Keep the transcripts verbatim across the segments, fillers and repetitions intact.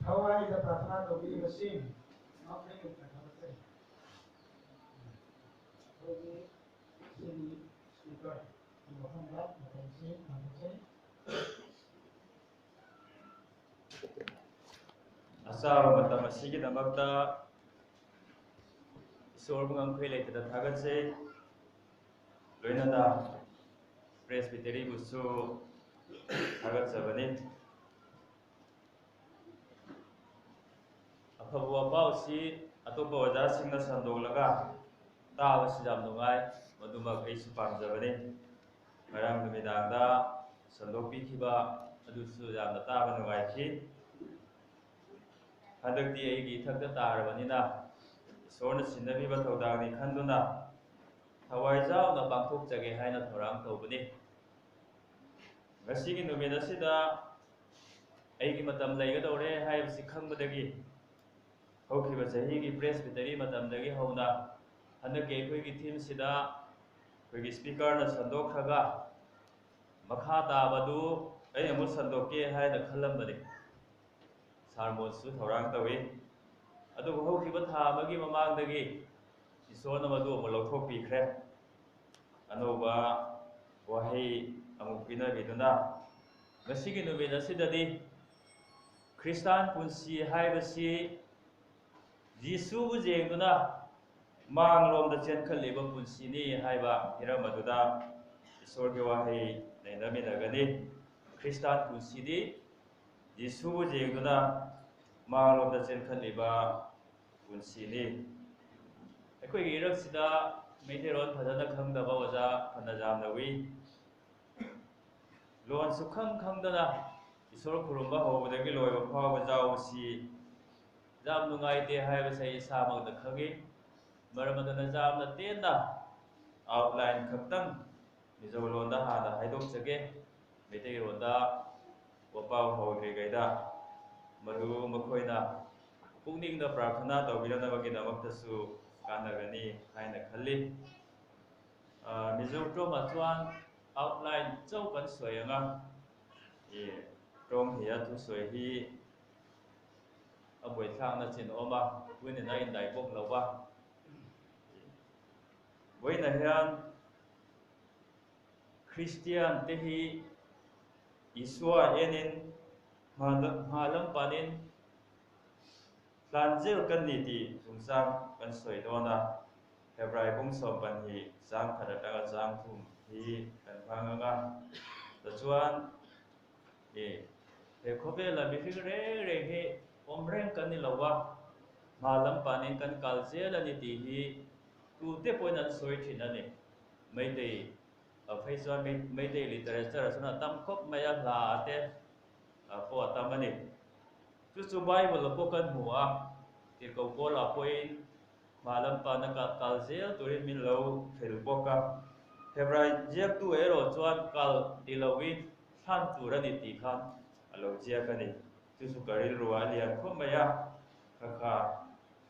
ꯊꯋꯥꯏꯗ ꯄ꯭ꯔꯥꯊꯅꯥ ꯇꯧꯕꯤꯔꯤꯕꯁꯤꯡ ꯃꯈꯩ ꯄ꯭ꯔꯥꯊꯅꯥ ꯇꯧꯖꯩ꯫ ꯍꯧꯖꯤꯛ ꯁꯤꯒꯤ ꯁ꯭ꯄꯤꯀꯔꯒꯤ ꯃꯐꯝꯗ ꯃꯇꯝꯁꯤ ꯉꯥꯏꯍꯥꯛꯆꯩ꯫ ꯑꯆꯥꯕ ꯃꯇꯝ ꯑꯁꯤꯒꯤꯗꯃꯛꯇ ꯏꯁꯣꯔꯕꯨ ꯉꯝꯈꯩ ꯂꯩꯇꯅ ꯊꯥꯒꯠꯆꯩ꯫ ꯂꯣꯏꯅꯅ ꯄ꯭ꯔꯦꯁꯕꯤꯇꯦꯔꯤꯕꯨꯁꯨ ꯊꯥꯒꯠꯆꯕꯅꯤ꯫ ꯑꯐꯕ ꯋꯥꯄꯥꯎꯁꯤ ꯑꯇꯣꯞꯄ ꯑꯣꯖꯥꯁꯤꯡꯅ ꯁꯟꯗꯣꯛꯂꯒ ꯇꯥꯕꯁꯤ ꯌꯥꯝ ꯅꯨꯡꯉꯥꯏ, ꯃꯗꯨꯃꯛ ꯑꯩꯁꯨ ꯄꯥꯝꯖꯕꯅꯤ꯫ ꯉꯔꯥꯡ ꯅꯨꯃꯤꯗꯥꯡꯗ ꯁꯟꯗꯣꯛꯄꯤꯈꯤꯕ ꯑꯗꯨꯁꯨ ꯌꯥꯝꯅ ꯇꯥꯕ ꯅꯨꯡꯉꯥꯏꯈꯤ꯫ ꯍꯟꯗꯛꯇꯤ ꯑꯩꯒꯤ ꯏꯊꯛꯇ ꯇꯥꯔꯕꯅꯤꯅ ꯏꯁꯣꯔꯅ ꯁꯤꯟꯅꯕꯤꯕ ꯊꯧꯗꯥꯡꯅꯤ ꯈꯟꯗꯨꯅ ꯊꯋꯥꯏ ꯌꯥꯎꯅ ꯄꯥꯡꯊꯣꯛꯆꯒꯦ ꯍꯥꯏꯅ ꯊꯧꯔꯥꯡ ꯇꯧꯕꯅꯤ꯫ ꯉꯁꯤꯒꯤ ꯅꯨꯃꯤꯠ ꯑꯁꯤꯗ ꯑꯩꯒꯤ ꯃꯇꯝ ꯂꯩꯒꯗꯧꯔꯦ ꯍꯥꯏꯕꯁꯤ ꯈꯪꯕꯗꯒꯤ ꯍꯧꯈꯤꯕ ꯆꯍꯤꯒꯤ ꯄ꯭ꯔꯦꯁꯕꯤꯇꯦꯔꯤ ꯃꯇꯝꯗꯒꯤ ꯍꯧꯅ ꯍꯟꯗꯛꯀꯤ ꯑꯩꯈꯣꯏꯒꯤ ꯊꯤꯝꯁꯤꯗ ꯑꯩꯈꯣꯏꯒꯤ ꯁ꯭ꯄꯤꯀꯔꯅ ꯁꯟꯗꯣꯛꯈ꯭ꯔꯒ ꯃꯈꯥ ꯇꯥꯕꯗꯨ ꯑꯩ ꯑꯃꯨꯛ ꯁꯟꯗꯣꯛꯀꯦ ꯍꯥꯏꯅ ꯈꯜꯂꯝꯕꯅꯤ꯫ ꯁꯥꯔꯃꯣꯟꯁꯨ ꯊꯧꯔꯥꯡ ꯇꯧꯏ꯫ ꯑꯗꯨꯕꯨ ꯍꯧꯈꯤꯕ ꯊꯥ ꯑꯃꯒꯤ ꯃꯃꯥꯡꯗꯒꯤ ꯏꯁꯣꯔꯅ ꯃꯗꯨ ꯑꯃꯨꯛ ꯂꯧꯊꯣꯛꯄꯤꯈ꯭ꯔꯦ꯫ ꯑꯅꯧꯕ ꯋꯥꯍꯩ ꯑꯃꯨꯛ ꯄꯤꯅꯕꯤꯗꯨꯅ ꯉꯁꯤꯒꯤ ꯅꯨꯃꯤꯠ ꯑꯁꯤꯗꯗꯤ ꯈ꯭ꯔꯤꯁꯇꯥꯟ ꯄꯨꯟꯁꯤ ꯍꯥꯏꯕꯁꯤ ꯖꯤꯁꯨꯕꯨ ꯌꯦꯡꯗꯨꯅ ꯃꯥꯡꯂꯣꯝꯗ ꯆꯦꯟꯈꯠꯂꯤꯕ ꯄꯨꯟꯁꯤꯅꯤ ꯍꯥꯏꯕ ꯍꯤꯔꯝ ꯑꯗꯨꯗ ꯏꯁꯣꯔꯒꯤ ꯋꯥꯍꯩ ꯅꯩꯅꯃꯤꯟꯅꯒꯅꯤ꯫ ꯈ꯭ꯔꯤꯁꯇꯥꯟ ꯄꯨꯟꯁꯤꯗꯤ ꯖꯤꯁꯨꯕꯨ ꯌꯦꯡꯗꯨꯅ ꯃꯥꯡꯂꯣꯝꯗ ꯆꯦꯟꯈꯠꯂꯤꯕ ꯄꯨꯟꯁꯤꯅꯤ꯫ ꯑꯩꯈꯣꯏꯒꯤ ꯏꯔꯛꯁꯤꯗ ꯃꯩꯇꯩꯂꯣꯟ ꯐꯖꯅ ꯈꯪꯗꯕ ꯑꯣꯖꯥ ꯐꯅ ꯌꯥꯝꯅ ꯎꯏ꯫ ꯂꯣꯟ ꯁꯨꯈꯪ ꯈꯪꯗꯅ ꯏꯁꯣꯔ ꯈꯨꯔꯨꯝꯕ ꯍꯧꯕꯗꯒꯤ ꯂꯣꯏꯕ ꯐꯥꯎꯕ ꯌꯥꯎꯕꯁꯤ ꯌꯥꯝ ꯅꯨꯡꯉꯥꯏꯇꯦ ꯍꯥꯏꯕꯁꯦ ꯑꯩ ꯏꯁꯥꯃꯛꯅ ꯈꯪꯏ꯫ ꯃꯔꯝ ꯑꯗꯨꯅ ꯌꯥꯝꯅ ꯇꯦꯟꯅ ꯑꯥꯎꯠꯂꯥꯏꯟ ꯈꯛꯇꯪ ꯃꯤꯖꯣ ꯂꯣꯟꯗ ꯍꯥꯟꯅ ꯍꯥꯏꯗꯣꯛꯆꯒꯦ꯫ ꯃꯩꯇꯩꯂꯣꯟꯗ ꯋꯥꯄꯥꯎ ꯍꯧꯗ꯭ꯔꯤꯉꯩꯗ ꯃꯗꯨ ꯃꯈꯣꯏꯅ ꯄꯨꯛꯅꯤꯡꯗ ꯄ꯭ꯔꯥꯔꯊꯅꯥ ꯇꯧꯕꯤꯅꯅꯕꯒꯤꯗꯃꯛꯇꯁꯨ ꯀꯥꯟꯅꯒꯅꯤ ꯍꯥꯏꯅ ꯈꯜꯂꯤ꯫ ꯑ, ꯃꯤꯖꯣ ꯇ꯭ꯔꯣꯃꯥꯆꯨꯋꯥꯟ ꯑꯥꯎꯠꯂꯥꯏꯟ ꯆꯧꯀꯟ ꯁꯣꯌꯉꯥ Rom hi a thusawi hi a buaithlakna chin a awm a, tunin a indai bawk lo a. Vawiina hian Kristian te hi Isua enin hma, hma lam panin tlan zel kan ni tih chungchang kan sawi dawn a. Hebrai bung sawm pahnih chang khat aṭanga chang thum hi kan hmang ang a. Tichuan, e, he khawvela mihring reng reng hi awm reng kan ni lo a, hma lam panin kan kal zel a ni tih hi tute pawhin an sawi ṭhin a ni. Meitei, a, phei chuan Mei-, Meitei literature-ah chuan a tam khawp mai a, hla te, a, pawh a tam a ni. Chu chu Bible-ah pawh kan hmu a, tirhkoh Paula pawhin hma lam pana kal, kal zel turin min lo hril bawk a. Hebrai ziaktu erawh chuan kal ti loin thlan tur a ni tih khan a lo ziak a ni. Chu chu ka rilruah a lian khawp mai a, kha kha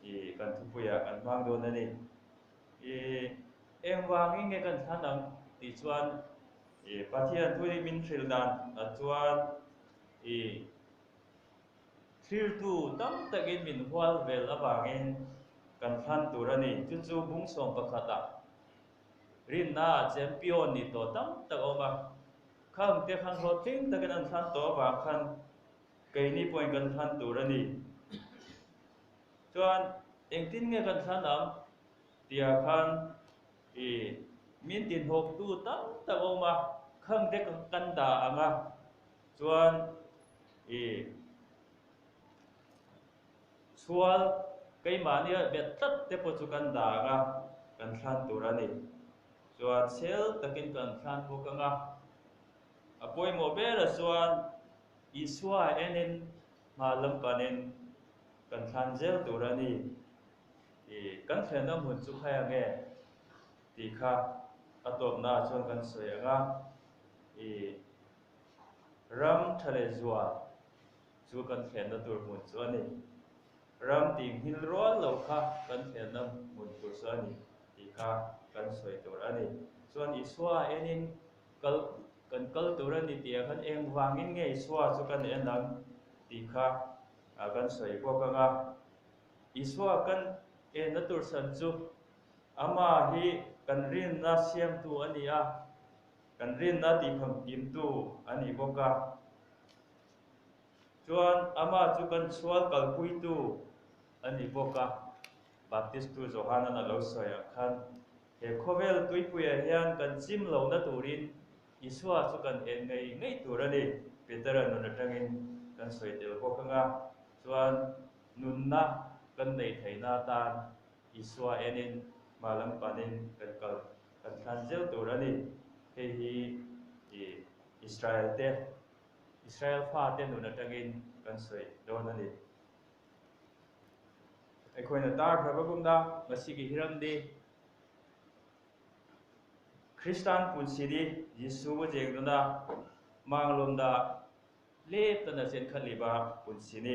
i kan thupuiah kan hmang dawn a ni. I, engvangin nge kan thlan ang tih chuan, i, Pathian thu hi min hrilh dan ah chuan, i, thlirtu tam takin min hual vel avangin kan thlan tur a ni. Chu chu bung sawm pakhatah rinna champion ni tawh tam tak a awm a, khang te khan hlawhtling takin an thlan tawh avang khan keini pawhin kan thlan tur a ni. Chuan engtin nge kan thlan ang tia khan, i, min tinhawktu tam tak a awm a, khang te kan, kan dah ang a, chuan, i, chhual keimahnia bet tlat te pawh chu kan dah ang a, kan thlan tur a ni. Chuan sel takin kan thlan bawk ang a, a pawimawh berah chuan Isua enin hma lam panin kan thlan zel tur a ni. I, kan thlenna hmun chu khai ang nge tih kha a tawpna chuan kan sawi ang a, i, ram ṭha leh zual chu kan thlenna tur hmun chu a ni. Ram tih nghil rual lo kha kan thlenna hmun tur chu a ni tih kha kan sawi tur a ni. Chuan Isua enin kal, kan kal tur a ni ti a khan engvangin nge Isua chu kan en ang ti kha a kan sawi bawk ang a. Isua kan enna tur san chu ama hi kan rinna siamtu a ni a, kan rinna tihfamkimtu a ni bawk a. Chuan ama chu kan chhual kalpuitu a ni bawk a. Baptistu Johanan a lo sawi ang khan, he khawvel tuipuiah hian kan chim lohna turin Isua chu kan en ngei ngei tur a ni. Petera nun aṭangin kan sawi tel bawk ang a. Chuan nunna kan nei theihna atan Isua enin hma lam panin kan kal, kan thlan zel tur a ni. Hei hi i Israel te, Israel fate nun aṭangin kan sawi dawn a ni. ꯑꯩꯈꯣꯏꯅ ꯇꯥꯈ꯭ꯔꯕꯒꯨꯝꯅ ꯉꯁꯤꯒꯤ ꯍꯤꯔꯝꯗꯤ Christian ꯄꯨꯟꯁꯤꯗꯤ ꯖꯤꯁꯨꯕꯨ ꯌꯦꯡꯗꯨꯅ ꯃꯥꯡꯂꯣꯝꯗ ꯂꯦꯞꯇꯅ ꯆꯦꯟꯈꯠꯂꯤꯕ ꯄꯨꯟꯁꯤꯅꯤ꯫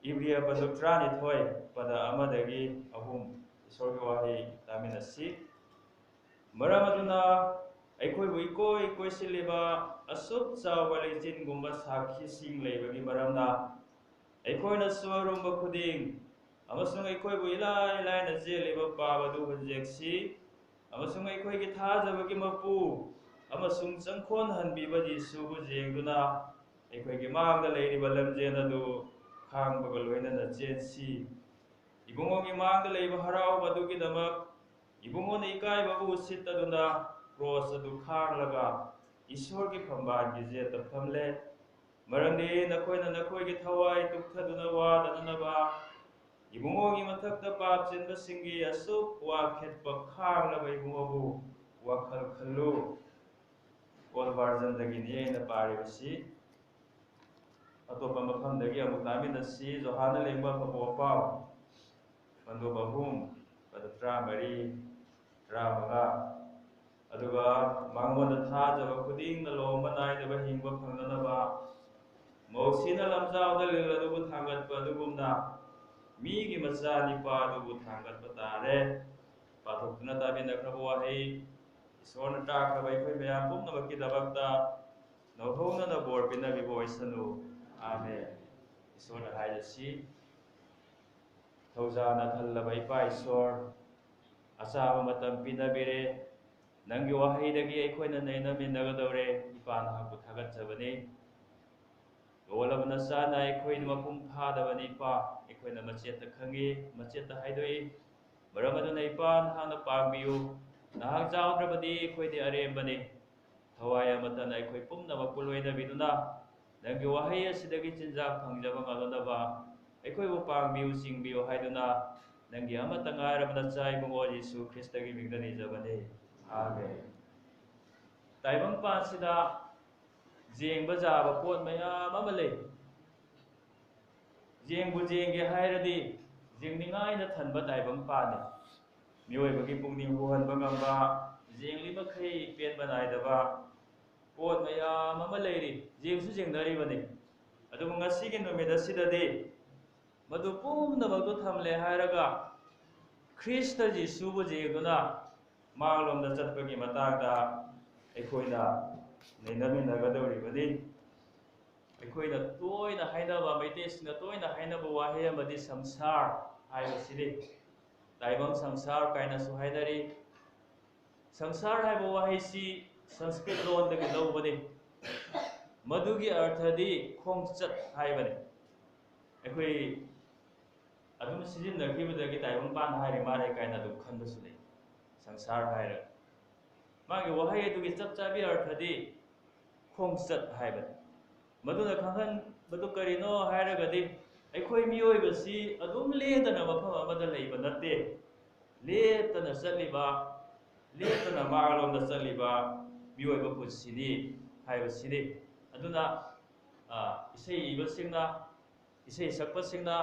ꯏꯕ꯭ꯔꯤꯌ ꯄꯟꯗꯨꯞ ꯇꯔꯥꯅꯤꯊꯣꯏ ꯄꯗ ꯑꯃꯗꯒꯤ ꯑꯍꯨꯝ꯫ ꯏꯁꯣꯔꯒꯤ ꯋꯥꯍꯩ ꯇꯥꯃꯤꯟꯅꯁꯤ꯫ ꯃꯔꯝ ꯑꯗꯨꯅ ꯑꯩꯈꯣꯏꯕꯨ ꯏꯀꯣꯏ ꯀꯣꯏꯁꯤꯜꯂꯤꯕ ꯑꯁꯨꯛ ꯆꯥꯎꯕ ꯂꯩꯆꯤꯟꯒꯨꯝꯕ ꯁꯥꯈꯤꯁꯤꯡ ꯂꯩꯕꯒꯤ ꯃꯔꯝꯅ ꯑꯩꯈꯣꯏꯅꯁꯨ ꯑꯔꯨꯝꯕ ꯈꯨꯗꯤꯡ ꯑꯃꯁꯨꯡ ꯑꯩꯈꯣꯏꯕꯨ ꯏꯂꯥꯏ ꯂꯥꯏꯅ ꯆꯦꯜꯂꯤꯕ ꯄꯥꯞ ꯑꯗꯨ ꯍꯨꯟꯖꯦꯛꯁꯤ, ꯑꯃꯁꯨꯡ ꯑꯩꯈꯣꯏꯒꯤ ꯊꯥꯖꯕꯒꯤ ꯃꯄꯨ ꯑꯃꯁꯨꯡ ꯆꯪꯈꯣꯟꯍꯟꯕꯤꯕ ꯖꯤꯁꯨꯕꯨ ꯌꯦꯡꯗꯨꯅ ꯑꯩꯈꯣꯏꯒꯤ ꯃꯥꯡꯗ ꯂꯩꯔꯤꯕ ꯂꯝꯖꯦꯟ ꯑꯗꯨ ꯈꯥꯡꯕꯒ ꯂꯣꯏꯅꯅ ꯆꯦꯟꯁꯤ꯫ ꯏꯕꯨꯡꯉꯣꯒꯤ ꯃꯥꯡꯗ ꯂꯩꯕ ꯍꯔꯥꯎꯕ ꯑꯗꯨꯒꯤꯗꯃꯛ ꯏꯕꯨꯡꯉꯣꯅ ꯏꯀꯥꯏꯕꯕꯨ ꯎꯁꯤꯠꯇꯗꯨꯅ ꯀ꯭ꯔꯣꯁ ꯑꯗꯨ ꯈꯥꯡꯂꯒ ꯏꯁꯣꯔꯒꯤ ꯐꯝꯕꯥꯜꯒꯤ ꯖꯦꯠꯇ ꯐꯝꯂꯦ꯫ ꯃꯔꯝꯗꯤ ꯅꯈꯣꯏꯅ ꯅꯈꯣꯏꯒꯤ ꯊꯋꯥꯏ ꯇꯨꯞꯊꯗꯨꯅ ꯋꯥꯗꯅꯅꯕ ꯏꯕꯨꯡꯉꯣꯒꯤ ꯃꯊꯛꯇ ꯄꯥꯞ ꯆꯦꯟꯕꯁꯤꯡꯒꯤ ꯑꯁꯨꯛ ꯋꯥꯈꯦꯠꯄ ꯈꯥꯡꯂꯕ ꯏꯕꯨꯡꯉꯣꯕꯨ ꯋꯥꯈꯜ ꯈꯜꯂꯨ꯫ ꯑꯣꯜ ꯚꯔꯖꯟꯗꯒꯤꯅꯤ ꯑꯩꯅ ꯄꯥꯔꯤꯕꯁꯤ꯫ ꯑꯇꯣꯞꯄ ꯃꯐꯝꯗꯒꯤ ꯑꯃꯨꯛ ꯇꯥꯃꯤꯟꯅꯁꯤ꯫ ꯖꯣꯍꯥꯟꯅ ꯂꯦꯡꯕ ꯑꯐꯕ ꯋꯥꯄꯥꯎ, ꯄꯟꯗꯨꯞ ꯑꯍꯨꯝ, ꯄꯗ ꯇꯔꯥꯃꯔꯤ, ꯇꯔꯥꯃꯉꯥ꯫ ꯑꯗꯨꯒ ꯃꯉꯣꯟꯗ ꯊꯥꯖꯕ ꯈꯨꯗꯤꯡꯅ ꯂꯣꯝꯕ ꯅꯥꯏꯗꯕ ꯍꯤꯡꯕ ꯐꯪꯅꯅꯕ ꯃꯧꯁꯤꯅ ꯂꯝꯖꯥꯎꯗ ꯂꯤꯜ ꯑꯗꯨꯕꯨ ꯊꯥꯡꯒꯠꯄ ꯑꯗꯨꯒꯨꯝꯅ ꯃꯤꯒꯤ ꯃꯆꯥ ꯅꯤꯄꯥ ꯑꯗꯨꯕꯨ ꯊꯥꯡꯒꯠꯄ ꯇꯥꯔꯦ꯫ ꯄꯥꯊꯣꯛꯇꯨꯅ ꯇꯥꯃꯤꯟꯅꯈ꯭ꯔꯕ ꯋꯥꯍꯩ ꯏꯁꯣꯔꯅ ꯇꯥꯛꯈ꯭ꯔꯕ ꯑꯩꯈꯣꯏ ꯃꯌꯥꯝ ꯄꯨꯝꯅꯃꯛꯀꯤꯗꯃꯛꯇ ꯅꯧꯍꯧꯅꯅ ꯕꯣꯔ ꯄꯤꯅꯕꯤꯕ ꯑꯣꯏꯁꯅꯨ꯫ ꯑꯥꯃꯦꯟ꯫ ꯏꯁꯣꯔꯅ ꯍꯥꯏꯔꯤꯁꯤ, ꯊꯧꯖꯥꯜꯅ ꯊꯜꯂꯕ ꯏꯄꯥ ꯏꯁꯣꯔ, ꯑꯆꯥꯕ ꯃꯇꯝ ꯄꯤꯅꯕꯤꯔꯦ꯫ ꯅꯪꯒꯤ ꯋꯥꯍꯩꯗꯒꯤ ꯑꯩꯈꯣꯏꯅ ꯅꯩꯅꯃꯤꯟꯅꯒꯗꯧꯔꯦ꯫ ꯏꯄꯥ, ꯅꯍꯥꯛꯄꯨ ꯊꯥꯒꯠꯆꯕꯅꯤ꯫ ꯂꯣꯜꯂꯕ ꯅꯆꯥꯅ ꯑꯩꯈꯣꯏꯅ ꯃꯄꯨꯡ ꯐꯥꯗꯕꯅꯤ, ꯏꯄꯥ꯫ ꯑꯩꯈꯣꯏꯅ ꯃꯆꯦꯠꯇ ꯈꯪꯏ, ꯃꯆꯦꯠꯇ ꯍꯥꯏꯗꯣꯛꯏ꯫ ꯃꯔꯝ ꯑꯗꯨꯅ, ꯏꯄꯥ, ꯅꯍꯥꯛꯅ ꯄꯥꯡꯕꯤꯌꯨ꯫ ꯅꯍꯥꯛ ꯌꯥꯎꯗ꯭ꯔꯕꯗꯤ ꯑꯩꯈꯣꯏꯗꯤ ꯑꯔꯦꯝꯕꯅꯤ꯫ ꯊꯋꯥꯏ ꯑꯃꯠꯇꯅ ꯑꯩꯈꯣꯏ ꯄꯨꯝꯅꯃꯛꯄꯨ ꯂꯣꯏꯅꯕꯤꯗꯨꯅ, ꯅꯪꯒꯤ ꯋꯥꯍꯩ ꯑꯁꯤꯗꯒꯤ ꯆꯤꯟꯖꯥꯛ ꯐꯪꯖꯕ ꯉꯝꯂꯅꯕ ꯑꯩꯈꯣꯏꯕꯨ ꯄꯥꯡꯕꯤꯌꯨ, ꯆꯤꯡꯕꯤꯌꯨ ꯍꯥꯏꯗꯨꯅ, ꯅꯪꯒꯤ ꯑꯃꯠꯇ ꯉꯥꯏꯔꯕ ꯅꯆꯥ ꯏꯕꯨꯡꯉꯣ ꯖꯤꯁꯨ ꯈ꯭ꯔꯤꯁꯇꯒꯤ ꯃꯤꯡꯗ ꯅꯤꯖꯕꯅꯤ꯫ ꯑꯥꯃꯦꯟ꯫ ꯇꯥꯏꯕꯪꯄꯥꯟꯁꯤꯗ ꯌꯦꯡꯕ ꯌꯥꯕ ꯄꯣꯠ ꯃꯌꯥꯝ ꯑꯃ ꯂꯩ꯫ ꯌꯦꯡꯕꯨ ꯌꯦꯡꯒꯦ ꯍꯥꯏꯔꯗꯤ, ꯌꯦꯡꯅꯤꯡꯉꯥꯏꯅ ꯊꯟꯕ ꯇꯥꯏꯕꯪꯄꯥꯟꯅꯤ꯫ ꯃꯤꯑꯣꯏꯕꯒꯤ ꯄꯨꯛꯅꯤꯡ ꯍꯨꯍꯟꯕ ꯉꯝꯕ, ꯌꯦꯡꯂꯤ ꯃꯈꯩ ꯄꯦꯟꯕ ꯅꯥꯏꯗꯕ ꯄꯣꯠ ꯃꯌꯥꯝ ꯑꯃ ꯂꯩꯔꯤ, ꯌꯦꯡꯁꯨ ꯌꯦꯡꯅꯔꯤꯕꯅꯤ꯫ ꯑꯗꯨꯕꯨ ꯉꯁꯤꯒꯤ ꯅꯨꯃꯤꯠ ꯑꯁꯤꯗꯗꯤ ꯃꯗꯨ ꯄꯨꯝꯅꯃꯛꯇꯨ ꯊꯝꯂꯦ ꯍꯥꯏꯔꯒ, ꯈ꯭ꯔꯤꯁꯇ ꯖꯤꯁꯨꯕꯨ ꯌꯦꯡꯗꯨꯅ ꯃꯥꯡꯂꯣꯝꯗ ꯆꯠꯄꯒꯤ ꯃꯇꯥꯡꯗ ꯑꯩꯈꯣꯏꯅ ꯅꯩꯅꯃꯤꯟꯅꯒꯗꯧꯔꯤꯕꯅꯤ꯫ ꯑꯩꯈꯣꯏꯅ ꯇꯣꯏꯅ ꯍꯥꯏꯅꯕ, ꯃꯩꯇꯩꯁꯤꯡꯅ ꯇꯣꯏꯅ ꯍꯥꯏꯅꯕ ꯋꯥꯍꯩ ꯑꯃꯗꯤ ꯁꯪꯁꯥꯔ ꯍꯥꯏꯕꯁꯤꯅꯤ꯫ ꯇꯥꯏꯕꯪ ꯁꯪꯁꯥꯔ ꯀꯥꯏꯅꯁꯨ ꯍꯥꯏꯅꯔꯤ꯫ ꯁꯪꯁꯥꯔ ꯍꯥꯏꯕ ꯋꯥꯍꯩꯁꯤ ꯁꯪꯁꯀ꯭ꯔꯤꯠ ꯂꯣꯟꯗꯒꯤ ꯂꯧꯕꯅꯤ꯫ ꯃꯗꯨꯒꯤ ꯑꯔꯊꯗꯤ ꯈꯣꯡꯆꯠ ꯍꯥꯏꯕꯅꯤ꯫ ꯑꯩꯈꯣꯏ ꯑꯗꯨꯝ ꯁꯤꯖꯤꯟꯅꯈꯤꯕꯗꯒꯤ ꯇꯥꯏꯕꯪꯄꯥꯟ ꯍꯥꯏꯔꯤ ꯃꯥꯜꯂꯦ ꯀꯥꯏꯅ ꯑꯗꯨꯝ ꯈꯟꯕꯁꯨ ꯂꯩ, ꯁꯪꯁꯥꯔ ꯍꯥꯏꯔꯒ꯫ ꯃꯥꯒꯤ ꯋꯥꯍꯩ ꯑꯗꯨꯒꯤ ꯆꯞ ꯆꯥꯕꯤ ꯑꯔꯊꯗꯤ ꯈꯣꯡꯆꯠ ꯍꯥꯏꯕꯅꯤ꯫ ꯃꯗꯨꯅ ꯈꯪꯍꯟꯕꯗꯨ ꯀꯔꯤꯅꯣ ꯍꯥꯏꯔꯒꯗꯤ, ꯑꯩꯈꯣꯏ ꯃꯤꯑꯣꯏꯕꯁꯤ ꯑꯗꯨꯝ ꯂꯦꯡꯗꯅ ꯃꯐꯝ ꯑꯃꯗ ꯂꯩꯕ ꯅꯠꯇꯦ꯫ ꯂꯦꯞꯇꯅ ꯆꯠꯂꯤꯕ, ꯂꯦꯞꯇꯅ ꯃꯥꯡꯂꯣꯝꯗ ꯆꯠꯂꯤꯕ ꯃꯤꯑꯣꯏꯕ ꯄꯨꯟꯁꯤꯅꯤ ꯍꯥꯏꯕꯁꯤꯅꯤ꯫ ꯑꯗꯨꯅ, ꯑ, ꯏꯁꯩ ꯏꯕꯁꯤꯡꯅ, ꯏꯁꯩ ꯁꯛꯄꯁꯤꯡꯅ,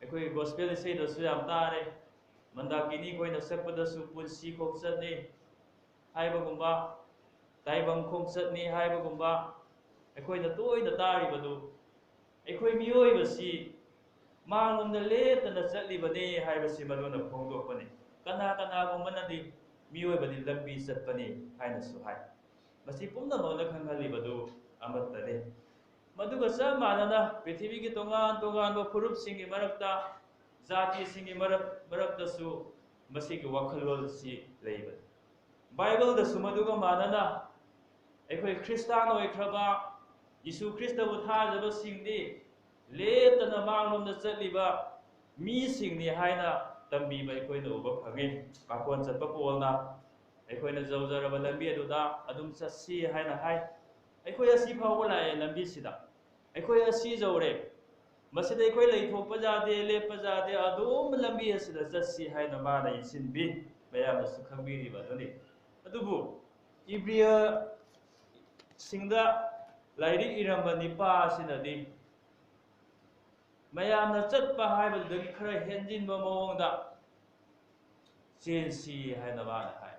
ꯑꯩꯈꯣꯏ ꯒꯣꯁꯄꯦꯜ ꯏꯁꯩꯗꯁꯨ ꯌꯥꯝ ꯇꯥꯔꯦ꯫ ꯃꯟꯗꯥꯀꯤꯅꯤ ꯈꯣꯏꯅ ꯁꯛꯄꯗꯁꯨ "ꯄꯨꯟꯁꯤ ꯈꯣꯡꯆꯠꯅꯤ" ꯍꯥꯏꯕꯒꯨꯝꯕ, "ꯇꯥꯏꯕꯪ ꯈꯣꯡꯆꯠꯅꯤ" ꯍꯥꯏꯕꯒꯨꯝꯕ, ꯑꯩꯈꯣꯏꯅ ꯇꯣꯏꯅ ꯇꯥꯔꯤꯕꯗꯨ, ꯑꯩꯈꯣꯏ ꯃꯤꯑꯣꯏꯕꯁꯤ ꯃꯥꯡꯂꯣꯝꯗ ꯂꯦꯞꯇꯅ ꯆꯠꯂꯤꯕꯅꯤ ꯍꯥꯏꯕꯁꯤ ꯃꯗꯨꯅ ꯐꯣꯡꯗꯣꯛꯄꯅꯤ꯫ ꯀꯅꯥ ꯀꯅꯥꯒꯨꯝꯕꯅꯗꯤ ꯃꯤꯑꯣꯏꯕꯗꯤ ꯂꯝꯕꯤ ꯆꯠꯄꯅꯤ ꯍꯥꯏꯅꯁꯨ ꯍꯥꯏ꯫ ꯃꯁꯤ ꯄꯨꯝꯅꯃꯛꯅ ꯈꯪꯍꯜꯂꯤꯕꯗꯨ ꯑꯃꯠꯇꯅꯤ꯫ ꯃꯗꯨꯒ ꯆꯞ ꯃꯥꯟꯅꯅ ꯄ꯭ꯔꯤꯊꯤꯕꯤꯒꯤ ꯇꯣꯉꯥꯟ ꯇꯣꯉꯥꯟꯕ ꯐꯨꯔꯨꯞꯁꯤꯡꯒꯤ ꯃꯔꯛꯇ, ꯖꯥꯇꯤꯁꯤꯡꯒꯤ ꯃꯔꯛ-, ꯃꯔꯛꯇꯁꯨ ꯃꯁꯤꯒꯤ ꯋꯥꯈꯜꯂꯣꯟꯁꯤ ꯂꯩꯕꯅꯤ꯫ ꯕꯥꯏꯕꯜꯗꯁꯨ ꯃꯗꯨꯒ ꯃꯥꯟꯅꯅ ꯑꯩꯈꯣꯏ ꯈ꯭ꯔꯤꯁꯇꯥꯟ ꯑꯣꯏꯈ꯭ꯔꯕ, ꯌꯤꯁꯨ ꯈ꯭ꯔꯤꯁꯇꯕꯨ ꯊꯥꯖꯕꯁꯤꯡꯗꯤ ꯂꯦꯞꯇꯅ ꯃꯥꯡꯂꯣꯝꯗ ꯆꯠꯂꯤꯕ ꯃꯤꯁꯤꯡꯅꯤ ꯍꯥꯏꯅ ꯇꯝꯕꯤꯕ ꯑꯩꯈꯣꯏꯅ ꯎꯕ ꯐꯪꯉꯤ꯫ ꯄꯥꯈꯣꯟ ꯆꯠꯄ ꯄꯣꯜꯅ ꯑꯩꯈꯣꯏꯅ ꯌꯧꯖꯔꯕ ꯂꯝꯕꯤ ꯑꯗꯨꯗ ꯑꯗꯨꯝ ꯆꯠꯁꯤ ꯍꯥꯏꯅ ꯍꯥꯏ꯫ ꯑꯩꯈꯣꯏ ꯑꯁꯤ ꯐꯥꯎꯕ ꯂꯥꯛꯑꯦ ꯂꯝꯕꯤꯁꯤꯗ꯫ ꯑꯩꯈꯣꯏ ꯑꯁꯤ ꯌꯧꯔꯦ꯫ ꯃꯁꯤꯗ ꯑꯩꯈꯣꯏ ꯂꯩꯊꯣꯛꯄ ꯌꯥꯗꯦ, ꯂꯦꯞꯄ ꯌꯥꯗꯦ, ꯑꯗꯨꯝ ꯂꯝꯕꯤ ꯑꯁꯤꯗ ꯆꯠꯁꯤ ꯍꯥꯏꯅ ꯃꯥꯅ ꯏꯟꯁꯤꯟꯕꯤ, ꯃꯌꯥꯝꯅꯁꯨ ꯈꯪꯕꯤꯔꯤꯕ ꯑꯗꯨꯅꯤ꯫ ꯑꯗꯨꯕꯨ ꯏꯕ꯭ꯔꯤꯌꯁꯤꯡꯗ ꯂꯥꯏꯔꯤꯛ ꯏꯔꯝꯕ ꯅꯤꯄꯥ ꯑꯁꯤꯅꯗꯤ ꯃꯌꯥꯝꯅ ꯆꯠꯄ ꯍꯥꯏꯕꯗꯨꯗꯒꯤ ꯈꯔ ꯍꯦꯟꯖꯤꯟꯕ ꯃꯑꯣꯡꯗ ꯆꯦꯟꯁꯤ ꯍꯥꯏꯅ ꯃꯥꯅ ꯍꯥꯏ꯫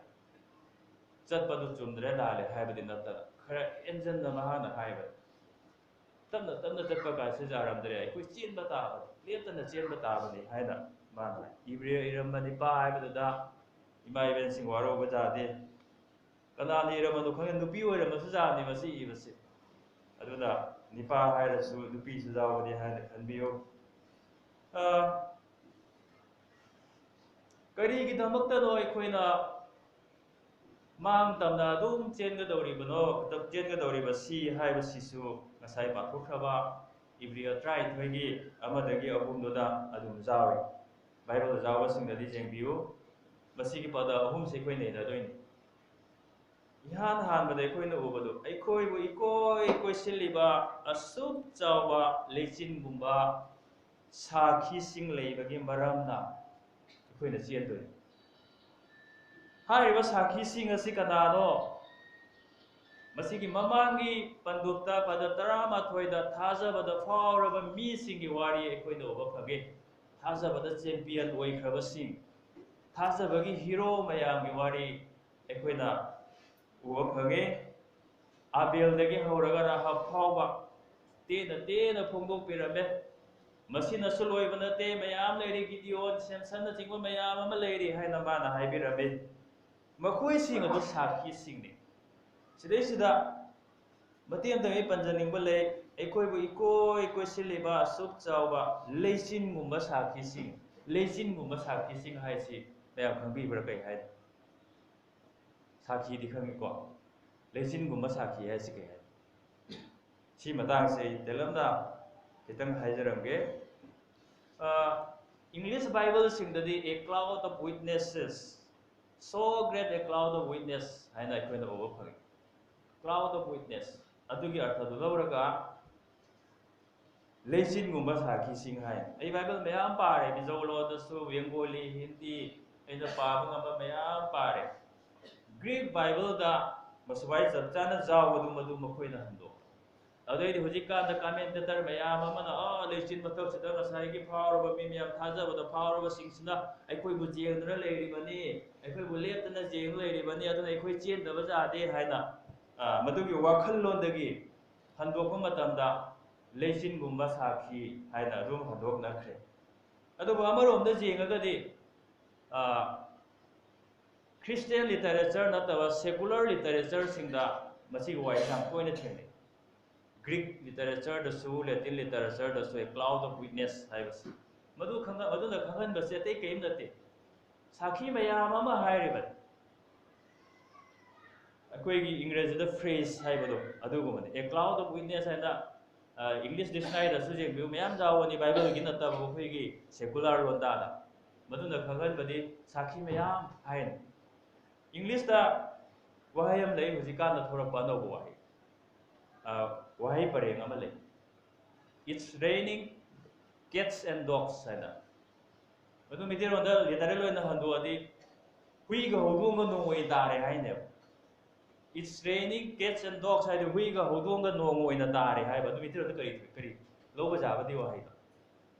ꯆꯠꯄꯗꯨ ꯆꯨꯝꯗ꯭ꯔꯦ ꯂꯥꯜꯂꯦ ꯍꯥꯏꯕꯗꯤ ꯅꯠꯇꯅ ꯈꯔ ꯍꯦꯟꯖꯟꯅ ꯃꯍꯥꯛꯅ ꯍꯥꯏꯕꯅꯤ꯫ ꯇꯞꯅ ꯇꯞꯅ ꯆꯠꯄ ꯀꯥꯏꯁꯤ ꯌꯥꯔꯝꯗ꯭ꯔꯦ, ꯑꯩꯈꯣꯏ ꯆꯦꯟꯕ ꯇꯥꯕꯅꯤ, ꯂꯦꯞꯇꯅ ꯆꯦꯟꯕ ꯇꯥꯕꯅꯤ ꯍꯥꯏꯅ ꯃꯥꯅ ꯍꯥꯏ꯫ ꯏꯕ꯭ꯔꯤꯌ ꯏꯔꯝꯕ ꯅꯤꯄꯥ ꯍꯥꯏꯕꯗꯨꯗ ꯏꯃꯥ ꯏꯕꯦꯟꯁꯤꯡ ꯋꯥꯔꯧꯕ ꯌꯥꯗꯦ꯫ ꯀꯅꯥꯅ ꯏꯔꯝꯕꯅꯣ ꯈꯪꯗꯦ, ꯅꯨꯄꯤ ꯑꯣꯏꯔꯝꯕꯁꯨ ꯌꯥꯅꯤ ꯃꯁꯤ ꯏꯕꯁꯦ꯫ ꯑꯗꯨꯅ ꯅꯤꯄꯥ ꯍꯥꯏꯔꯁꯨ ꯅꯨꯄꯤꯁꯨ ꯌꯥꯎꯒꯅꯤ ꯍꯥꯏꯅ ꯈꯟꯕꯤꯌꯨ꯫ ꯑ, ꯀꯔꯤꯒꯤꯗꯃꯛꯇꯅꯣ ꯑꯩꯈꯣꯏꯅ ꯃꯥꯡ ꯇꯝꯅ ꯑꯗꯨꯝ ꯆꯦꯟꯒꯗꯧꯔꯤꯕꯅꯣ, ꯆꯦꯟꯒꯗꯧꯔꯤꯕꯁꯤ ꯍꯥꯏꯕꯁꯤꯁꯨ ꯉꯁꯥꯏ ꯄꯥꯊꯣꯛꯈ꯭ꯔꯕ ꯏꯕ꯭ꯔꯤꯌ ꯇꯔꯥꯅꯤꯊꯣꯏꯒꯤ ꯑꯃꯗꯒꯤ ꯑꯍꯨꯝꯗꯨꯗ ꯑꯗꯨꯝ ꯌꯥꯎꯔꯦ꯫ ꯕꯥꯏꯕꯜꯗ ꯌꯥꯎꯕꯁꯤꯡꯗꯗꯤ ꯌꯦꯡꯕꯤꯌꯨ꯫ ꯃꯁꯤꯒꯤ ꯄꯗ ꯑꯍꯨꯝꯁꯤ ꯑꯩꯈꯣꯏ ꯅꯩꯅꯗꯣꯏꯅꯤ꯫ ꯏꯍꯥꯟ ꯍꯥꯟꯕꯗ ꯑꯩꯈꯣꯏꯅ ꯎꯕꯗꯨ, ꯑꯩꯈꯣꯏꯕꯨ ꯏꯀꯣꯏ ꯀꯣꯏꯁꯤꯜꯂꯤꯕ ꯑꯁꯨꯛ ꯆꯥꯎꯕ ꯂꯩꯆꯤꯟꯒꯨꯝꯕ ꯁꯥꯈꯤꯁꯤꯡ ꯂꯩꯕꯒꯤ ꯃꯔꯝꯅ ꯑꯩꯈꯣꯏꯅ ꯆꯦꯟꯗꯣꯏꯅꯤ꯫ ꯍꯥꯏꯔꯤꯕ ꯁꯥꯈꯤꯁꯤꯡ ꯑꯁꯤ ꯀꯅꯥꯅꯣ? ꯃꯁꯤꯒꯤ ꯃꯃꯥꯡꯒꯤ ꯄꯟꯗꯨꯞꯇ ꯄꯗ ꯇꯔꯥꯃꯥꯊꯣꯏꯗ ꯊꯥꯖꯕꯗ ꯐꯥꯎꯔꯕ ꯃꯤꯁꯤꯡꯒꯤ ꯋꯥꯔꯤ ꯑꯩꯈꯣꯏꯅ ꯎꯕ ꯐꯪꯉꯤ꯫ ꯊꯥꯖꯕꯗ ꯆꯦꯝꯄꯤꯌꯟ ꯑꯣꯏꯈ꯭ꯔꯕꯁꯤꯡ, ꯊꯥꯖꯕꯒꯤ ꯍꯤꯔꯣ ꯃꯌꯥꯝꯒꯤ ꯋꯥꯔꯤ ꯑꯩꯈꯣꯏꯅ ꯎꯕ ꯐꯪꯉꯤ꯫ ꯑꯥꯕꯦꯜꯗꯒꯤ ꯍꯧꯔꯒ ꯔꯥꯍꯥꯕ ꯐꯥꯎꯕ ꯇꯦꯟꯅ ꯇꯦꯟꯅ ꯐꯣꯡꯗꯣꯛꯄꯤꯔꯝꯃꯦ꯫ ꯃꯁꯤꯅꯁꯨ ꯂꯣꯏꯕ ꯅꯠꯇꯦ, ꯃꯌꯥꯝ ꯂꯩꯔꯤ, ꯒꯤꯗꯤꯌꯣꯟ, ꯁꯦꯝꯁꯟꯅꯆꯤꯡꯕ ꯃꯌꯥꯝ ꯑꯃ ꯂꯩꯔꯤ ꯍꯥꯏꯅ ꯃꯥꯅ ꯍꯥꯏꯕꯤꯔꯝꯃꯤ꯫ ꯃꯈꯣꯏꯁꯤꯡ ꯑꯗꯨ ꯁꯥꯈꯤꯁꯤꯡꯅꯤ꯫ ꯁꯤꯗꯩꯁꯤꯗ ꯃꯇꯦꯛ ꯑꯃꯇꯪ ꯑꯩ ꯄꯟꯖꯅꯤꯡꯕ ꯂꯩ꯫ ꯑꯩꯈꯣꯏꯕꯨ ꯏꯀꯣꯏ ꯀꯣꯏꯁꯤꯜꯂꯤꯕ ꯑꯁꯨꯛ ꯆꯥꯎꯕ ꯂꯩꯆꯤꯟꯒꯨꯝꯕ ꯁꯥꯈꯤꯁꯤꯡ, ꯂꯩꯆꯤꯟꯒꯨꯝꯕ ꯁꯥꯈꯤꯁꯤꯡ ꯍꯥꯏꯁꯤ ꯃꯌꯥꯝ ꯈꯪꯕꯤꯕ꯭ꯔꯥ? ꯀꯩ ꯍꯥꯏ? ꯁꯥꯈꯤꯗꯤ ꯈꯪꯉꯤꯀꯣ? ꯂꯩꯆꯤꯟꯒꯨꯝꯕ ꯁꯥꯈꯤ ꯍꯥꯏꯁꯤ ꯀꯩ ꯍꯥꯏ? ꯁꯤ ꯃꯇꯥꯡꯁꯦ ꯑꯩ ꯇꯦꯜꯂꯞꯅ ꯈꯤꯇꯪ ꯍꯥꯏꯖꯔꯝꯒꯦ꯫ ꯑ, English Bible ꯁꯤꯡꯗꯗꯤ "A cloud of witnesses, so great a cloud of witness" ꯍꯥꯏꯅ ꯑꯩꯈꯣꯏꯅ ꯎꯕ ꯐꯪꯉꯤ꯫ Cloud of witness, ꯑꯗꯨꯒꯤ ꯑꯔꯊꯗꯨ ꯂꯧꯔꯒ ꯂꯩꯆꯤꯟꯒꯨꯝꯕ ꯁꯥꯈꯤꯁꯤꯡ ꯍꯥꯏ꯫ ꯑꯩ ꯕꯥꯏꯕꯜ ꯃꯌꯥꯝ ꯄꯥꯔꯦ, ꯃꯤꯖꯣ ꯂꯣꯟꯗꯁꯨ, ꯕꯦꯡꯒꯣꯂꯤ, ꯍꯤꯟꯗꯤ, ꯑꯩꯅ ꯄꯥꯕ ꯉꯝꯕ ꯃꯌꯥꯝ ꯄꯥꯔꯦ꯫ ꯒ꯭ꯔꯤꯛ ꯕꯥꯏꯕꯜꯗ ꯃꯁꯨꯃꯥꯏ ꯆꯞ ꯆꯥꯅ ꯌꯥꯎꯕꯗꯨ ꯃꯗꯨ ꯃꯈꯣꯏꯅ ꯍꯟꯗꯣꯛ꯫ ꯑꯗꯨꯗꯩꯗꯤ ꯍꯧꯖꯤꯛꯀꯥꯟꯗ ꯀꯃꯦꯟꯇꯦꯇꯔ ꯃꯌꯥꯝ ꯑꯃꯅ, "ꯑꯥ, ꯂꯩꯆꯤꯟ ꯃꯊꯛꯁꯤꯗ ꯉꯁꯥꯏꯒꯤ ꯐꯥꯎꯔꯕ, ꯃꯤ ꯃꯌꯥꯝ ꯊꯥꯖꯕꯗ ꯐꯥꯎꯔꯕꯁꯤꯡꯁꯤꯅ ꯑꯩꯈꯣꯏꯕꯨ ꯌꯦꯡꯗꯨꯅ ꯂꯩꯔꯤꯕꯅꯤ, ꯑꯩꯈꯣꯏꯕꯨ ꯂꯦꯞꯇꯅ ꯌꯦꯡ ꯂꯩꯔꯤꯕꯅꯤ, ꯑꯗꯨꯅ ꯑꯩꯈꯣꯏ ꯆꯦꯟꯗꯕ ꯌꯥꯗꯦ" ꯍꯥꯏꯅ, ꯑ, ꯃꯗꯨꯒꯤ ꯋꯥꯈꯜꯂꯣꯟꯗꯒꯤ ꯍꯟꯗꯣꯛꯄ ꯃꯇꯝꯗ ꯂꯩꯆꯤꯟꯒꯨꯝꯕ ꯁꯥꯈꯤ ꯍꯥꯏꯅ ꯑꯗꯨꯝ ꯍꯟꯗꯣꯛꯅꯈ꯭ꯔꯦ꯫ ꯑꯗꯨꯕꯨ ꯑꯃꯔꯣꯝꯗ ꯌꯦꯡꯉꯒꯗꯤ, ꯑ, Christian literature ꯅꯠꯇꯕ secular literature ꯁꯤꯡꯗ ꯃꯁꯤꯒꯤ ꯋꯥꯍꯩꯁꯤ ꯌꯥꯝ ꯇꯣꯏꯅ ꯊꯦꯡꯅꯩ꯫ ꯒ꯭ꯔꯤꯛ ꯂꯤꯇꯔꯦꯆꯔꯗꯁꯨ, ꯂꯦꯇꯤꯟ ꯂꯤꯇꯔꯦꯆꯔꯗꯁꯨ "A cloud of witness" ꯍꯥꯏꯕꯁꯤ, ꯃꯗꯨ ꯈꯪꯍ-, ꯃꯗꯨꯅ ꯈꯪꯍꯟꯕꯁꯤ ꯑꯇꯩ ꯀꯔꯤꯝ ꯅꯠꯇꯦ, ꯁꯥꯈꯤ ꯃꯌꯥꯝ ꯑꯃ ꯍꯥꯏꯔꯤꯕꯅꯤ꯫ ꯑꯩꯈꯣꯏꯒꯤ ꯏꯪꯒ꯭ꯔꯦꯖꯤꯗ phrase ꯍꯥꯏꯕꯗꯣ ꯑꯗꯨꯒꯨꯝꯕꯅꯤ꯫ "A cloud of witness" ꯍꯥꯏꯅ, ꯑ, English dictionary ꯗꯁꯨ ꯌꯦꯡꯕꯤꯌꯨ, ꯃꯌꯥꯝ ꯌꯥꯎꯕꯅꯤ, ꯕꯥꯏꯕꯜꯒꯤ ꯅꯠꯇꯕ ꯑꯩꯈꯣꯏꯒꯤ secular ꯂꯣꯟꯗꯥꯗ꯫ ꯃꯗꯨꯅ ꯈꯪꯍꯟꯕꯗꯤ ꯁꯥꯈꯤ ꯃꯌꯥꯝ ꯍꯥꯏꯅ꯫ English ꯇ ꯋꯥꯍꯩ ꯑꯃ ꯂꯩ, ꯍꯧꯖꯤꯛꯀꯥꯟꯗ ꯊꯣꯔꯛꯄ ꯑꯅꯧꯕ ꯋꯥꯍꯩ, ꯑ, ꯋꯥꯍꯩ ꯄꯔꯦꯡ ꯑꯃ ꯂꯩ, "It's raining cats and dogs" ꯍꯥꯏꯅ꯫ ꯑꯗꯨ ꯃꯩꯇꯩꯂꯣꯟꯗ literal ꯑꯣꯏꯅ ꯍꯟꯗꯣꯛꯑꯗꯤ "ꯍꯨꯏꯒ ꯍꯧꯗꯣꯡꯒ ꯅꯣꯡ ꯑꯣꯏꯅ ꯇꯥꯔꯦ" ꯍꯥꯏꯅꯦꯕ꯫ "It's raining cats and dogs" ꯍꯥꯏꯗꯤ ꯍꯨꯏꯒ ꯍꯧꯗꯣꯡꯒ ꯅꯣꯡ ꯑꯣꯏꯅ ꯇꯥꯔꯦ ꯍꯥꯏꯕ꯫ ꯑꯗꯨ ꯃꯩꯇꯩꯂꯣꯟꯗ ꯀꯔꯤ, ꯀꯔꯤ ꯂꯧꯕ ꯌꯥꯕꯗꯤ ꯋꯥꯍꯩꯗꯣ?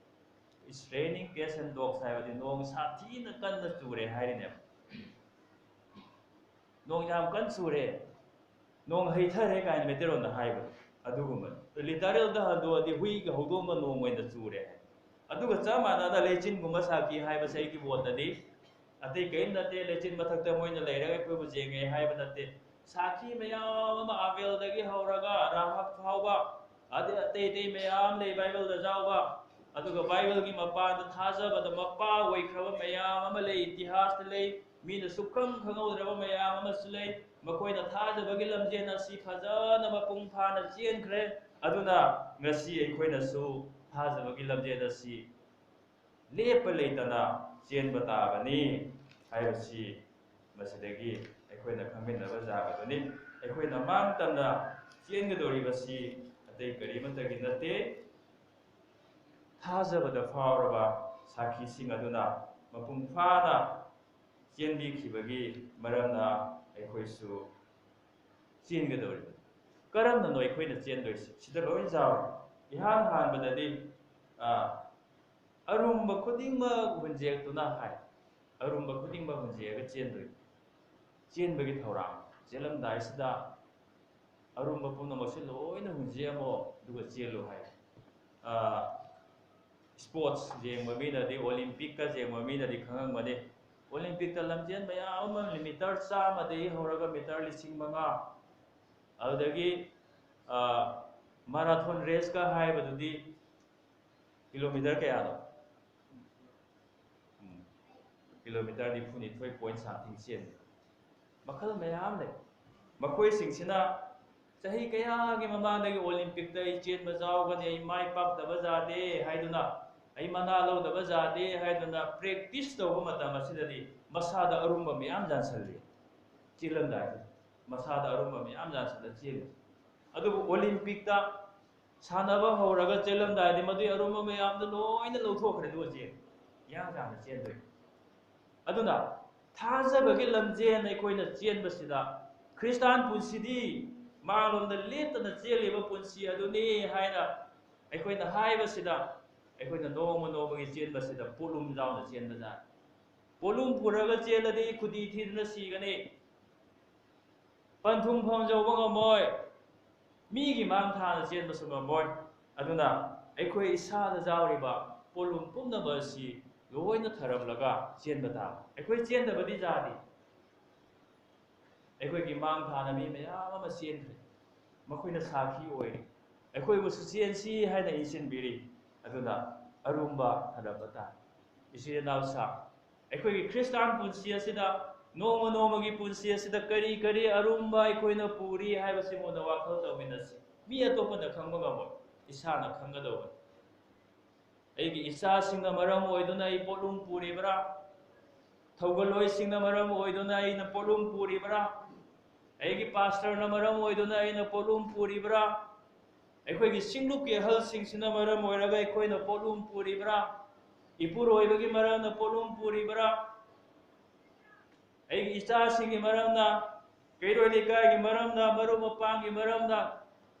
"It's raining cats and dogs" ꯍꯥꯏꯕꯗꯤ ꯅꯣꯡ ꯁꯥꯊꯤꯅ ꯀꯟꯅ ꯆꯨꯔꯦ ꯍꯥꯏꯔꯤꯅꯦꯕ꯫ "ꯅꯣꯡ ꯌꯥꯝ ꯀꯟꯅ ꯆꯨꯔꯦ, ꯅꯣꯡ ꯍꯩꯊꯔꯦ" ꯀꯥꯏꯅ ꯃꯩꯇꯩꯂꯣꯟꯗ ꯍꯥꯏꯕꯗꯣ ꯑꯗꯨꯒꯨꯝꯕꯅꯤ꯫ Literal ꯗ ꯍꯟꯗꯣꯛꯑꯗꯤ "ꯍꯨꯏꯒ ꯍꯧꯗꯣꯡꯒ ꯅꯣꯡ ꯑꯣꯏꯅ ꯆꯨꯔꯦ" ꯍꯥꯏ꯫ ꯑꯗꯨꯒ ꯆꯞ ꯃꯥꯟꯅꯅ "ꯂꯩꯆꯤꯟꯒꯨꯝꯕ ꯁꯥꯈꯤ" ꯍꯥꯏꯕꯁꯦ ꯑꯩꯒꯤ ꯃꯣꯠꯇꯗꯤ ꯑꯇꯩ ꯀꯔꯤꯝ ꯅꯠꯇꯦ, ꯂꯩꯆꯤꯟ ꯃꯊꯛꯇ ꯃꯣꯏꯅ ꯂꯩꯔꯒ ꯑꯩꯈꯣꯏꯕꯨ ꯌꯦꯡꯉꯦ ꯍꯥꯏꯕ ꯅꯠꯇꯦ꯫ ꯁꯥꯈꯤ ꯃꯌꯥꯝ ꯑꯃ, ꯑꯕꯦꯜꯗꯒꯤ ꯍꯧꯔꯒ ꯔꯥꯍꯕ ꯐꯥꯎꯕ, ꯑꯗꯩ ꯑꯇꯩ ꯑꯇꯩ ꯃꯌꯥꯝ ꯂꯩ ꯕꯥꯏꯕꯜꯗ ꯌꯥꯎꯕ꯫ ꯑꯗꯨꯒ ꯕꯥꯏꯕꯜꯒꯤ ꯃꯄꯥꯟꯗ ꯊꯥꯖꯕꯗ ꯃꯄꯥ ꯑꯣꯏꯈ꯭ꯔꯕ ꯃꯌꯥꯝ ꯑꯃ ꯂꯩ, ꯏꯇꯤꯍꯥꯁꯇ ꯂꯩ, ꯃꯤꯅ ꯁꯨꯛꯈꯪ ꯈꯪꯍꯧꯗ꯭ꯔꯕ ꯃꯌꯥꯝ ꯑꯃꯁꯨ ꯂꯩ꯫ ꯃꯈꯣꯏꯅ ꯊꯥꯖꯕꯒꯤ ꯂꯝꯖꯦꯜ ꯑꯁꯤ ꯐꯖꯅ ꯃꯄꯨꯡ ꯐꯥꯅ ꯆꯦꯟꯈ꯭ꯔꯦ꯫ ꯑꯗꯨꯅ ꯉꯁꯤ ꯑꯩꯈꯣꯏꯅꯁꯨ ꯊꯥꯖꯕꯒꯤ ꯂꯝꯖꯦꯜ ꯑꯁꯤ ꯂꯦꯞꯄ ꯂꯩꯇꯅ ꯆꯦꯟꯕ ꯇꯥꯕꯅꯤ ꯍꯥꯏꯕꯁꯤ ꯃꯁꯤꯗꯒꯤ ꯑꯩꯈꯣꯏꯅ ꯈꯪꯃꯤꯟꯅꯕ ꯌꯥꯕꯗꯨꯅꯤ꯫ ꯑꯩꯈꯣꯏꯅ ꯃꯥꯡ ꯇꯝꯅ ꯆꯦꯟꯒꯗꯧꯔꯤꯕꯁꯤ ꯑꯇꯩ ꯀꯔꯤꯃꯠꯇꯒꯤ ꯅꯠꯇꯦ, ꯊꯥꯖꯕꯗ ꯐꯥꯎꯔꯕ ꯁꯥꯈꯤꯁꯤꯡ ꯑꯗꯨꯅ ꯃꯄꯨꯡ ꯐꯥꯅ ꯆꯦꯟꯕꯤꯈꯤꯕꯒꯤ ꯃꯔꯝꯅ ꯑꯩꯈꯣꯏꯁꯨ ꯆꯦꯟꯒꯗꯧꯔꯤꯕꯅꯤ꯫ ꯀꯔꯝꯅꯅꯣ ꯑꯩꯈꯣꯏꯅ ꯆꯦꯟꯗꯣꯏꯁꯤ? ꯁꯤꯗ ꯂꯣꯏ ꯌꯥꯎꯔꯦ꯫ ꯏꯍꯥꯟ ꯍꯥꯟꯕꯗꯗꯤ, ꯑ, ꯑꯔꯨꯝꯕ ꯈꯨꯗꯤꯡꯃꯛ ꯍꯨꯟꯖꯦꯛꯇꯨꯅ ꯍꯥꯏ꯫ ꯑꯔꯨꯝꯕ ꯈꯨꯗꯤꯡꯃꯛ ꯍꯨꯟꯖꯦꯛꯑꯒ ꯆꯦꯟꯗꯣꯏꯅꯤ꯫ ꯆꯦꯟꯕꯒꯤ ꯊꯧꯔꯥꯡ, ꯆꯦꯜꯂꯝꯗꯥꯏꯁꯤꯗ ꯑꯔꯨꯝꯕ ꯄꯨꯝꯅꯃꯛꯁꯦ ꯂꯣꯏꯅ ꯍꯨꯟꯖꯦꯛꯑꯝꯃꯣ, ꯑꯗꯨꯒ ꯆꯦꯜꯂꯨ ꯍꯥꯏ꯫ ꯑ, ꯏꯁꯄꯣꯔꯠꯁ ꯌꯦꯡꯕ ꯃꯤꯅꯗꯤ, ꯑꯣꯂꯤꯝꯄꯤꯛꯀ ꯌꯦꯡꯕ ꯃꯤꯅꯗꯤ ꯈꯪꯉꯝꯒꯅꯤ꯫ ꯑꯣꯂꯤꯝꯄꯤꯛꯇ ꯂꯝꯖꯦꯟ ꯃꯌꯥꯝ ꯑꯃ, ꯃꯤꯇꯔ ꯆꯥꯝꯃꯗꯒꯤ ꯍꯧꯔꯒ ꯃꯤꯇꯔ ꯂꯤꯁꯤꯡ ꯃꯉꯥ, ꯑꯗꯨꯗꯒꯤ, ꯑ, ꯃꯥꯔꯥꯊꯣꯟ ꯔꯦꯁꯀ ꯍꯥꯏꯕꯗꯨꯗꯤ ꯀꯤꯂꯣꯃꯤꯇꯔ ꯀꯌꯥꯅꯣ? ꯎꯝ, ꯀꯤꯂꯣꯃꯤꯇꯔ ꯅꯤꯐꯨꯅꯤꯊꯣꯏ point something ꯆꯦꯟꯕ꯫ ꯃꯈꯜ ꯃꯌꯥꯝ ꯂꯩ꯫ ꯃꯈꯣꯏꯁꯤꯡꯁꯤꯅ ꯆꯍꯤ ꯀꯌꯥꯒꯤ ꯃꯃꯥꯡꯗꯒꯤ ꯑꯣꯂꯤꯝꯄꯤꯛꯇ ꯑꯩ ꯆꯦꯟꯕ ꯌꯥꯎꯒꯅꯤ, ꯑꯩ ꯃꯥꯏ ꯄꯥꯛꯇꯕ ꯌꯥꯗꯦ ꯍꯥꯏꯗꯨꯅ, ꯑꯩ ꯃꯅꯥ ꯂꯧꯗꯕ ꯌꯥꯗꯦ ꯍꯥꯏꯗꯨꯅ ꯄ꯭ꯔꯦꯛꯇꯤꯁ ꯇꯧꯕ ꯃꯇꯝ ꯑꯁꯤꯗꯗꯤ ꯃꯁꯥꯗ ꯑꯔꯨꯝꯕ ꯃꯌꯥꯝ ꯌꯥꯟꯁꯜꯂꯤ꯫ ꯆꯦꯜꯂꯝꯗꯥꯏꯗ ꯃꯁꯥꯗ ꯑꯔꯨꯝꯕ ꯃꯌꯥꯝ ꯌꯥꯟꯁꯜꯂ ꯆꯦꯜꯂꯤ꯫ ꯑꯗꯨꯕꯨ ꯑꯣꯂꯤꯝꯄꯤꯛꯇ ꯁꯥꯟꯅꯕ ꯍꯧꯔꯒ ꯆꯦꯜꯂꯝꯗꯥꯏꯗꯤ ꯃꯗꯨꯒꯤ ꯑꯔꯨꯝꯕ ꯃꯌꯥꯝꯗꯨ ꯂꯣꯏꯅ ꯂꯧꯊꯣꯛꯈ꯭ꯔꯦ, ꯑꯗꯨꯒ ꯆꯦꯜꯂꯤ꯫ ꯏꯌꯥꯡ ꯌꯥꯡꯅ ꯆꯦꯟꯗꯣꯏꯅꯤ꯫ ꯑꯗꯨꯅ ꯊꯥꯖꯕꯒꯤ ꯂꯝꯖꯦꯟ ꯑꯩꯈꯣꯏꯅ ꯆꯦꯟꯕꯁꯤꯗ ꯈ꯭ꯔꯤꯁꯇꯥꯟ ꯄꯨꯟꯁꯤꯗꯤ ꯃꯥꯡꯂꯣꯝꯗ ꯂꯦꯞꯇꯅ ꯆꯦꯜꯂꯤꯕ ꯄꯨꯟꯁꯤ ꯑꯗꯨꯅꯤ ꯍꯥꯏꯅ ꯑꯩꯈꯣꯏꯅ ꯍꯥꯏꯕꯁꯤꯗ, ꯑꯩꯈꯣꯏꯅ ꯅꯣꯡꯃ ꯅꯣꯡꯃꯒꯤ ꯆꯦꯟꯕꯁꯤꯗ ꯄꯣꯠꯂꯨꯝ ꯌꯥꯎꯅ ꯆꯦꯟꯕꯖꯥꯠꯅꯤ꯫ ꯄꯣꯠꯂꯨꯝ ꯄꯨꯔꯒ ꯆꯦꯜꯂꯗꯤ ꯈꯨꯗꯤ ꯊꯤꯗꯨꯅ ꯁꯤꯒꯅꯤ, ꯄꯟꯊꯨꯡꯐꯝ ꯌꯧꯕ ꯉꯝꯃꯣꯏ, ꯃꯤꯒꯤ ꯃꯥꯡ ꯊꯥꯅ ꯆꯦꯟꯕꯁꯨ ꯉꯝꯃꯣꯏ꯫ ꯑꯗꯨꯅ ꯑꯩꯈꯣꯏ ꯏꯁꯥꯗ ꯌꯥꯎꯔꯤꯕ ꯄꯣꯠꯂꯨꯝ ꯄꯨꯝꯅꯃꯛ ꯑꯁꯤ ꯂꯣꯏꯅ ꯊꯔꯝꯂꯒ ꯆꯦꯟꯕ ꯇꯥꯕ꯫ ꯑꯩꯈꯣꯏ ꯆꯦꯟꯗꯕꯗꯤ ꯌꯥꯗꯦ꯫ ꯑꯩꯈꯣꯏꯒꯤ ꯃꯥꯡ ꯊꯥꯅ ꯃꯤ ꯃꯌꯥꯝ ꯑꯃ ꯆꯦꯟꯈ꯭ꯔꯦ꯫ ꯃꯈꯣꯏꯅ ꯁꯥꯈꯤ ꯑꯣꯏꯔꯤ꯫ ꯑꯩꯈꯣꯏꯕꯨꯁꯨ ꯆꯦꯟꯁꯤ ꯍꯥꯏꯅ ꯏꯟꯁꯤꯟꯕꯤꯔꯤ꯫ ꯑꯗꯨꯅ ꯑꯔꯨꯝꯕ ꯊꯔꯝꯕ ꯇꯥꯏ꯫ ꯏꯆꯤꯜ ꯏꯅꯥꯎꯁꯥ, ꯑꯩꯈꯣꯏꯒꯤ ꯈ꯭ꯔꯤꯁꯇꯥꯟ ꯄꯨꯟꯁꯤ ꯑꯁꯤꯗ, ꯅꯣꯡꯃ ꯅꯣꯡꯃꯒꯤ ꯄꯨꯟꯁꯤ ꯑꯁꯤꯗ ꯀꯔꯤ ꯀꯔꯤ ꯑꯔꯨꯝꯕ ꯑꯩꯈꯣꯏꯅ ꯄꯨꯔꯤ ꯍꯥꯏꯕꯁꯤ ꯃꯨꯟꯅ ꯋꯥꯈꯜ ꯇꯧꯃꯤꯟꯅꯁꯤ꯫ ꯃꯤ ꯑꯇꯣꯞꯄꯅ ꯈꯪꯕ ꯉꯝꯃꯣꯏ, ꯏꯁꯥꯅ ꯈꯪꯒꯗꯧꯕꯅꯤ꯫ ꯑꯩꯒꯤ ꯏꯆꯥꯁꯤꯡꯅ ꯃꯔꯝ ꯑꯣꯏꯗꯨꯅ ꯑꯩ ꯄꯣꯠꯂꯨꯝ ꯄꯨꯔꯤꯕ꯭ꯔꯥ? ꯊꯧꯒꯜꯂꯣꯏꯁꯤꯡꯅ ꯃꯔꯝ ꯑꯣꯏꯗꯨꯅ ꯑꯩꯅ ꯄꯣꯠꯂꯨꯝ ꯄꯨꯔꯤꯕ꯭ꯔꯥ? ꯑꯩꯒꯤ ꯄꯥꯁꯇꯔꯅ ꯃꯔꯝ ꯑꯣꯏꯗꯨꯅ ꯑꯩꯅ ꯄꯣꯠꯂꯨꯝ ꯄꯨꯔꯤꯕ꯭ꯔꯥ? ꯑꯩꯈꯣꯏꯒꯤ ꯁꯤꯡꯂꯨꯞꯀꯤ ꯑꯍꯜꯁꯤꯡꯁꯤꯅ ꯃꯔꯝ ꯑꯣꯏꯔꯒ ꯑꯩꯈꯣꯏꯅ ꯄꯣꯠꯂꯨꯝ ꯄꯨꯔꯤꯕ꯭ꯔꯥ? ꯏꯄꯨꯔꯣꯏꯕꯒꯤ ꯃꯔꯝꯅ ꯄꯣꯠꯂꯨꯝ ꯄꯨꯔꯤꯕ꯭ꯔꯥ? ꯑꯩꯒꯤ ꯏꯆꯥꯁꯤꯡꯒꯤ ꯃꯔꯝꯅ, ꯀꯩꯔꯣꯏ ꯂꯩꯀꯥꯏꯒꯤ ꯃꯔꯝꯅ, ꯃꯔꯨꯞ ꯃꯄꯥꯡꯒꯤ ꯃꯔꯝꯅ,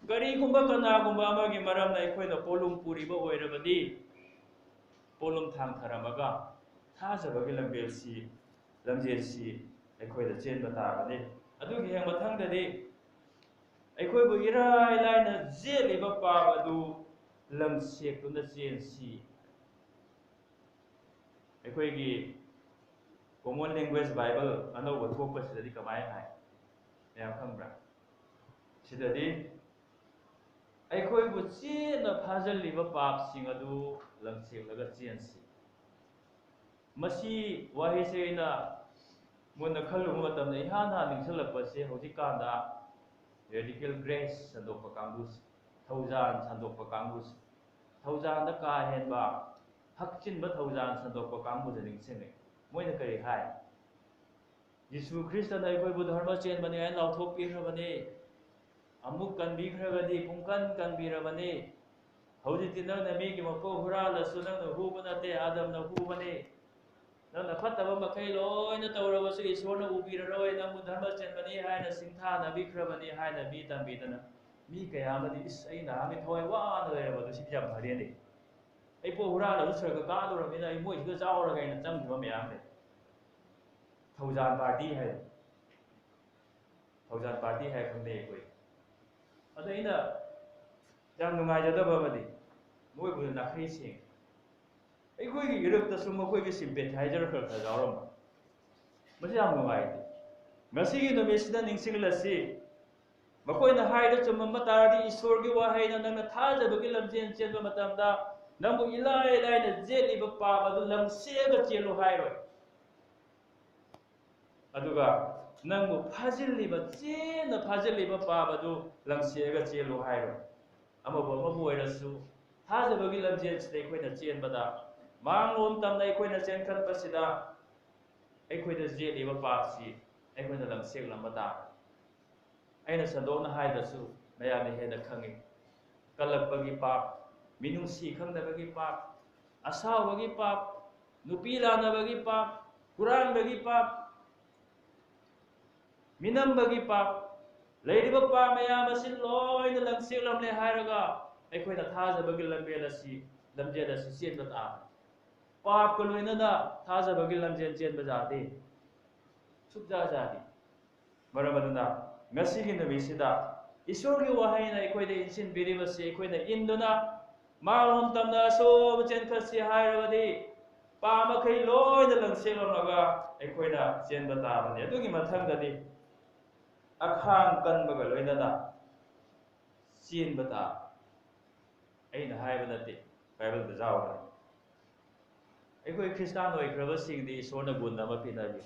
ꯀꯔꯤꯒꯨꯝꯕ ꯀꯅꯥꯒꯨꯝꯕ ꯑꯃꯒꯤ ꯃꯔꯝꯅ ꯑꯩꯈꯣꯏꯅ ꯄꯣꯠꯂꯨꯝ ꯄꯨꯔꯤꯕ ꯑꯣꯏꯔꯕꯗꯤ, ꯄꯣꯠꯂꯨꯝ ꯊꯥꯡꯊꯔꯝꯃꯒ ꯊꯥꯖꯕꯒꯤ ꯂꯝꯕꯦꯜꯁꯤ, ꯂꯝꯖꯦꯜꯁꯤ ꯑꯩꯈꯣꯏꯗ ꯆꯦꯟꯕ ꯇꯥꯕꯅꯤ꯫ ꯑꯗꯨꯒꯤ ꯍꯦꯛ ꯃꯊꯪꯗꯗꯤ ꯑꯩꯈꯣꯏꯕꯨ ꯏꯔꯥꯏ ꯂꯥꯏꯅ ꯖꯦꯠꯂꯤꯕ ꯄꯥꯞ ꯑꯗꯨ ꯂꯪꯁꯦꯛꯇꯨꯅ ꯆꯦꯟꯁꯤ꯫ ꯑꯩꯈꯣꯏꯒꯤ Common Language Bible ꯑꯅꯧꯕ ꯊꯣꯛꯄꯁꯤꯗꯗꯤ ꯀꯃꯥꯏꯅ ꯍꯥꯏ? ꯃꯌꯥꯝ ꯈꯪꯕ꯭ꯔꯥ? ꯁꯤꯗꯗꯤ, "ꯑꯩꯈꯣꯏꯕꯨ ꯆꯦꯠꯅ ꯐꯥꯖꯤꯜꯂꯤꯕ ꯄꯥꯞꯁꯤꯡ ꯑꯗꯨ ꯂꯪꯁꯦꯛꯂꯒ ꯆꯦꯟꯁꯤ"꯫ ꯃꯁꯤ ꯋꯥꯍꯩꯁꯦ ꯑꯩꯅ ꯃꯨꯟꯅ ꯈꯜꯂꯨꯕ ꯃꯇꯝꯗ ꯏꯍꯥꯟ ꯍꯥꯟꯅ ꯅꯤꯡꯁꯤꯜꯂꯛꯄꯁꯦ ꯍꯧꯖꯤꯛꯀꯥꯟꯗ radical grace ꯁꯟꯗꯣꯛꯄ ꯀꯥꯡꯕꯨꯁꯦ, ꯊꯧꯖꯥꯜ ꯁꯟꯗꯣꯛꯄ ꯀꯥꯡꯕꯨꯁꯦ, ꯊꯧꯖꯥꯜꯗ ꯀꯥ ꯍꯦꯟꯕ ꯍꯛꯆꯤꯟꯕ ꯊꯧꯖꯥꯜ ꯁꯟꯗꯣꯛꯄ ꯀꯥꯡꯕꯨꯁꯦ ꯅꯤꯡꯁꯤꯡꯉꯦ꯫ ꯃꯣꯏꯅ ꯀꯔꯤ ꯍꯥꯏ? ꯖꯤꯁꯨ ꯈ꯭ꯔꯤꯁꯇꯅ ꯑꯩꯈꯣꯏꯕꯨ ꯙꯔꯃ ꯆꯦꯟꯕꯅꯤ ꯍꯥꯏꯅ ꯂꯥꯎꯊꯣꯛꯄꯤꯈ꯭ꯔꯕꯅꯤ꯫ ꯑꯃꯨꯛ ꯀꯟꯕꯤꯈ꯭ꯔꯒꯗꯤ ꯄꯨꯡꯀꯟ ꯀꯟꯕꯤꯔꯕꯅꯤ꯫ ꯍꯧꯖꯤꯛꯇꯤ ꯅꯪꯅ ꯃꯤꯒꯤ ꯃꯄꯣꯛ ꯍꯨꯔꯥꯜꯂꯁꯨ ꯅꯪꯅ ꯍꯨꯕ ꯅꯠꯇꯦ, ꯑꯥꯗꯝꯅ ꯍꯨꯕꯅꯤ꯫ ꯅꯪꯅ ꯐꯠꯇꯕ ꯃꯈꯩ ꯂꯣꯏꯅ ꯇꯧꯔꯕꯁꯨ ꯏꯁꯣꯔꯅ ꯎꯕꯤꯔꯔꯣꯏ, ꯅꯪꯕꯨ ꯙꯔꯃ ꯆꯦꯟꯕꯅꯤ ꯍꯥꯏꯅ ꯁꯤꯡꯊꯥꯅꯕꯤꯈ꯭ꯔꯕꯅꯤ ꯍꯥꯏꯅ ꯃꯤ ꯇꯝꯕꯤꯗꯅ, ꯃꯤ ꯀꯌꯥ ꯑꯃꯗꯤ, "ꯏꯁ, ꯑꯩ ꯅꯍꯥꯟꯒꯩ ꯊꯋꯥꯏ ꯋꯥꯅ ꯂꯩꯔꯕꯗꯣ ꯁꯤꯗꯤ ꯌꯥꯝ ꯐꯔꯦꯅꯦ꯫ ꯑꯩ ꯄꯣꯠ ꯍꯨꯔꯥꯜꯂꯁꯨ ꯁ꯭ꯋꯔꯒ ꯀꯥꯗꯧꯔꯕꯅꯤꯅ ꯑꯩ ꯃꯣꯏꯁꯤꯗ ꯌꯥꯎꯔꯒꯦ" ꯍꯥꯏꯅ ꯆꯪꯈꯤꯕ ꯃꯌꯥꯝ ꯂꯩ꯫ ꯊꯧꯖꯥꯜ ꯄꯥꯔꯇꯤ ꯍꯥꯏꯗꯣ꯫ ꯊꯧꯖꯥꯜ ꯄꯥꯔꯇꯤ ꯍꯥꯏ ꯈꯪꯅꯩ ꯑꯩꯈꯣꯏ꯫ ꯑꯗꯣ ꯑꯩꯅ ꯌꯥꯝ ꯅꯨꯡꯉꯥꯏꯖꯗꯕ ꯑꯃꯗꯤ, ꯃꯣꯏꯕꯨ ꯅꯥꯈꯩ ꯁꯦꯡꯉꯦ꯫ ꯑꯩꯈꯣꯏꯒꯤ ꯏꯔꯛꯇꯁꯨ ꯃꯈꯣꯏꯒꯤ sympathizer ꯈꯔ ꯈꯔ ꯌꯥꯎꯔꯝꯕ꯫ ꯃꯁꯤ ꯌꯥꯝ ꯅꯨꯡꯉꯥꯏꯇꯦ꯫ ꯉꯁꯤꯒꯤ ꯅꯨꯃꯤꯠꯁꯤꯗ ꯅꯤꯡꯁꯤꯡꯂꯁꯤ, ꯃꯈꯣꯏꯅ ꯍꯥꯏꯔꯤꯗꯨ ꯆꯨꯝꯃꯝꯕ ꯇꯥꯔꯗꯤ, ꯏꯁꯣꯔꯒꯤ ꯋꯥꯍꯩꯅ ꯅꯪꯅ ꯊꯥꯖꯕꯒꯤ ꯂꯝꯖꯦꯜ ꯆꯦꯟꯕ ꯃꯇꯝꯗ ꯅꯪꯕꯨ ꯏꯂꯥꯏ ꯂꯥꯏꯅ ꯌꯦꯠꯂꯤꯕ ꯄꯥꯞ ꯑꯗꯨ ꯂꯪꯁꯦꯛꯑꯒ ꯆꯦꯜꯂꯨ ꯍꯥꯏꯔꯣꯏ꯫ ꯑꯗꯨꯒ ꯅꯪꯕꯨ ꯐꯥꯖꯤꯜꯂꯤꯕ, ꯆꯦꯟꯅ ꯐꯥꯖꯤꯜꯂꯤꯕ ꯄꯥꯞ ꯑꯗꯨ ꯂꯪꯁꯦꯛꯑꯒ ꯆꯦꯜꯂꯨ ꯍꯥꯏꯔꯣꯏ꯫ ꯑꯃꯕꯨ ꯑꯃꯕꯨ ꯑꯣꯏꯔꯁꯨ, ꯊꯥꯖꯕꯒꯤ ꯂꯝꯖꯦꯜꯁꯤꯗ ꯑꯩꯈꯣꯏꯅ ꯆꯦꯟꯕꯗ, ꯃꯥꯡꯂꯣꯝ ꯇꯝꯅ ꯑꯩꯈꯣꯏꯅ ꯆꯦꯟꯈꯠꯄꯁꯤꯗ, ꯑꯩꯈꯣꯏꯗ ꯌꯦꯠꯂꯤꯕ ꯄꯥꯞꯁꯤ ꯑꯩꯈꯣꯏꯅ ꯂꯪꯁꯦꯛꯂꯝꯕ ꯇꯥꯕꯅꯤ꯫ ꯑꯩꯅ ꯁꯟꯗꯣꯛꯅ ꯍꯥꯏꯗ꯭ꯔꯁꯨ ꯃꯌꯥꯝꯅ ꯍꯦꯟꯅ ꯈꯪꯏ꯫ ꯀꯜꯂꯛꯄꯒꯤ ꯄꯥꯞ, ꯃꯤꯅꯨꯡꯁꯤ ꯈꯪꯗꯕꯒꯤ ꯄꯥꯞ, ꯑꯁꯥꯎꯕꯒꯤ ꯄꯥꯞ, ꯅꯨꯄꯤ ꯂꯥꯟꯅꯕꯒꯤ ꯄꯥꯞ, ꯍꯨꯔꯥꯟꯕꯒꯤ ꯄꯥꯞ, ꯃꯤꯅꯝꯕꯒꯤ ꯄꯥꯞ, ꯂꯩꯔꯤꯕ ꯄꯥꯞ ꯃꯌꯥꯝ ꯑꯁꯤ ꯂꯣꯏꯅ ꯂꯪꯁꯦꯛꯂꯝꯂꯦ ꯍꯥꯏꯔꯒ ꯑꯩꯈꯣꯏꯅ ꯊꯥꯖꯕꯒꯤ ꯂꯝꯕꯦꯜ ꯑꯁꯤ, ꯂꯝꯖꯦꯜ ꯑꯁꯤ ꯆꯦꯟꯕ ꯇꯥꯕꯅꯤ꯫ ꯄꯥꯞꯀ ꯂꯣꯏꯅꯅ ꯊꯥꯖꯕꯒꯤ ꯂꯝꯖꯦꯜ ꯆꯦꯟꯕ ꯌꯥꯗꯦ, ꯁꯨꯛꯌꯥ ꯌꯥꯗꯦ꯫ ꯃꯔꯝ ꯑꯗꯨꯅ ꯉꯁꯤꯒꯤ ꯅꯨꯃꯤꯠꯁꯤꯗ ꯏꯁꯣꯔꯒꯤ ꯋꯥꯍꯩꯅ ꯑꯩꯈꯣꯏꯗ ꯏꯟꯁꯤꯟꯕꯤꯔꯤꯕꯁꯤ ꯑꯩꯈꯣꯏꯅ ꯏꯟꯗꯨꯅ ꯃꯥꯡꯂꯣꯝ ꯇꯝꯅ ꯑꯆꯧꯕ ꯆꯦꯟꯈꯠꯁꯤ ꯍꯥꯏꯔꯕꯗꯤ, ꯄꯥꯞ ꯃꯈꯩ ꯂꯣꯏꯅ ꯂꯪꯁꯦꯛꯂꯝꯂꯒ ꯑꯩꯈꯣꯏꯅ ꯆꯦꯟꯕ ꯇꯥꯕꯅꯤ꯫ ꯑꯗꯨꯒꯤ ꯃꯊꯪꯗꯗꯤ ꯑꯈꯥꯡ ꯀꯟꯕꯒ ꯂꯣꯏꯅꯅ ꯆꯦꯟꯕ ꯇꯥꯕꯅꯤ꯫ ꯑꯩꯅ ꯍꯥꯏꯕ ꯅꯠꯇꯦ, ꯕꯥꯏꯕꯜꯗ ꯌꯥꯎꯕꯅꯤ꯫ ꯑꯩꯈꯣꯏ ꯈ꯭ꯔꯤꯁꯇꯥꯟ ꯑꯣꯏꯈ꯭ꯔꯕꯁꯤꯡꯗꯤ ꯏꯁꯣꯔꯅ ꯒꯨꯟ ꯑꯃ ꯄꯤꯅꯔꯤ,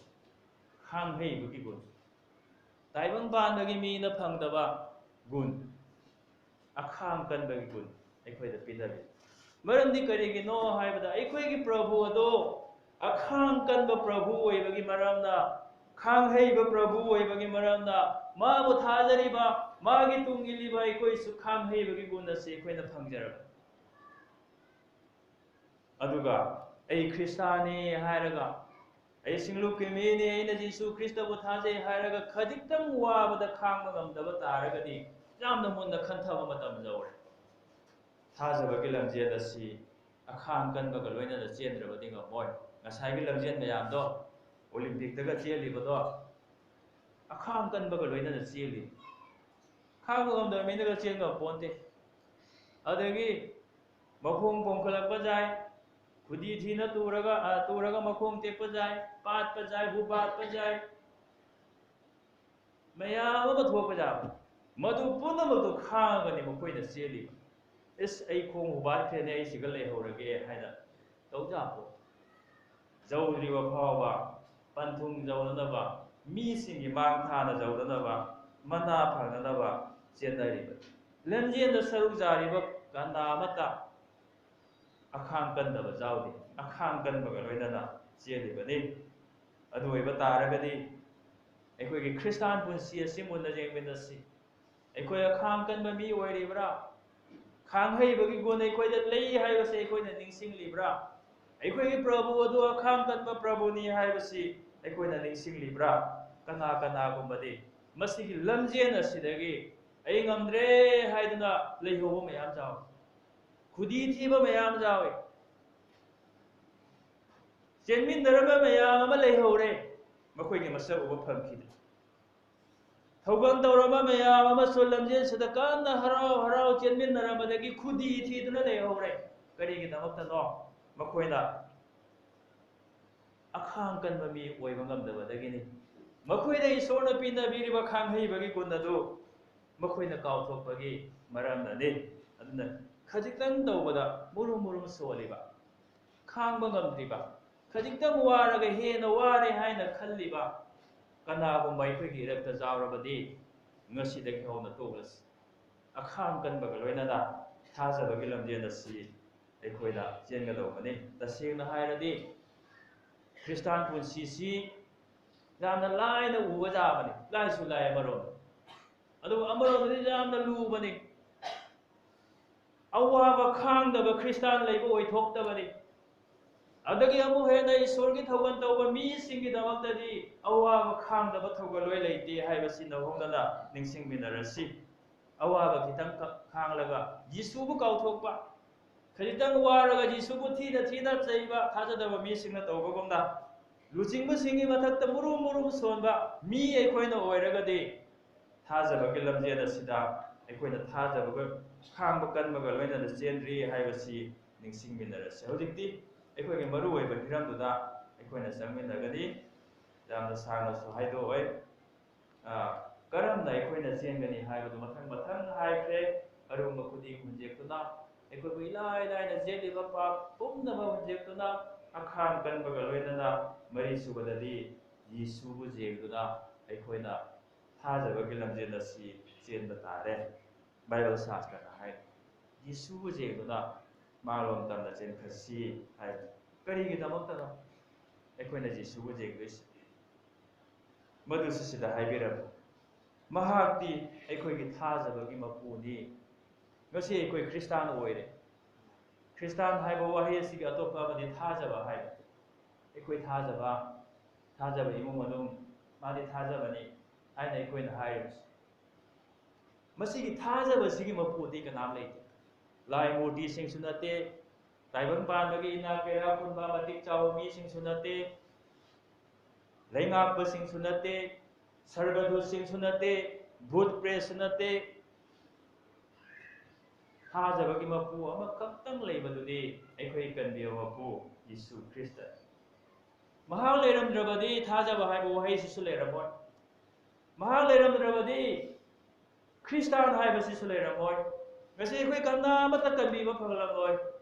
ꯈꯥꯡ ꯍꯩꯕꯒꯤ ꯒꯨꯟ꯫ ꯇꯥꯏꯕꯪ ꯄꯥꯟꯕꯒꯤ ꯃꯤꯅ ꯐꯪꯗꯕ ꯒꯨꯟ, ꯑꯈꯥꯡ ꯀꯟꯕꯒꯤ ꯒꯨꯟ ꯑꯩꯈꯣꯏꯗ ꯄꯤꯅꯔꯤ꯫ ꯃꯔꯝꯗꯤ ꯀꯔꯤꯒꯤꯅꯣ ꯍꯥꯏꯕꯗ, ꯑꯩꯈꯣꯏꯒꯤ ꯄ꯭ꯔꯚꯨ ꯑꯗꯣ ꯑꯈꯥꯡ ꯀꯟꯕ ꯄ꯭ꯔꯚꯨ ꯑꯣꯏꯕꯒꯤ ꯃꯔꯝꯅ, ꯈꯥꯡ ꯍꯩꯕ ꯄ꯭ꯔꯚꯨ ꯑꯣꯏꯕꯒꯤ ꯃꯔꯝꯅ, ꯃꯥꯕꯨ ꯊꯥꯖꯔꯤꯕ, ꯃꯥꯒꯤ ꯇꯨꯡ ꯏꯜꯂꯤꯕ ꯑꯩꯈꯣꯏꯁꯨ ꯈꯥꯡ ꯍꯩꯕꯒꯤ ꯒꯨꯟ ꯑꯁꯤ ꯑꯩꯈꯣꯏꯅ ꯐꯪꯖꯔꯕꯅꯤ꯫ ꯑꯗꯨꯒ ꯑꯩ ꯈ꯭ꯔꯤꯁꯇꯥꯟꯅꯤ ꯍꯥꯏꯔꯒ, ꯑꯩ ꯁꯤꯡꯂꯨꯞꯀꯤ ꯃꯤꯅꯤ, ꯑꯩꯅ ꯖꯤꯁꯨ ꯈ꯭ꯔꯤꯁꯇꯕꯨ ꯊꯥꯖꯩ ꯍꯥꯏꯔꯒ ꯈꯖꯤꯛꯇꯪ ꯋꯥꯕꯗ ꯈꯥꯡꯕ ꯉꯝꯗꯕ ꯇꯥꯔꯒꯗꯤ, ꯌꯥꯝꯅ ꯃꯨꯟꯅ ꯈꯟꯊꯕ ꯃꯇꯝ ꯌꯧꯔꯦ꯫ ꯊꯥꯖꯕꯒꯤ ꯂꯝꯖꯦꯜ ꯑꯁꯤ ꯑꯈꯥꯡ ꯀꯟꯕꯒ ꯂꯣꯏꯅꯅ ꯆꯦꯟꯗ꯭ꯔꯕꯗꯤ ꯉꯝꯃꯣꯏ꯫ ꯉꯁꯥꯏꯒꯤ ꯂꯝꯖꯦꯜ ꯃꯌꯥꯝꯗꯣ, ꯑꯣꯂꯤꯝꯄꯤꯛꯇꯒ ꯆꯦꯜꯂꯤꯕꯗꯣ, ꯑꯈꯥꯡ ꯀꯟꯕꯒ ꯂꯣꯏꯅꯅ ꯆꯦꯜꯂꯤ꯫ ꯈꯥꯡꯕ ꯉꯝꯗꯕ ꯃꯤꯅꯒ ꯆꯦꯟ ꯉꯝꯄꯣꯟꯇꯦ꯫ ꯑꯗꯒꯤ ꯃꯈꯣꯡ ꯄꯣꯝꯈꯠꯂꯛꯄ ꯌꯥꯏ, ꯈꯨꯗꯤ ꯊꯤꯅ ꯇꯨꯔꯒ, ꯑ, ꯇꯨꯔꯒ ꯃꯈꯣꯡ ꯇꯦꯛꯄ ꯌꯥꯏ, ꯄꯥꯠꯄ ꯌꯥꯏ, ꯍꯨ ꯄꯥꯠꯄ ꯌꯥꯏ, ꯃꯌꯥꯝ ꯑꯃ ꯊꯣꯛꯄ ꯌꯥꯕ꯫ ꯃꯗꯨ ꯄꯨꯝꯅꯃꯛꯇꯨ ꯈꯥꯡꯉꯒꯅꯤ ꯃꯈꯣꯏꯅ ꯆꯦꯜꯂꯤꯕ꯫ "ꯏꯁ, ꯑꯩ ꯈꯣꯡ ꯍꯨꯕꯥꯠꯈ꯭ꯔꯦꯅꯦ, ꯑꯩ ꯁꯤꯒ ꯂꯩꯍꯧꯔꯒꯦ" ꯍꯥꯏꯅ ꯇꯧ ꯌꯥꯄꯣꯠ꯫ ꯌꯧꯗ꯭ꯔꯤꯕ ꯐꯥꯎꯕ ꯄꯟꯊꯨꯡ ꯌꯧꯅꯅꯕ, ꯃꯤꯁꯤꯡꯒꯤ ꯃꯥꯡ ꯊꯥꯅ ꯌꯧꯅꯅꯕ, ꯃꯅꯥ ꯐꯪꯅꯅꯕ ꯆꯦꯟꯅꯔꯤꯕꯅꯤ꯫ ꯂꯝꯖꯦꯟꯗ ꯁꯔꯨꯛ ꯌꯥꯔꯤꯕ ꯀꯅꯥ ꯑꯃꯠꯇ ꯑꯈꯥꯡ ꯀꯟꯗꯕ ꯌꯥꯎꯗꯦ꯫ ꯑꯈꯥꯡ ꯀꯟꯕꯒ ꯂꯣꯏꯅꯅ ꯆꯦꯜꯂꯤꯕꯅꯤ꯫ ꯑꯗꯨ ꯑꯣꯏꯕ ꯇꯥꯔꯒꯗꯤ ꯑꯩꯈꯣꯏꯒꯤ ꯈ꯭ꯔꯤꯁꯇꯥꯟ ꯄꯨꯟꯁꯤ ꯑꯁꯤ ꯃꯨꯟꯅ ꯌꯦꯡꯃꯤꯟꯅꯁꯤ꯫ ꯑꯩꯈꯣꯏ ꯑꯈꯥꯡ ꯀꯟꯕ ꯃꯤ ꯑꯣꯏꯔꯤꯕ꯭ꯔꯥ? ꯈꯥꯡ ꯍꯩꯕꯒꯤ ꯒꯨꯟ ꯑꯩꯈꯣꯏꯗ ꯂꯩ ꯍꯥꯏꯕꯁꯤ ꯑꯩꯈꯣꯏꯅ ꯅꯤꯡꯁꯤꯡꯂꯤꯕ꯭ꯔꯥ? ꯑꯩꯈꯣꯏꯒꯤ ꯄ꯭ꯔꯚꯨ ꯑꯗꯨ ꯑꯈꯥꯡ ꯀꯟꯕ ꯄ꯭ꯔꯚꯨꯅꯤ ꯍꯥꯏꯕꯁꯤ ꯑꯩꯈꯣꯏꯅ ꯅꯤꯡꯁꯤꯡꯂꯤꯕ꯭ꯔꯥ? ꯀꯅꯥ ꯀꯅꯥꯒꯨꯝꯕꯗꯤ ꯃꯁꯤꯒꯤ ꯂꯝꯖꯦꯟ ꯑꯁꯤꯗꯒꯤ "ꯑꯩ ꯉꯝꯗ꯭ꯔꯦ" ꯍꯥꯏꯗꯨꯅ ꯂꯩꯍꯧꯕ ꯃꯌꯥꯝ ꯌꯥꯎꯏ꯫ ꯈꯨꯗꯤ ꯊꯤꯕ ꯃꯌꯥꯝ ꯌꯥꯎꯏ꯫ ꯆꯦꯟꯃꯤꯟꯅꯔꯝꯕ ꯃꯌꯥꯝ ꯑꯃ ꯂꯩꯍꯧꯔꯦ, ꯃꯈꯣꯏꯒꯤ ꯃꯁꯛ ꯎꯕ ꯐꯪꯈꯤꯗꯦ꯫ ꯊꯧꯒꯜ ꯇꯧꯔꯝꯕ ꯃꯌꯥꯝ ꯑꯃꯁꯨ ꯂꯝꯖꯦꯟꯁꯤꯗ ꯀꯟꯅ ꯍꯔꯥꯎ ꯍꯔꯥꯎ ꯆꯦꯟꯃꯤꯟꯅꯔꯝꯕꯗꯒꯤ ꯈꯨꯗꯤ ꯊꯤꯗꯨꯅ ꯂꯩꯍꯧꯔꯦ꯫ ꯀꯔꯤꯒꯤꯗꯃꯛꯇꯅꯣ? ꯃꯈꯣꯏꯅ ꯑꯈꯥꯡ ꯀꯟꯕ ꯃꯤ ꯑꯣꯏꯕ ꯉꯝꯗꯕꯗꯒꯤꯅꯤ꯫ ꯃꯈꯣꯏꯗ ꯏꯁꯣꯔꯅ ꯄꯤꯅꯕꯤꯔꯤꯕ ꯈꯥꯡꯍꯩꯕꯒꯤ ꯒꯨꯟ ꯑꯗꯨ ꯃꯈꯣꯏꯅ ꯀꯥꯎꯊꯣꯛꯄꯒꯤ ꯃꯔꯝꯅꯅꯤ꯫ ꯑꯗꯨꯅ ꯈꯖꯤꯛꯇꯪ ꯇꯧꯕꯗ ꯃꯨꯔꯨꯝ ꯃꯨꯔꯨꯝ ꯁꯣꯜꯂꯤꯕ, ꯈꯥꯡꯕ ꯉꯝꯗ꯭ꯔꯤꯕ, ꯈꯖꯤꯛꯇꯪ ꯋꯥꯔꯒ ꯍꯦꯟꯅ ꯋꯥꯔꯦ ꯍꯥꯏꯅ ꯈꯜꯂꯤꯕ ꯀꯅꯥꯒꯨꯝꯕ ꯑꯩꯈꯣꯏꯒꯤ ꯏꯔꯛꯇ ꯌꯥꯎꯔꯕꯗꯤ, ꯉꯁꯤꯗꯒꯤ ꯍꯧꯅ ꯇꯣꯛꯂꯁꯤ꯫ ꯑꯈꯥꯡ ꯀꯟꯕꯒ ꯂꯣꯏꯅꯅ ꯊꯥꯖꯕꯒꯤ ꯂꯝꯖꯦꯜ ꯑꯁꯤ ꯑꯩꯈꯣꯏꯅ ꯆꯦꯟꯒꯗꯧꯕꯅꯤ꯫ ꯇꯁꯦꯡꯅ ꯍꯥꯏꯔꯗꯤ, ꯈ꯭ꯔꯤꯁꯇꯥꯟ ꯄꯨꯟꯁꯤꯁꯤ ꯌꯥꯝꯅ ꯂꯥꯏꯅ ꯎꯕ ꯌꯥꯕꯅꯤ, ꯂꯥꯏꯁꯨ ꯂꯥꯏ ꯑꯃꯔꯣꯝꯗ, ꯑꯗꯨꯕꯨ ꯑꯃꯔꯣꯝꯗꯗꯤ ꯌꯥꯝꯅ ꯂꯨꯕꯅꯤ꯫ ꯑꯋꯥꯕ ꯈꯥꯡꯗꯕ ꯈ꯭ꯔꯤꯁꯇꯥꯟ ꯂꯩꯕ ꯑꯣꯏꯊꯣꯛꯇꯕꯅꯤ꯫ ꯑꯗꯒꯤ ꯑꯃꯨꯛ ꯍꯦꯟꯅ ꯏꯁꯣꯔꯒꯤ ꯊꯧꯒꯜ ꯇꯧꯕ ꯃꯤꯁꯤꯡꯒꯤꯗꯃꯛꯇꯗꯤ ꯑꯋꯥꯕ ꯈꯥꯡꯗꯕ ꯊꯧꯒꯜ ꯂꯣꯏ ꯂꯩꯇꯦ ꯍꯥꯏꯕꯁꯤ ꯅꯧꯍꯧꯅꯅ ꯅꯤꯡꯁꯤꯡꯃꯤꯟꯅꯔꯁꯤ꯫ ꯑꯋꯥꯕ ꯈꯤꯇꯪꯈꯛ ꯈꯥꯡꯂꯒ ꯖꯤꯁꯨꯕꯨ ꯀꯥꯎꯊꯣꯛꯄ, ꯈꯖꯤꯛꯇꯪ ꯋꯥꯔꯒ ꯖꯤꯁꯨꯕꯨ ꯊꯤꯅ ꯊꯤꯅ ꯆꯩꯕ, ꯊꯥꯖꯗꯕ ꯃꯤꯁꯤꯡꯅ ꯇꯧꯕꯒꯨꯝꯅ, ꯂꯨꯆꯤꯡꯕꯁꯤꯡꯒꯤ ꯃꯊꯛꯇ ꯃꯨꯔꯨꯝ ꯃꯨꯔꯨꯝ ꯁꯣꯟꯕ ꯃꯤ ꯑꯩꯈꯣꯏꯅ ꯑꯣꯏꯔꯒꯗꯤ, ꯊꯥꯖꯕꯒꯤ ꯂꯝꯖꯦꯜ ꯑꯁꯤꯗ ꯑꯩꯈꯣꯏꯅ ꯊꯥꯖꯕꯒ ꯈꯥꯡꯕ ꯀꯟꯕꯒ ꯂꯣꯏꯅꯅ ꯆꯦꯟꯗ꯭ꯔꯤ ꯍꯥꯏꯕꯁꯤ ꯅꯤꯡꯁꯤꯡꯃꯤꯟꯅꯔꯁꯤ꯫ ꯍꯧꯖꯤꯛꯇꯤ ꯑꯩꯈꯣꯏꯒꯤ ꯃꯔꯨꯑꯣꯏꯕ ꯍꯤꯔꯝꯗꯨꯗ ꯑꯩꯈꯣꯏꯅ ꯆꯪꯃꯤꯟꯅꯒꯅꯤ꯫ ꯌꯥꯝꯅ ꯁꯥꯡꯅꯁꯨ ꯍꯥꯏꯗꯣꯛꯑꯣꯏ꯫ ꯑ, ꯀꯔꯝꯅ ꯑꯩꯈꯣꯏꯅ ꯆꯦꯟꯒꯅꯤ ꯍꯥꯏꯕꯗꯨ ꯃꯊꯪ ꯃꯊꯪ ꯍꯥꯏꯈ꯭ꯔꯦ꯫ ꯑꯔꯨꯝꯕ ꯈꯨꯗꯤꯡ ꯍꯨꯟꯖꯦꯛꯇꯨꯅ, ꯑꯩꯈꯣꯏꯕꯨ ꯏꯂꯥꯏ ꯂꯥꯏꯅ ꯆꯦꯜꯂꯤꯕ ꯄꯥꯞ ꯄꯨꯝꯅꯃꯛ ꯍꯨꯟꯖꯦꯛꯇꯨꯅ, ꯑꯈꯥꯡ ꯀꯟꯕꯒ ꯂꯣꯏꯅꯅ ꯃꯔꯤꯁꯨꯕꯗꯗꯤ ꯖꯤꯁꯨꯕꯨ ꯌꯦꯡꯗꯨꯅ ꯑꯩꯈꯣꯏꯅ ꯊꯥꯖꯕꯒꯤ ꯂꯝꯖꯦꯜ ꯑꯁꯤ ꯆꯦꯟꯕ ꯇꯥꯔꯦ꯫ ꯕꯥꯏꯕꯜ ꯁꯥꯁꯇ꯭ꯔꯅ ꯍꯥꯏ, "ꯖꯤꯁꯨꯕꯨ ꯌꯦꯡꯗꯨꯅ ꯃꯥꯡꯂꯣꯝ ꯇꯝꯅ ꯆꯦꯟꯈꯠꯁꯤ" ꯍꯥꯏ꯫ ꯀꯔꯤꯒꯤꯗꯃꯛꯇꯅꯣ ꯑꯩꯈꯣꯏꯅ ꯖꯤꯁꯨꯕꯨ ꯌꯦꯡꯗꯣꯏꯁꯤ? ꯃꯗꯨꯁꯨ ꯁꯤꯗ ꯍꯥꯏꯕꯤꯔꯝꯃꯤ꯫ ꯃꯍꯥꯛꯇꯤ ꯑꯩꯈꯣꯏꯒꯤ ꯊꯥꯖꯕꯒꯤ ꯃꯄꯨꯅꯤ꯫ ꯉꯁꯤ ꯑꯩꯈꯣꯏ ꯈ꯭ꯔꯤꯁꯇꯥꯟ ꯑꯣꯏꯔꯦ꯫ ꯈ꯭ꯔꯤꯁꯇꯥꯟ ꯍꯥꯏꯕ ꯋꯥꯍꯩ ꯑꯁꯤꯒꯤ ꯑꯇꯣꯞꯄ ꯑꯃꯗꯤ ꯊꯥꯖꯕ ꯍꯥꯏꯕ꯫ ꯑꯩꯈꯣꯏ ꯊꯥꯖꯕ, ꯊꯥꯖꯕ ꯏꯃꯨꯡ ꯃꯅꯨꯡ, ꯃꯥꯗꯤ ꯊꯥꯖꯕꯅꯤ ꯍꯥꯏꯅ ꯑꯩꯈꯣꯏꯅ ꯍꯥꯏꯔꯤꯕꯁꯤ꯫ ꯃꯁꯤꯒꯤ ꯊꯥꯖꯕꯁꯤꯒꯤ ꯃꯄꯨꯗꯤ ꯀꯅꯥꯝ ꯂꯩꯇꯦ꯫ ꯂꯥꯏ ꯃꯨꯔꯇꯤꯁꯤꯡꯁꯨ ꯅꯠꯇꯦ, ꯇꯥꯏꯕꯪ ꯄꯥꯟꯕꯒꯤ ꯏꯅꯥꯛ ꯀꯩꯔꯥꯛ ꯈꯨꯟꯕ ꯃꯇꯤꯛ ꯆꯥꯕ ꯃꯤꯁꯤꯡꯁꯨ ꯅꯠꯇꯦ, ꯂꯩꯉꯥꯛꯄꯁꯤꯡꯁꯨ ꯅꯠꯇꯦ, ꯁꯔꯒꯗꯨꯠꯁꯤꯡꯁꯨ ꯅꯠꯇꯦ, ꯚꯨꯠ ꯄ꯭ꯔꯦꯠꯁꯨ ꯅꯠꯇꯦ꯫ ꯊꯥꯖꯕꯒꯤ ꯃꯄꯨ ꯑꯃꯈꯛꯇꯪ ꯂꯩꯕꯗꯨꯗꯤ ꯑꯩꯈꯣꯏ ꯀꯟꯕꯤꯕ ꯃꯄꯨ ꯌꯤꯁꯨ ꯈ꯭ꯔꯤꯁꯇ꯫ ꯃꯍꯥꯛ ꯂꯩꯔꯝꯗ꯭ꯔꯕꯗꯤ ꯊꯥꯖꯕ ꯍꯥꯏꯕ ꯋꯥꯍꯩꯁꯤꯁꯨ ꯂꯩꯔꯝꯃꯣꯏ꯫ ꯃꯍꯥꯛ ꯂꯩꯔꯝꯗ꯭ꯔꯕꯗꯤ ꯈ꯭ꯔꯤꯁꯇꯥꯟ ꯍꯥꯏꯕꯁꯤꯁꯨ ꯂꯩꯔꯝꯃꯣꯏ꯫ ꯉꯁꯤ ꯑꯩꯈꯣꯏ ꯀꯅꯥ ꯑꯃꯠꯇ ꯀꯟꯕꯤꯕ ꯐꯪꯂꯝꯃꯣꯏ꯫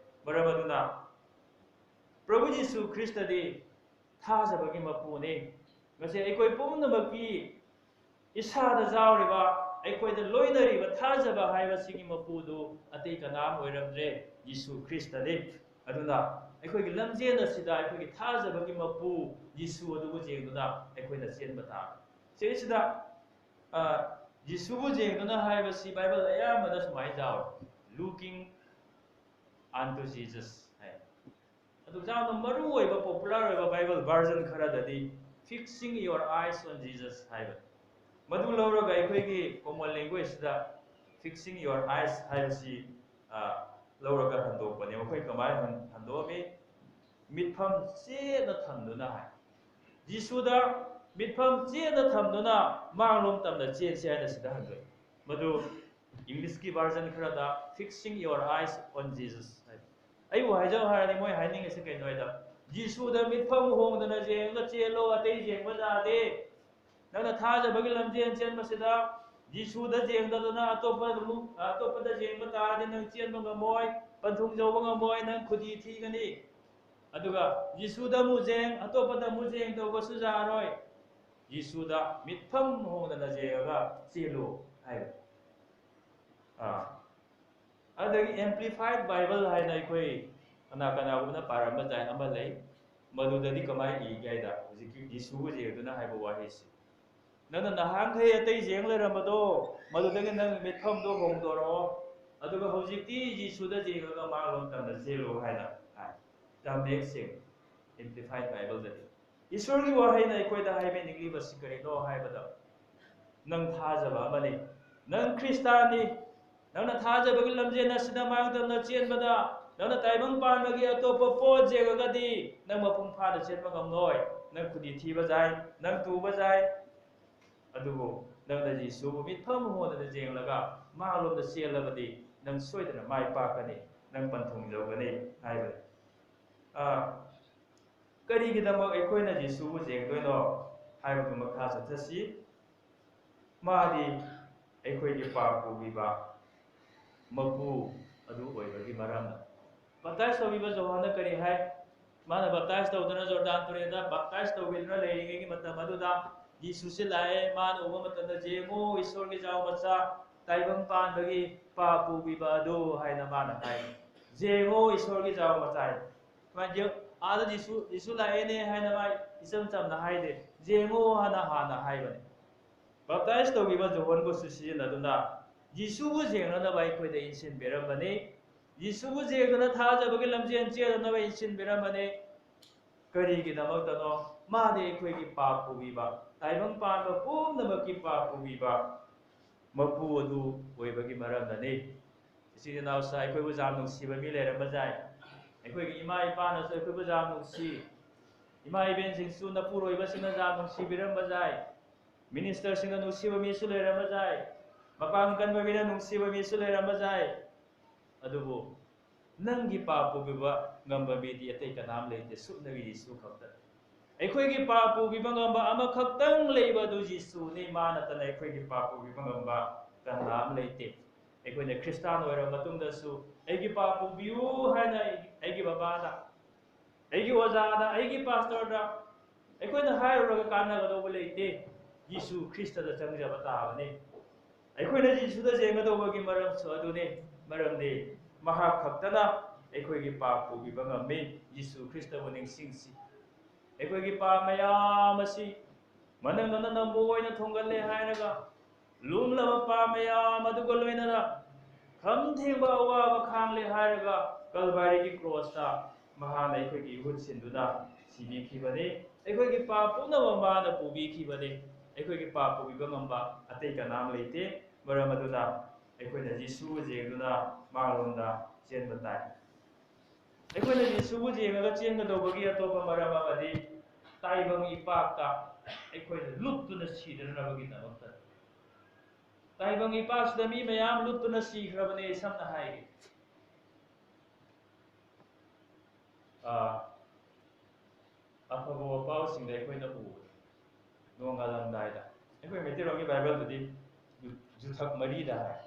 ꯃꯔꯝ ꯑꯗꯨꯅ ꯄ꯭ꯔꯚꯨ ꯌꯤꯁꯨ ꯈ꯭ꯔꯤꯁꯇꯗꯤ ꯊꯥꯖꯕꯒꯤ ꯃꯄꯨꯅꯤ꯫ ꯉꯁꯤ ꯑꯩꯈꯣꯏ ꯄꯨꯝꯅꯃꯛꯀꯤ ꯏꯁꯥꯗ ꯌꯥꯎꯔꯤꯕ, ꯑꯩꯈꯣꯏꯗ ꯂꯣꯏꯅꯔꯤꯕ ꯊꯥꯖꯕ ꯍꯥꯏꯕꯁꯤꯒꯤ ꯃꯄꯨꯗꯨ ꯑꯇꯩ ꯀꯅꯥ ꯑꯃ ꯑꯣꯏꯔꯝꯗ꯭ꯔꯦ, ꯌꯤꯁꯨ ꯈ꯭ꯔꯤꯁꯇꯅꯤ꯫ ꯑꯗꯨꯅ ꯑꯩꯈꯣꯏꯒꯤ ꯂꯝꯖꯦꯜ ꯑꯁꯤꯗ ꯑꯩꯈꯣꯏꯒꯤ ꯊꯥꯖꯕꯒꯤ ꯃꯄꯨ ꯌꯤꯁꯨ ꯑꯗꯨꯕꯨ ꯌꯦꯡꯗꯨꯅ ꯑꯩꯈꯣꯏꯅ ꯆꯦꯟꯕ ꯇꯥꯕꯅꯤ꯫ ꯁꯤꯁꯤꯗ, ꯑ, ꯌꯤꯁꯨꯕꯨ ꯌꯦꯡꯗꯨꯅ ꯍꯥꯏꯕꯁꯤ ꯕꯥꯏꯕꯜ ꯑꯌꯥꯝꯕꯗ ꯁꯨꯃꯥꯏꯅ ꯌꯥꯎꯋꯤ, "Looking unto Jesus" ꯍꯥꯏ꯫ ꯑꯗꯨꯒ ꯌꯥꯝꯅ ꯃꯔꯨ ꯑꯣꯏꯕ, ꯄꯣꯄꯨꯂꯔ ꯑꯣꯏꯕ ꯕꯥꯏꯕꯜ ꯚꯔꯖꯟ ꯈꯔꯗꯗꯤ "Fixing your eyes on Jesus" ꯍꯥꯏꯕ꯫ ꯃꯗꯨ ꯂꯧꯔꯒ ꯑꯩꯈꯣꯏꯒꯤ ꯀꯣꯃꯟ ꯂꯦꯡꯒ꯭ꯋꯦꯖꯁꯤꯗ "Fixing your eyes" ꯍꯥꯏꯕꯁꯤ, ꯑ, ꯂꯧꯔꯒ ꯍꯟꯗꯣꯛꯄꯅꯦ꯫ ꯃꯈꯣꯏ ꯀꯃꯥꯏꯅ ꯍꯟ-, ꯍꯟꯗꯣꯛꯑꯝꯃꯤ? "ꯃꯤꯠꯐꯝ ꯆꯦꯠꯅ ꯊꯝꯗꯨꯅ" ꯍꯥꯏ꯫ ꯖꯤꯁꯨꯗ ꯃꯤꯠꯐꯝ ꯆꯦꯠꯅ ꯊꯝꯗꯨꯅ ꯃꯥꯡꯂꯣꯝ ꯇꯝꯅ ꯆꯦꯟꯁꯤ ꯍꯥꯏꯅ ꯁꯤꯗ ꯍꯟꯗꯣꯛꯏ꯫ ꯃꯗꯨ ꯏꯪꯂꯤꯁꯀꯤ ꯚꯔꯖꯟ ꯈꯔꯗ "Fixing your eyes on Jesus" ꯍꯥꯏ꯫ ꯑꯩꯕꯨ ꯍꯥꯏꯖꯧ ꯍꯥꯏꯔꯗꯤ ꯃꯣꯏ ꯍꯥꯏꯅꯤꯡꯉꯤꯁꯦ ꯀꯩꯅꯣ ꯍꯥꯏꯗ, ꯖꯤꯁꯨꯗ ꯃꯤꯠꯐꯝ ꯍꯣꯡꯗꯅ ꯌꯦꯡꯉꯒ ꯆꯦꯜꯂꯣ, ꯑꯇꯩ ꯌꯦꯡꯕ ꯌꯥꯗꯦ꯫ ꯅꯪꯅ ꯊꯥꯖꯕꯒꯤ ꯂꯝꯖꯦꯟ ꯆꯦꯟꯕꯁꯤꯗ ꯖꯤꯁꯨꯗ ꯌꯦꯡꯗꯗꯅ ꯑꯇꯣꯞꯄ ꯑꯃꯨꯛ, ꯑꯇꯣꯞꯄꯗ ꯌꯦꯡꯕ ꯇꯥꯔꯗꯤ ꯅꯪ ꯆꯦꯟꯕ ꯉꯝꯃꯣꯏ, ꯄꯟꯊꯨꯡ ꯌꯧꯕ ꯉꯝꯃꯣꯏ, ꯅꯪ ꯈꯨꯗꯤ ꯊꯤꯒꯅꯤ꯫ ꯑꯗꯨꯒ ꯖꯤꯁꯨꯗ ꯑꯃꯨꯛ ꯌꯦꯡ, ꯑꯇꯣꯞꯄꯗ ꯑꯃꯨꯛ ꯌꯦꯡ ꯇꯧꯕꯁꯨ ꯌꯥꯔꯣꯏ꯫ ꯖꯤꯁꯨꯗ ꯃꯤꯠꯐꯝ ꯍꯣꯡꯗꯅ ꯌꯦꯡꯉꯒ ꯆꯦꯜꯂꯨ ꯍꯥꯏꯕ꯫ ꯑꯥ꯫ ꯑꯗꯒꯤ Amplified Bible ꯍꯥꯏꯅ ꯑꯩꯈꯣꯏ ꯀꯅꯥ ꯀꯅꯥꯒꯨꯝꯕꯅ ꯄꯥꯔꯝꯕ ꯇꯥꯏ ꯑꯃ ꯂꯩ꯫ ꯃꯗꯨꯗꯗꯤ ꯀꯃꯥꯏꯅ ꯏꯒꯦ ꯍꯥꯏꯗ, ꯍꯧꯖꯤꯛꯀꯤ ꯖꯤꯁꯨꯒ ꯌꯦꯡꯗꯨꯅ ꯍꯥꯏꯕ ꯋꯥꯍꯩꯁꯤ, ꯅꯪꯅ ꯅꯍꯥꯟꯈꯩ ꯑꯇꯩ ꯌꯦꯡ ꯂꯩꯔꯝꯕꯗꯣ, ꯃꯗꯨꯗꯒꯤ ꯅꯪ ꯃꯤꯠꯐꯝꯗꯣ ꯍꯣꯡꯗꯣꯔꯛꯑꯣ, ꯑꯗꯨꯒ ꯍꯧꯖꯤꯛꯇꯤ ꯖꯤꯁꯨꯗ ꯌꯦꯡꯉꯒ ꯃꯥꯡꯂꯣꯝ ꯇꯝꯅ ꯆꯦꯜꯂꯣ ꯍꯥꯏꯅ ꯍꯥꯏ꯫ ꯌꯥꯝ ꯃꯌꯦꯛ ꯁꯦꯡꯉꯤ Amplified Bible ꯗꯗꯤ꯫ ꯏꯁꯣꯔꯒꯤ ꯋꯥꯍꯩꯅ ꯑꯩꯈꯣꯏꯗ ꯍꯥꯏꯕꯤꯅꯤꯡꯂꯤꯕꯁꯤ ꯀꯔꯤꯅꯣ ꯍꯥꯏꯕꯗ, ꯅꯪ ꯊꯥꯖꯕ ꯑꯃꯅꯤ, ꯅꯪ ꯈ꯭ꯔꯤꯁꯇꯥꯟꯅꯤ, ꯅꯪꯅ ꯊꯥꯖꯕꯒꯤ ꯂꯝꯖꯦꯜ ꯑꯁꯤꯗ ꯃꯥꯡ ꯇꯝꯅ ꯆꯦꯟꯕꯗ, ꯅꯪꯅ ꯇꯥꯏꯕꯪ ꯄꯥꯟꯕꯒꯤ ꯑꯇꯣꯞꯄ ꯄꯣꯠ ꯌꯦꯡꯉꯒꯗꯤ ꯅꯪ ꯃꯄꯨꯡ ꯐꯥꯅ ꯆꯦꯟꯕ ꯉꯝꯂꯣꯏ꯫ ꯅꯪ ꯈꯨꯗꯤ ꯊꯤꯕ ꯌꯥꯏ, ꯅꯪ ꯇꯨꯕ ꯌꯥꯏ, ꯑꯗꯨꯕꯨ ꯅꯪꯅ ꯖꯤꯁꯨꯕꯨ ꯃꯤꯠꯐꯝ ꯍꯣꯟꯗꯅ ꯌꯦꯡꯂꯒ ꯃꯥꯂꯣꯝꯗ ꯆꯦꯜꯂꯕꯗꯤ ꯅꯪ ꯁꯣꯏꯗꯅ ꯃꯥꯏ ꯄꯥꯛꯀꯅꯤ, ꯅꯪ ꯄꯟꯊꯨꯡ ꯌꯧꯒꯅꯤ ꯍꯥꯏꯕꯅꯤ꯫ ꯑꯥ, ꯀꯔꯤꯒꯤꯗꯃꯛ ꯑꯩꯈꯣꯏꯅ ꯖꯤꯁꯨꯕꯨ ꯌꯦꯡꯗꯣꯏꯅꯣ ꯍꯥꯏꯕꯗꯨ ꯃꯈꯥ ꯆꯠꯊꯁꯤ꯫ ꯃꯥꯗꯤ ꯑꯩꯈꯣꯏꯒꯤ ꯄꯥꯞ ꯄꯨꯕꯤꯕ ꯃꯄꯨ ꯑꯗꯨ ꯑꯣꯏꯕꯒꯤ ꯃꯔꯝꯅ꯫ ꯕꯞꯇꯥꯏꯁ ꯇꯧꯕꯤꯕ ꯖꯣꯍꯥꯟꯅ ꯀꯔꯤ ꯍꯥꯏ? ꯃꯥꯅ ꯕꯞꯇꯥꯏꯁ ꯇꯧꯗꯨꯅ ꯖꯣꯔꯗꯥꯟ ꯇꯨꯔꯦꯜꯗ ꯕꯞꯇꯥꯏꯁ ꯇꯧꯕꯤꯗꯨꯅ ꯂꯩꯔꯤꯉꯩꯒꯤ ꯃꯇꯝ ꯑꯗꯨꯗ ꯖꯤꯁꯨꯁꯤ ꯂꯥꯛꯑꯦ꯫ ꯃꯥꯅ ꯎꯕ ꯃꯇꯝꯗ, "ꯌꯦꯡꯉꯨ, ꯏꯁꯣꯔꯒꯤ ꯖꯥꯎ ꯃꯆꯥ, ꯇꯥꯏꯕꯪ ꯄꯥꯟꯕꯒꯤ ꯄꯥꯞ ꯄꯨꯕꯤꯕ ꯑꯗꯨ" ꯍꯥꯏꯅ ꯃꯥꯅ ꯍꯥꯏ꯫ "ꯌꯦꯡꯉꯨ, ꯏꯁꯣꯔꯒꯤ ꯖꯥꯎ ꯃꯆꯥ"꯫ ꯁꯨꯃꯥꯏꯅ ꯌꯦꯡ-, ꯑꯥꯗ ꯖꯤꯁꯨ, ꯖꯤꯁꯨ ꯂꯥꯛꯑꯦꯅꯦ ꯍꯥꯏꯅ ꯃꯥ ꯏꯆꯝ ꯆꯝꯅ ꯍꯥꯏꯗꯦ꯫ "ꯌꯦꯡꯉꯨ" ꯍꯥꯏꯅ ꯍꯥꯟꯅ ꯍꯥꯏꯕꯅꯤ꯫ ꯕꯞꯇꯥꯏꯁ ꯇꯧꯈꯤꯕ ꯖꯣꯍꯟꯕꯨꯁꯨ ꯁꯤꯖꯤꯟꯅꯗꯨꯅ ꯖꯤꯁꯨꯕꯨ ꯌꯦꯡꯅꯅꯕ ꯑꯩꯈꯣꯏꯗ ꯏꯟꯁꯤꯟꯕꯤꯔꯝꯕꯅꯤ꯫ ꯖꯤꯁꯨꯕꯨ ꯌꯦꯡꯗꯨꯅ ꯊꯥꯖꯕꯒꯤ ꯂꯝꯖꯦꯜ ꯆꯦꯟꯅꯅꯕ ꯏꯟꯁꯤꯟꯕꯤꯔꯝꯕꯅꯤ꯫ ꯀꯔꯤꯒꯤꯗꯃꯛꯇꯅꯣ? ꯃꯥꯗꯤ ꯑꯩꯈꯣꯏꯒꯤ ꯄꯥꯞ ꯄꯨꯕꯤꯕ, ꯇꯥꯏꯕꯪ ꯄꯥꯟꯕ ꯄꯨꯝꯅꯃꯛꯀꯤ ꯄꯥꯞ ꯄꯨꯕꯤꯕ ꯃꯄꯨ ꯑꯗꯨ ꯑꯣꯏꯕꯒꯤ ꯃꯔꯝꯅꯅꯤ꯫ ꯏꯆꯤꯜ ꯏꯅꯥꯎꯁꯥ, ꯑꯩꯈꯣꯏꯕꯨ ꯌꯥꯝ ꯅꯨꯡꯁꯤꯕ ꯃꯤ ꯂꯩꯔꯝꯕ ꯌꯥꯏ꯫ ꯑꯩꯈꯣꯏꯒꯤ ꯏꯃꯥ ꯏꯄꯥꯅꯁꯨ ꯑꯩꯈꯣꯏꯕꯨ ꯌꯥꯝ ꯅꯨꯡꯁꯤ꯫ ꯏꯃꯥ ꯏꯕꯦꯟꯁꯤꯡꯁꯨ, ꯅꯄꯨꯔꯣꯏꯕꯁꯤꯡꯅ ꯌꯥꯝ ꯅꯨꯡꯁꯤꯕꯤꯔꯝꯕ ꯌꯥꯏ꯫ ꯃꯤꯅꯤꯁꯇꯔꯁꯤꯡꯅ ꯅꯨꯡꯁꯤꯕ ꯃꯤꯁꯨ ꯂꯩꯔꯝꯕ ꯌꯥꯏ꯫ ꯃꯄꯥꯡꯒꯜ ꯀꯟꯕ ꯃꯤꯅ ꯅꯨꯡꯁꯤꯕ ꯃꯤꯁꯨ ꯂꯩꯔꯝꯕ ꯌꯥꯏ꯫ ꯑꯗꯨꯕꯨ ꯅꯪꯒꯤ ꯄꯥꯞ ꯄꯨꯕꯤꯕ ꯉꯝꯕ ꯃꯤꯗꯤ ꯑꯇꯩ ꯀꯅꯥꯝ ꯂꯩꯇꯦ, ꯁꯨꯞꯅꯒꯤ ꯖꯤꯁꯨ ꯈꯛꯇꯅꯤ꯫ ꯑꯩꯈꯣꯏꯒꯤ ꯄꯥꯞ ꯄꯨꯕꯤꯕ ꯉꯝꯕ ꯑꯃꯈꯛꯇꯪ ꯂꯩꯕ ꯑꯗꯨ ꯖꯤꯁꯨꯅꯤ꯫ ꯃꯥ ꯅꯠꯇꯅ ꯑꯩꯈꯣꯏꯒꯤ ꯄꯥꯞ ꯄꯨꯕꯤꯕ ꯉꯝꯕ ꯀꯅꯥꯝ ꯂꯩꯇꯦ꯫ ꯑꯩꯈꯣꯏꯅ ꯈ꯭ꯔꯤꯁꯇꯥꯟ ꯑꯣꯏꯔꯕ ꯃꯇꯨꯡꯗꯁꯨ, "ꯑꯩꯒꯤ ꯄꯥꯞ ꯄꯨꯕꯤꯌꯨ" ꯍꯥꯏꯅ ꯑꯩꯒꯤ, ꯑꯩꯒꯤ ꯕꯕꯥꯗ, ꯑꯩꯒꯤ ꯑꯣꯖꯥꯗ, ꯑꯩꯒꯤ ꯄꯥꯁꯇꯔꯗ, ꯑꯩꯈꯣꯏꯅ ꯍꯥꯏꯔꯨꯔꯒ ꯀꯥꯟꯅꯒꯗꯧꯕ ꯂꯩꯇꯦ꯫ ꯖꯤꯁꯨ ꯈ꯭ꯔꯤꯁꯇꯗ ꯆꯪꯖꯕ ꯇꯥꯕꯅꯤ꯫ ꯑꯩꯈꯣꯏꯅ ꯖꯤꯁꯨꯗ ꯌꯦꯡꯒꯗꯧꯕꯒꯤ ꯃꯔꯝꯁꯨ ꯑꯗꯨꯅꯤ꯫ ꯃꯔꯝꯗꯤ ꯃꯍꯥꯛ ꯈꯛꯇꯅ ꯑꯩꯈꯣꯏꯒꯤ ꯄꯥꯞ ꯄꯨꯕꯤꯕ ꯉꯝꯃꯤ꯫ ꯖꯤꯁꯨ ꯈ꯭ꯔꯤꯁꯇꯕꯨ ꯅꯤꯡꯁꯤꯡꯁꯤ꯫ ꯑꯩꯈꯣꯏꯒꯤ ꯄꯥꯞ ꯃꯌꯥꯝ ꯑꯁꯤ ꯃꯅꯪꯒꯟꯗ ꯅꯝꯕꯨ ꯑꯣꯏꯅ ꯊꯣꯡꯒꯜꯂꯦ ꯍꯥꯏꯔꯒ, ꯂꯨꯝꯂꯕ ꯄꯥꯞ ꯃꯌꯥꯝ ꯑꯗꯨꯒ ꯂꯣꯏꯅꯅ ꯈꯝ ꯊꯦꯡꯕ ꯑꯋꯥꯕ ꯈꯥꯡꯂꯦ ꯍꯥꯏꯔꯒ, ꯀꯜꯚꯥꯔꯤꯒꯤ ꯀ꯭ꯔꯣꯁꯇ ꯃꯍꯥꯛꯅ ꯑꯩꯈꯣꯏꯒꯤ ꯏꯍꯨꯠ ꯁꯤꯟꯗꯨꯅ ꯁꯤꯕꯤꯈꯤꯕꯅꯤ꯫ ꯑꯩꯈꯣꯏꯒꯤ ꯄꯥꯞ ꯄꯨꯝꯅꯃꯛ ꯃꯥꯅ ꯄꯨꯕꯤꯈꯤꯕꯅꯤ꯫ ꯑꯩꯈꯣꯏꯒꯤ ꯄꯥꯞ ꯄꯨꯕꯤꯕ ꯉꯝꯕ ꯑꯇꯩ ꯀꯅꯥꯝ ꯂꯩꯇꯦ꯫ ꯃꯔꯝ ꯑꯗꯨꯅ ꯑꯩꯈꯣꯏꯅ ꯖꯤꯁꯨꯕꯨ ꯌꯦꯡꯗꯨꯅ ꯃꯥꯂꯣꯝꯗ ꯆꯦꯟꯕ ꯇꯥꯏ꯫ ꯑꯩꯈꯣꯏꯅ ꯖꯤꯁꯨꯕꯨ ꯌꯦꯡꯉꯒ ꯆꯦꯟꯒꯗꯧꯕꯒꯤ ꯑꯇꯣꯞꯄ ꯃꯔꯝ ꯑꯃꯗꯤ ꯇꯥꯏꯕꯪ ꯏꯄꯥꯛꯇ ꯑꯩꯈꯣꯏꯅ ꯂꯨꯞꯇꯨꯅ ꯁꯤꯗꯅꯕꯒꯤꯗꯃꯛꯇ꯫ ꯇꯥꯏꯕꯪ ꯏꯄꯥꯛꯁꯤꯗ ꯃꯤ ꯃꯌꯥꯝ ꯂꯨꯞꯇꯨꯅ ꯁꯤꯈ꯭ꯔꯕꯅꯦ꯫ ꯁꯝꯅ ꯍꯥꯏꯒꯦ, ꯑꯥ, ꯑꯐꯕ ꯋꯥꯄꯥꯎꯁꯤꯡꯗ ꯑꯩꯈꯣꯏꯅ ꯎꯕꯗ, ꯅꯣꯡꯉꯥꯜꯂꯝꯗꯥꯏꯗ꯫ ꯑꯩꯈꯣꯏ ꯃꯩꯇꯩꯂꯣꯟꯒꯤ ꯕꯥꯏꯕꯜꯗꯗꯤ ꯌꯨ-, ꯌꯨꯊꯛ ꯃꯔꯤꯗ ꯍꯥꯏ꯫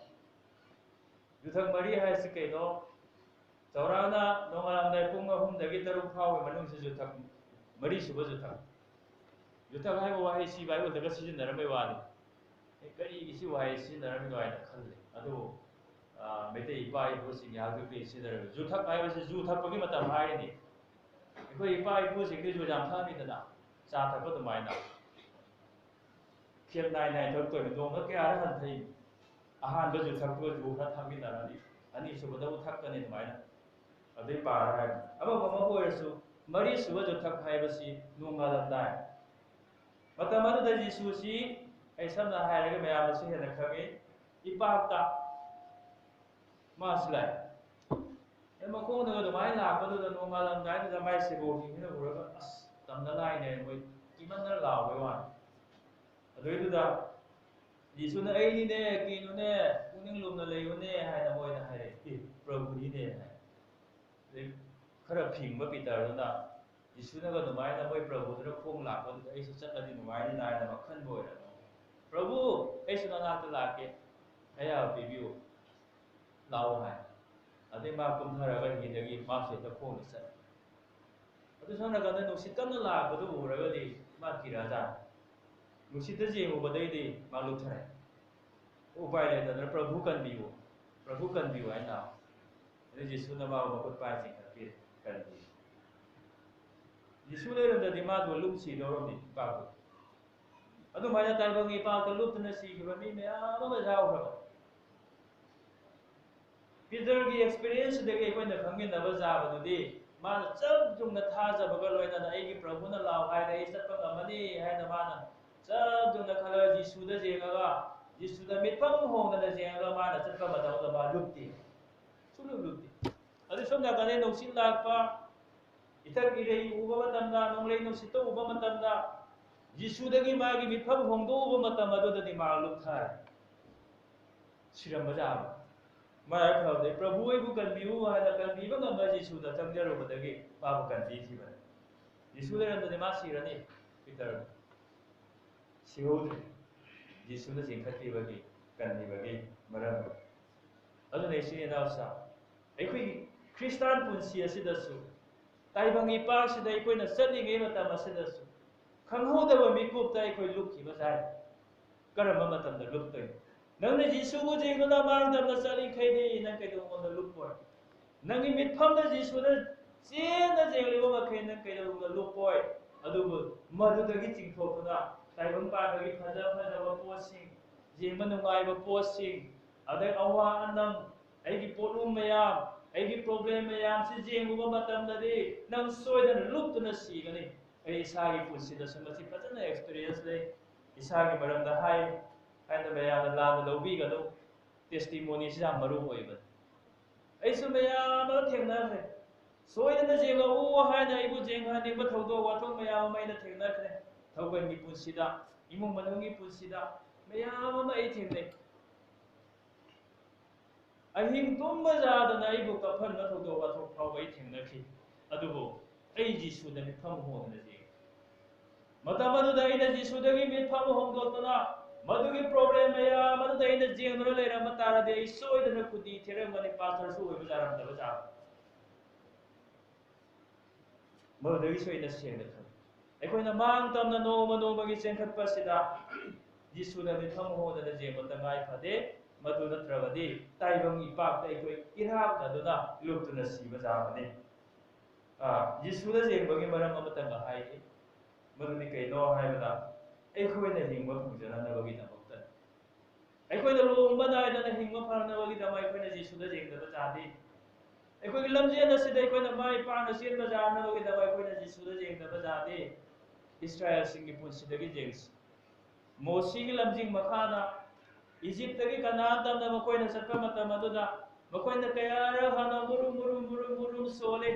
ꯌꯨꯊꯛ ꯃꯔꯤ ꯍꯥꯏꯁꯤ ꯀꯩꯅꯣ? ꯆꯥꯎꯔꯥꯛꯅ ꯅꯣꯡꯉꯥꯜꯂꯝꯗꯥꯏ ꯄꯨꯡ ꯑꯍꯨꯝꯗꯒꯤ ꯇꯔꯨꯛ ꯐꯥꯎꯕꯒꯤ ꯃꯅꯨꯡꯁꯤ ꯌꯨꯊꯛ, ꯃꯔꯤꯁꯨꯕ ꯌꯨꯊꯛ꯫ ꯌꯨꯊꯛ ꯍꯥꯏꯕ ꯋꯥꯍꯩꯁꯤ ꯕꯥꯏꯕꯜꯗꯒ ꯁꯤꯖꯤꯟꯅꯔꯝꯕꯩ ꯋꯥꯅꯤ꯫ ꯑꯦ, ꯀꯔꯤꯒꯤ ꯁꯤ ꯋꯥꯍꯩ ꯁꯤꯖꯤꯟꯅꯔꯝꯃꯤꯅꯣ ꯍꯥꯏꯅ ꯈꯜꯂꯦ꯫ ꯑꯗꯨꯕꯨ, ꯑ, ꯃꯩꯇꯩ ꯏꯄꯥ ꯏꯄꯨꯁꯤꯡꯒꯤ ꯍꯥꯛꯇꯛꯇꯒꯤ ꯁꯤꯖꯤꯟꯅꯔꯝꯃꯤ꯫ ꯌꯨꯊꯛ ꯍꯥꯏꯕꯁꯤ ꯖꯨ ꯊꯛꯄꯒꯤ ꯃꯇꯝ ꯍꯥꯏꯔꯤꯅꯤ꯫ ꯑꯩꯈꯣꯏ ꯏꯄꯥ ꯏꯄꯨꯁꯤꯡꯗꯤ ꯖꯨ ꯌꯥꯝ ꯊꯛꯑꯝꯃꯤꯗꯅ, ꯆꯥ ꯊꯛꯄ ꯑꯗꯨꯃꯥꯏꯅ꯫ ꯈꯦꯝ ꯅꯥꯏ ꯅꯥꯏ ꯊꯛꯇꯣꯏꯅꯤ꯫ ꯅꯣꯡꯃꯗ ꯀꯌꯥꯔꯛ ꯍꯟꯊꯩ? ꯑꯍꯥꯟꯕ ꯖꯨ ꯊꯛꯄꯒ ꯖꯨ ꯈꯔ ꯊꯛꯃꯤꯟꯅꯔꯅꯤ, ꯑꯅꯤꯁꯨꯕꯗꯕꯨ ꯊꯛꯀꯅꯤ ꯑꯗꯨꯃꯥꯏꯅ꯫ ꯑꯗꯨꯏ ꯄꯥꯔ ꯍꯥꯏꯕꯅꯤ꯫ ꯑꯃꯕꯨ ꯑꯃꯕꯨ ꯑꯣꯏꯔꯁꯨ, ꯃꯔꯤꯁꯨꯕ ꯖꯨ ꯊꯛ ꯍꯥꯏꯕꯁꯤ ꯅꯣꯡꯉꯥꯜꯂꯝꯗꯥꯏ꯫ ꯃꯇꯝ ꯑꯗꯨꯗ ꯖꯤꯁꯨꯁꯤ, ꯑꯩ ꯁꯝꯅ ꯍꯥꯏꯔꯒ ꯃꯌꯥꯝꯅꯁꯨ ꯍꯦꯟꯅ ꯈꯪꯉꯤ, ꯏꯄꯥꯛꯇ ꯃꯥꯁꯤ ꯂꯥꯛꯑꯦ꯫ ꯑꯦ, ꯃꯈꯣꯡꯗꯒ ꯑꯗꯨꯃꯥꯏꯅ ꯂꯥꯛꯄꯗꯨꯗ ꯅꯣꯡꯉꯥꯜꯂꯝꯗꯥꯏꯗꯨꯗ ꯃꯥꯏ ꯁꯦꯕꯣꯛꯁꯤꯡꯁꯤꯅ ꯎꯔꯒ, "ꯑꯁ, ꯇꯝꯅꯉꯥꯏꯅꯦ", ꯃꯣꯏ ꯀꯤꯃꯟꯗꯅ ꯂꯥꯎꯕꯩ ꯋꯥꯅꯤ꯫ ꯑꯗꯨꯏꯗꯨꯗ ꯖꯤꯁꯨꯅ, "ꯑꯩꯅꯤꯅꯦ, ꯀꯤꯅꯨꯅꯦ, ꯄꯨꯛꯅꯤꯡ ꯂꯨꯝꯅ ꯂꯩꯌꯨꯅꯦ" ꯍꯥꯏꯅ ꯃꯣꯏꯗ ꯍꯥꯏꯔꯛꯑꯦ꯫ "ꯑꯦ, ꯄ꯭ꯔꯚꯨꯅꯤꯅꯦ" ꯍꯥꯏ꯫ ꯈꯔ ꯐꯤꯡꯕ ꯄꯤꯇꯔꯗꯨꯅ ꯖꯤꯁꯨꯅꯒ ꯑꯗꯨꯃꯥꯏꯅ ꯃꯣꯏ ꯄ꯭ꯔꯚꯨꯗꯨꯅ ꯈꯣꯡ ꯂꯥꯛꯄꯗꯨꯗ ꯑꯩꯁꯨ ꯆꯠꯂꯗꯤ ꯅꯨꯡꯉꯥꯏꯅꯤ ꯍꯥꯏꯅ ꯋꯥꯈꯟꯕ ꯑꯣꯏꯔꯝꯃꯤ꯫ "ꯄ꯭ꯔꯚꯨ, ꯑꯩꯁꯨ ꯅꯅꯥꯛꯇ ꯂꯥꯛꯀꯦ, ꯑꯌꯥꯕ ꯄꯤꯕꯤꯌꯨ, ꯂꯥꯛꯑꯣ" ꯍꯥꯏ꯫ ꯑꯗꯩ ꯃꯥ ꯀꯨꯝꯊꯔꯒ ꯍꯤꯗꯒꯤ ꯃꯥꯁꯨ ꯍꯦꯛꯇ ꯈꯣꯡꯅ ꯆꯠꯂꯤ꯫ ꯑꯗꯨ ꯁꯣꯝ ꯅꯥꯀꯟꯗ ꯅꯨꯡꯁꯤꯠ ꯀꯟꯅ ꯂꯥꯛꯄꯗꯨ ꯎꯔꯒꯗꯤ ꯃꯥ ꯀꯤꯔꯛꯑꯖꯥꯠꯅꯤ꯫ ꯅꯨꯡꯁꯤꯠꯇ ꯌꯦꯡꯉꯨꯕꯗꯩꯗꯤ ꯃꯥ ꯂꯨꯞꯊꯔꯦ꯫ ꯎꯄꯥꯏ ꯂꯩꯇꯗꯅ "ꯄ꯭ꯔꯚꯨ ꯀꯟꯕꯤꯌꯨ, ꯄ꯭ꯔꯚꯨ ꯀꯟꯕꯤꯌꯨ" ꯍꯥꯏꯅ ꯂꯥꯎ꯫ ꯑꯗꯩ ꯖꯤꯁꯨꯅ ꯃꯥꯕꯨ ꯃꯈꯨꯠ ꯄꯥꯏ ꯆꯤꯡꯈꯠꯄꯤꯔꯦ, ꯀꯟꯕꯤꯔꯦ꯫ ꯖꯤꯁꯨ ꯂꯩꯔꯝꯗ꯭ꯔꯗꯤ ꯃꯥꯗꯣ ꯂꯨꯞ ꯁꯤꯗꯧꯔꯝꯃꯤ ꯏꯄꯥꯛꯇꯣ꯫ ꯑꯗꯨꯃꯥꯏꯅ ꯇꯥꯏꯕꯪ ꯏꯄꯥꯛꯇ ꯂꯨꯞꯇꯨꯅ ꯁꯤꯈꯤꯕ ꯃꯤ ꯃꯌꯥꯝ ꯑꯃ ꯌꯥꯎꯈ꯭ꯔꯕꯅꯤ꯫ ꯄꯤꯇꯔꯒꯤ ꯑꯦꯛꯁꯄꯤꯔꯤꯌꯦꯟꯁꯁꯤꯗꯒꯤ ꯑꯩꯈꯣꯏꯅ ꯈꯪꯃꯤꯟꯅꯕ ꯌꯥꯕꯗꯨꯗꯤ, ꯃꯥꯅ ꯆꯞ ꯌꯨꯡꯅ ꯊꯥꯖꯕꯒ ꯂꯣꯏꯅꯅ "ꯑꯩꯒꯤ ꯄ꯭ꯔꯚꯨꯅ ꯂꯥꯎ ꯍꯥꯏꯔꯦ, ꯑꯩ ꯆꯠꯄ ꯉꯝꯃꯅꯤ" ꯍꯥꯏꯅ ꯃꯥꯅ ꯆꯞ ꯌꯨꯡꯅ ꯈꯜꯂꯒ ꯖꯤꯁꯨꯗ ꯌꯦꯡꯉꯒ, ꯖꯤꯁꯨꯗ ꯃꯤꯠꯐꯝ ꯍꯣꯡꯗꯅ ꯌꯦꯡꯉꯒ ꯃꯥꯅ ꯆꯠꯄ ꯃꯇꯝꯗ ꯃꯥ ꯂꯨꯞꯇꯦ, ꯁꯨꯡꯂꯨꯞ ꯂꯨꯞꯇꯦ꯫ ꯑꯗꯨ ꯁꯣꯝ ꯅꯥꯀꯟꯗ ꯅꯨꯡꯁꯤꯠ ꯂꯥꯛꯄ, ꯏꯊꯛ ꯏꯔꯩ ꯎꯕ ꯃꯇꯝꯗ, ꯅꯣꯡꯂꯩ ꯅꯨꯡꯁꯤꯠꯇ ꯎꯕ ꯃꯇꯝꯗ, ꯖꯤꯁꯨꯗꯒꯤ ꯃꯥꯒꯤ ꯃꯤꯠꯐꯝ ꯍꯣꯡꯗꯣꯛꯎꯕ ꯃꯇꯝ ꯑꯗꯨꯗꯗꯤ ꯃꯥ ꯂꯨꯞꯊꯔꯦ, ꯁꯤꯔꯝꯕ ꯌꯥꯕ꯫ ꯃꯥ ꯍꯦꯛ ꯐꯕꯗꯩ "ꯄ꯭ꯔꯚꯨ, ꯑꯩꯕꯨ ꯀꯟꯕꯤꯌꯨ" ꯍꯥꯏꯅ ꯀꯟꯕꯤꯕ ꯉꯝꯕ ꯖꯤꯁꯨꯗ ꯆꯪꯖꯔꯨꯕꯗꯒꯤ ꯃꯥꯕꯨ ꯀꯟꯕꯤꯈꯤꯕꯅꯤ꯫ ꯖꯤꯁꯨ ꯂꯩꯔꯝꯗꯗꯤ ꯃꯥ ꯁꯤꯔꯅꯤ꯫ ꯄꯤꯇꯔ ꯁꯤꯍꯧꯗ꯭ꯔꯦ꯫ ꯖꯤꯁꯨꯅ ꯆꯤꯡꯈꯠꯄꯤꯕꯒꯤ, ꯀꯟꯕꯤꯕꯒꯤ ꯃꯔꯝ꯫ ꯑꯗꯨꯅ ꯏꯆꯤꯟ ꯏꯅꯥꯎꯁꯥ, ꯑꯩꯈꯣꯏꯒꯤ ꯈ꯭ꯔꯤꯁꯇꯥꯟ ꯄꯨꯟꯁꯤ ꯑꯁꯤꯗꯁꯨ, ꯇꯥꯏꯕꯪ ꯏꯄꯥꯛꯁꯤꯗ ꯑꯩꯈꯣꯏꯅ ꯆꯠꯂꯤꯉꯩ ꯃꯇꯝ ꯑꯁꯤꯗꯁꯨ ꯈꯪꯍꯧꯗꯕ ꯃꯤꯀꯨꯞꯇ ꯑꯩꯈꯣꯏ ꯂꯨꯞꯈꯤꯕ ꯌꯥꯏ꯫ ꯀꯔꯝꯕ ꯃꯇꯝꯗ ꯂꯨꯞꯇꯣꯏꯅꯣ? ꯅꯪꯅ ꯖꯤꯁꯨꯕꯨ ꯌꯦꯡꯗꯨꯅ ꯃꯥꯡ ꯇꯝꯅ ꯆꯠꯂꯤꯈꯩꯗꯤ ꯅꯪ ꯀꯩꯗꯧꯉꯩꯗ ꯂꯨꯞꯄꯣꯏ꯫ ꯅꯪꯒꯤ ꯃꯤꯠꯐꯝꯗ ꯖꯤꯁꯨꯗ ꯆꯦꯠꯅ ꯌꯦꯡꯂꯤꯕ ꯃꯈꯩ ꯅꯪ ꯀꯩꯗꯧꯅꯨꯡꯗ ꯂꯨꯞꯄꯣꯏ꯫ ꯑꯗꯨꯕꯨ ꯃꯗꯨꯗꯒꯤ ꯆꯤꯡꯊꯣꯛꯇꯨꯅ ꯇꯥꯏꯕꯪ ꯄꯥꯟꯕꯒꯤ ꯐꯖ ꯐꯖꯕ ꯄꯣꯠꯁꯤꯡ, ꯌꯦꯡꯕ ꯅꯨꯡꯉꯥꯏꯕ ꯄꯣꯠꯁꯤꯡ, ꯑꯗꯩ ꯑꯋꯥ ꯑꯅꯪ, ꯑꯩꯒꯤ ꯄꯣꯠꯂꯨꯝ ꯃꯌꯥꯝ, ꯑꯩꯒꯤ ꯄ꯭ꯔꯣꯕ꯭ꯂꯦꯝ ꯃꯌꯥꯝꯁꯤ ꯌꯦꯡꯂꯨꯕ ꯃꯇꯝꯗꯗꯤ ꯅꯪ ꯁꯣꯏꯗꯅ ꯂꯨꯞꯇꯨꯅ ꯁꯤꯒꯅꯤ꯫ ꯑꯩ ꯏꯁꯥꯒꯤ ꯄꯨꯟꯁꯤꯗꯁꯨ ꯃꯁꯤ ꯐꯖꯅ ꯑꯦꯛꯁꯄꯤꯔꯤꯌꯦꯟꯁ ꯂꯩ꯫ ꯏꯁꯥꯒꯤ ꯃꯔꯝꯗ ꯍꯥꯏ ꯍꯥꯏꯅ ꯃꯌꯥꯝꯅ ꯂꯥꯟꯅ ꯂꯧꯕꯤꯒꯅꯨ꯫ ꯇꯦꯁꯇꯤꯃꯣꯅꯤꯁꯤ ꯌꯥꯝ ꯃꯔꯨ ꯑꯣꯏꯕꯅꯤ꯫ ꯑꯩꯁꯨ ꯃꯌꯥꯝ ꯑꯃ ꯊꯦꯡꯅꯈ꯭ꯔꯦ꯫ ꯁꯣꯏꯗꯅ ꯌꯦꯡꯉꯛꯎ ꯍꯥꯏꯅ ꯑꯩꯕꯨ ꯌꯦꯡꯍꯟꯅꯤꯡꯕ ꯊꯧꯗꯣꯛ ꯋꯥꯊꯣꯛ ꯃꯌꯥꯝ ꯑꯃ ꯑꯩꯅ ꯊꯦꯡꯅꯈ꯭ꯔꯦ꯫ ꯊꯧꯒꯜꯒꯤ ꯄꯨꯟꯁꯤꯗ, ꯏꯃꯨꯡ ꯃꯅꯨꯡꯒꯤ ꯄꯨꯟꯁꯤꯗ ꯃꯌꯥꯝ ꯑꯃ ꯑꯩ ꯊꯦꯡꯅꯩ꯫ ꯑꯍꯤꯡ ꯇꯨꯝꯕ ꯌꯥꯗꯅ ꯑꯩꯕꯨ ꯀꯞꯍꯟꯕ ꯊꯧꯗꯣꯛ ꯋꯥꯊꯣꯛ ꯐꯥꯎꯕ ꯑꯩ ꯊꯦꯡꯅꯈꯤ꯫ ꯑꯗꯨꯕꯨ ꯑꯩ ꯖꯤꯁꯨꯗ ꯃꯤꯠꯐꯝ ꯍꯣꯡꯗꯅ ꯌꯦꯡꯉꯤ꯫ ꯃꯇꯝ ꯑꯗꯨꯗ ꯑꯩꯅ ꯖꯤꯁꯨꯗꯒꯤ ꯃꯤꯠꯐꯝ ꯍꯣꯡꯗꯣꯛꯇꯨꯅ ꯃꯗꯨꯒꯤ problem ꯃꯌꯥꯝ ꯑꯗꯨꯗ ꯑꯩꯅ ꯌꯦꯡꯗꯨꯅ ꯂꯩꯔꯝꯕ ꯇꯥꯔꯗꯤ ꯑꯩ ꯁꯣꯏꯗꯅ ꯀꯨꯇꯤ ꯊꯦꯔꯝꯒꯅꯤ, pastorꯁꯨ ꯑꯣꯏꯕ ꯌꯥꯔꯝꯗꯕ ꯖꯥꯠꯅꯤ꯫ ꯃꯗꯨꯗꯒꯤꯁꯨ ꯑꯩꯅ ꯁꯦꯡꯅ ꯈꯪꯉꯤ꯫ ꯑꯩꯈꯣꯏꯅ ꯃꯥꯡ ꯇꯝꯅ ꯅꯣꯡꯃ ꯅꯣꯡꯃꯒꯤ ꯆꯦꯟꯈꯠꯄ ꯑꯁꯤꯗ ꯖꯤꯁꯨꯅ ꯃꯤꯠꯐꯝ ꯍꯣꯡꯗꯅ ꯌꯦꯡꯕ ꯇꯉꯥꯏ ꯐꯗꯦ꯫ ꯃꯗꯨ ꯅꯠꯇ꯭ꯔꯕꯗꯤ ꯇꯥꯏꯕꯪ ꯏꯄꯥꯛꯇ ꯑꯩꯈꯣꯏ ꯏꯔꯥꯛꯅꯗꯨꯅ ꯂꯨꯞꯇꯨꯅ ꯁꯤꯕ ꯇꯥꯕꯅꯤ꯫ ꯑꯥ, ꯖꯤꯁꯨꯗ ꯌꯦꯡꯕꯒꯤ ꯃꯔꯝ ꯑꯃꯇꯪꯒ ꯍꯥꯏꯒꯦ꯫ ꯃꯗꯨꯗꯤ ꯀꯩꯅꯣ ꯍꯥꯏꯕꯗ, ꯑꯩꯈꯣꯏꯅ ꯍꯤꯡꯕ ꯐꯪꯖꯅꯅꯕꯒꯤꯗꯃꯛꯇꯅꯤ꯫ ꯑꯩꯈꯣꯏꯅ ꯂꯨꯍꯣꯡꯕ ꯅꯥꯏꯗꯅ ꯍꯤꯡꯕ ꯐꯪꯅꯕꯒꯤꯗꯃꯛ ꯑꯩꯈꯣꯏꯅ ꯖꯤꯁꯨꯗ ꯌꯦꯡꯗꯕ ꯇꯥꯔꯗꯤ, ꯑꯩꯈꯣꯏꯒꯤ ꯂꯝꯖꯦꯜ ꯑꯁꯤꯗ ꯑꯩꯈꯣꯏꯅ ꯃꯥꯏ ꯄꯥꯛꯅ ꯆꯦꯟꯕ ꯌꯥꯅꯕꯒꯤꯗꯃꯛ ꯑꯩꯈꯣꯏꯅ ꯖꯤꯁꯨꯗ ꯌꯦꯡꯗꯕ ꯇꯥꯔꯗꯤ, ꯏꯁꯔꯥꯌꯦꯜꯁꯤꯡꯒꯤ ꯄꯨꯟꯁꯤꯗꯒꯤ ꯌꯦꯡꯁꯤ꯫ ꯃꯣꯁꯤꯒꯤ ꯂꯝꯖꯤꯡ ꯃꯈꯥꯗ ꯏꯖꯤꯞꯇꯒꯤ ꯀꯅꯥꯟ ꯇꯝꯅ ꯃꯈꯣꯏꯅ ꯆꯠꯄ ꯃꯇꯝ ꯑꯗꯨꯗ ꯃꯈꯣꯏꯅ ꯀꯌꯥꯔꯛ ꯍꯥꯟꯅ ꯃꯨꯔꯨꯝ ꯃꯨꯔꯨꯝ ꯃꯨꯔꯨꯝ ꯃꯨꯔꯨꯝ ꯁꯣꯜꯂꯤ꯫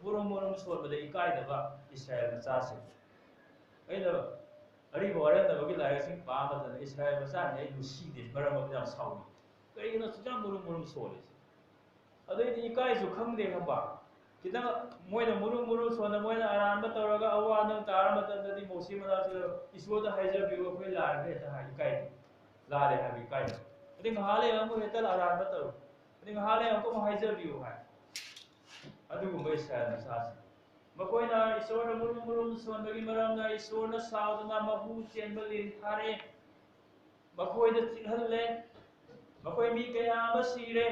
ꯃꯨꯔꯨꯝ ꯃꯨꯔꯨꯝ ꯁꯣꯟꯕꯗ ꯏꯀꯥꯏꯗꯕ ꯏꯁꯔꯥꯌꯦꯜ ꯃꯆꯥꯁꯤꯡ꯫ ꯑꯩꯅ ꯑꯔꯤꯕ ꯋꯥꯔꯦꯝꯅꯕꯒꯤ ꯂꯥꯏꯔꯤꯛꯁꯤꯡ ꯄꯥꯕ ꯃꯇꯝꯗ ꯏꯁꯔꯥꯌꯦꯜ ꯃꯆꯥꯁꯤꯡ ꯑꯩ ꯅꯨꯡꯁꯤꯗꯦ, ꯃꯔꯝ ꯑꯗꯨ ꯌꯥꯝ ꯁꯥꯎꯅꯤꯡꯉꯤ꯫ ꯀꯩꯒꯤꯅꯣ ꯑꯁꯨꯛ ꯌꯥꯝ ꯃꯨꯔꯨꯝ ꯃꯨꯔꯨꯝ ꯁꯣꯜꯂꯤꯁꯦ? ꯑꯗꯩꯗꯤ ꯏꯀꯥꯏꯁꯨ ꯈꯪꯗꯦ, ꯈꯪꯕ? ꯈꯤꯇꯪ ꯃꯣꯏꯅ ꯃꯨꯔꯨꯝ ꯃꯨꯔꯨꯝ ꯁꯣꯟꯗ ꯃꯣꯏꯅ ꯑꯔꯥꯟꯕ ꯇꯧꯔꯒ ꯑꯋꯥ ꯅꯪ ꯇꯥꯔ ꯃꯇꯝꯗꯗꯤ ꯃꯣꯁꯤ ꯃꯅꯥꯛꯇ ꯏꯁꯣꯔꯗ ꯍꯥꯏꯖꯕꯤꯌꯨ, ꯑꯩꯈꯣꯏ ꯂꯥꯟꯈ꯭ꯔꯦ ꯍꯦꯛꯇ ꯍꯥꯏ, ꯏꯀꯥꯏꯗꯦ꯫ ꯂꯥꯜꯂꯦ ꯍꯥꯏꯕ ꯏꯀꯥꯏꯗꯦ꯫ ꯑꯗꯩ ꯉꯥꯏꯍꯥꯛ ꯂꯩꯔꯒ ꯑꯃꯨꯛ ꯍꯦꯛꯇ ꯑꯔꯥꯟꯕ ꯇꯧꯔꯦ꯫ ꯑꯗꯩ ꯉꯥꯏꯍꯥꯛ ꯂꯩꯔꯒ ꯑꯃꯨꯛ ꯍꯥꯏꯖꯕꯤꯌꯨ ꯍꯥꯏ꯫ ꯑꯗꯨꯒꯨꯝꯕ ꯏꯁꯔꯥꯌꯦꯜ ꯃꯆꯥꯁꯤꯡ꯫ ꯃꯈꯣꯏꯅ ꯏꯁꯣꯔꯗ ꯃꯨꯔꯨꯝ ꯃꯨꯔꯨꯝ ꯁꯣꯟꯕꯒꯤ ꯃꯔꯝꯅ ꯏꯁꯣꯔꯅ ꯁꯥꯎꯗꯨꯅ ꯃꯍꯨ ꯆꯦꯟꯕ ꯂꯤꯟ ꯊꯥꯔꯦ꯫ ꯃꯈꯣꯏꯗ ꯆꯤꯛꯍꯜꯂꯦ꯫ ꯃꯈꯣꯏ ꯃꯤ ꯀꯌꯥ ꯑꯃ ꯁꯤꯔꯦ꯫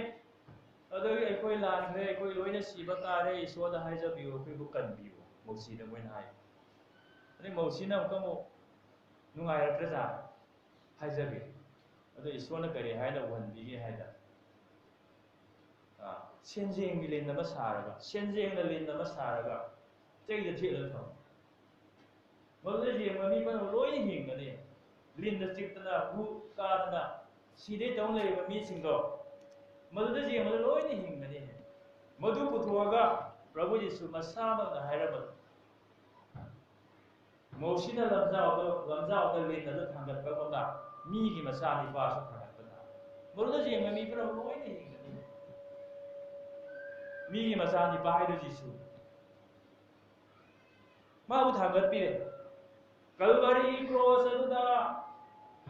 ꯑꯗꯨꯒꯤ ꯑꯩꯈꯣꯏ ꯂꯥꯟꯈ꯭ꯔꯦ, ꯑꯩꯈꯣꯏ ꯂꯣꯏꯅ ꯁꯤꯕ ꯇꯥꯔꯦ, ꯏꯁꯣꯔꯗ ꯍꯥꯏꯖꯕꯤꯌꯨ, ꯑꯩꯈꯣꯏꯕꯨ ꯀꯟꯕꯤꯌꯨ, ꯃꯣꯁꯤꯗ ꯃꯣꯏꯅ ꯍꯥꯏ꯫ ꯑꯗꯩ ꯃꯣꯁꯤꯅ ꯑꯃꯨꯛꯀ ꯑꯃꯨꯛ ꯅꯨꯡꯉꯥꯏꯔꯛꯇ꯭ꯔꯖꯥꯠ ꯍꯥꯏꯖꯕꯤ꯫ ꯑꯗꯣ ꯏꯁꯣꯔꯅ ꯀꯔꯤ ꯍꯥꯏꯅ ꯎꯍꯟꯕꯤꯒꯦ ꯍꯥꯏꯗ, ꯑꯥ, ꯁꯦꯟꯖꯦꯡꯒꯤ ꯂꯤꯟ ꯑꯃ ꯁꯥꯔꯒ, ꯁꯦꯟꯖꯦꯡꯅ ꯂꯤꯟ ꯑꯃ ꯁꯥꯔꯒ ꯆꯩꯗ ꯊꯦꯠꯂꯒ ꯊꯝꯃꯤ꯫ ꯃꯗꯨꯗ ꯌꯦꯡꯕ ꯃꯤ ꯄꯨꯝꯅꯃꯛ ꯂꯣꯏꯅ ꯍꯤꯡꯒꯅꯤ꯫ ꯂꯤꯟꯅ ꯆꯤꯛꯇꯅ, ꯍꯨ ꯀꯥꯗꯅ, ꯁꯤꯗꯩ ꯇꯧ ꯂꯩꯔꯤꯕ ꯃꯤꯁꯤꯡꯗꯣ, ꯃꯗꯨꯗ ꯌꯦꯡꯕꯗ ꯂꯣꯏꯅ ꯍꯤꯡꯒꯅꯤ꯫ ꯃꯗꯨ ꯄꯨꯊꯣꯛꯑꯒ ꯄ꯭ꯔꯚꯨ ꯖꯤꯁꯨ ꯃꯁꯥꯃꯛꯅ ꯍꯥꯏꯔꯕꯗꯣ, ꯃꯣꯁꯤꯅ ꯂꯝꯖꯥꯎꯗ, ꯂꯝꯖꯥꯎꯗ ꯂꯤꯟ ꯑꯗꯨ ꯊꯥꯡꯒꯠꯄꯒꯨꯝꯅ ꯃꯤꯒꯤ ꯃꯆꯥꯅꯤꯄꯥꯁꯨ ꯊꯥꯡꯒꯠꯄ ꯇꯥꯕ꯫ ꯃꯗꯨꯗ ꯌꯦꯡꯕ ꯃꯤ ꯄꯨꯝꯅꯃꯛ ꯂꯣꯏꯅ ꯍꯤꯡꯒꯅꯤ꯫ ꯃꯤꯒꯤ ꯃꯆꯥꯅꯤꯄꯥ ꯍꯥꯏꯗꯣ ꯖꯤꯁꯨ꯫ ꯃꯥꯕꯨ ꯊꯥꯡꯒꯠꯄꯤꯔꯦ꯫ ꯀꯜꯕꯔꯤꯒꯤ ꯀ꯭ꯔꯣꯁ ꯑꯗꯨꯗ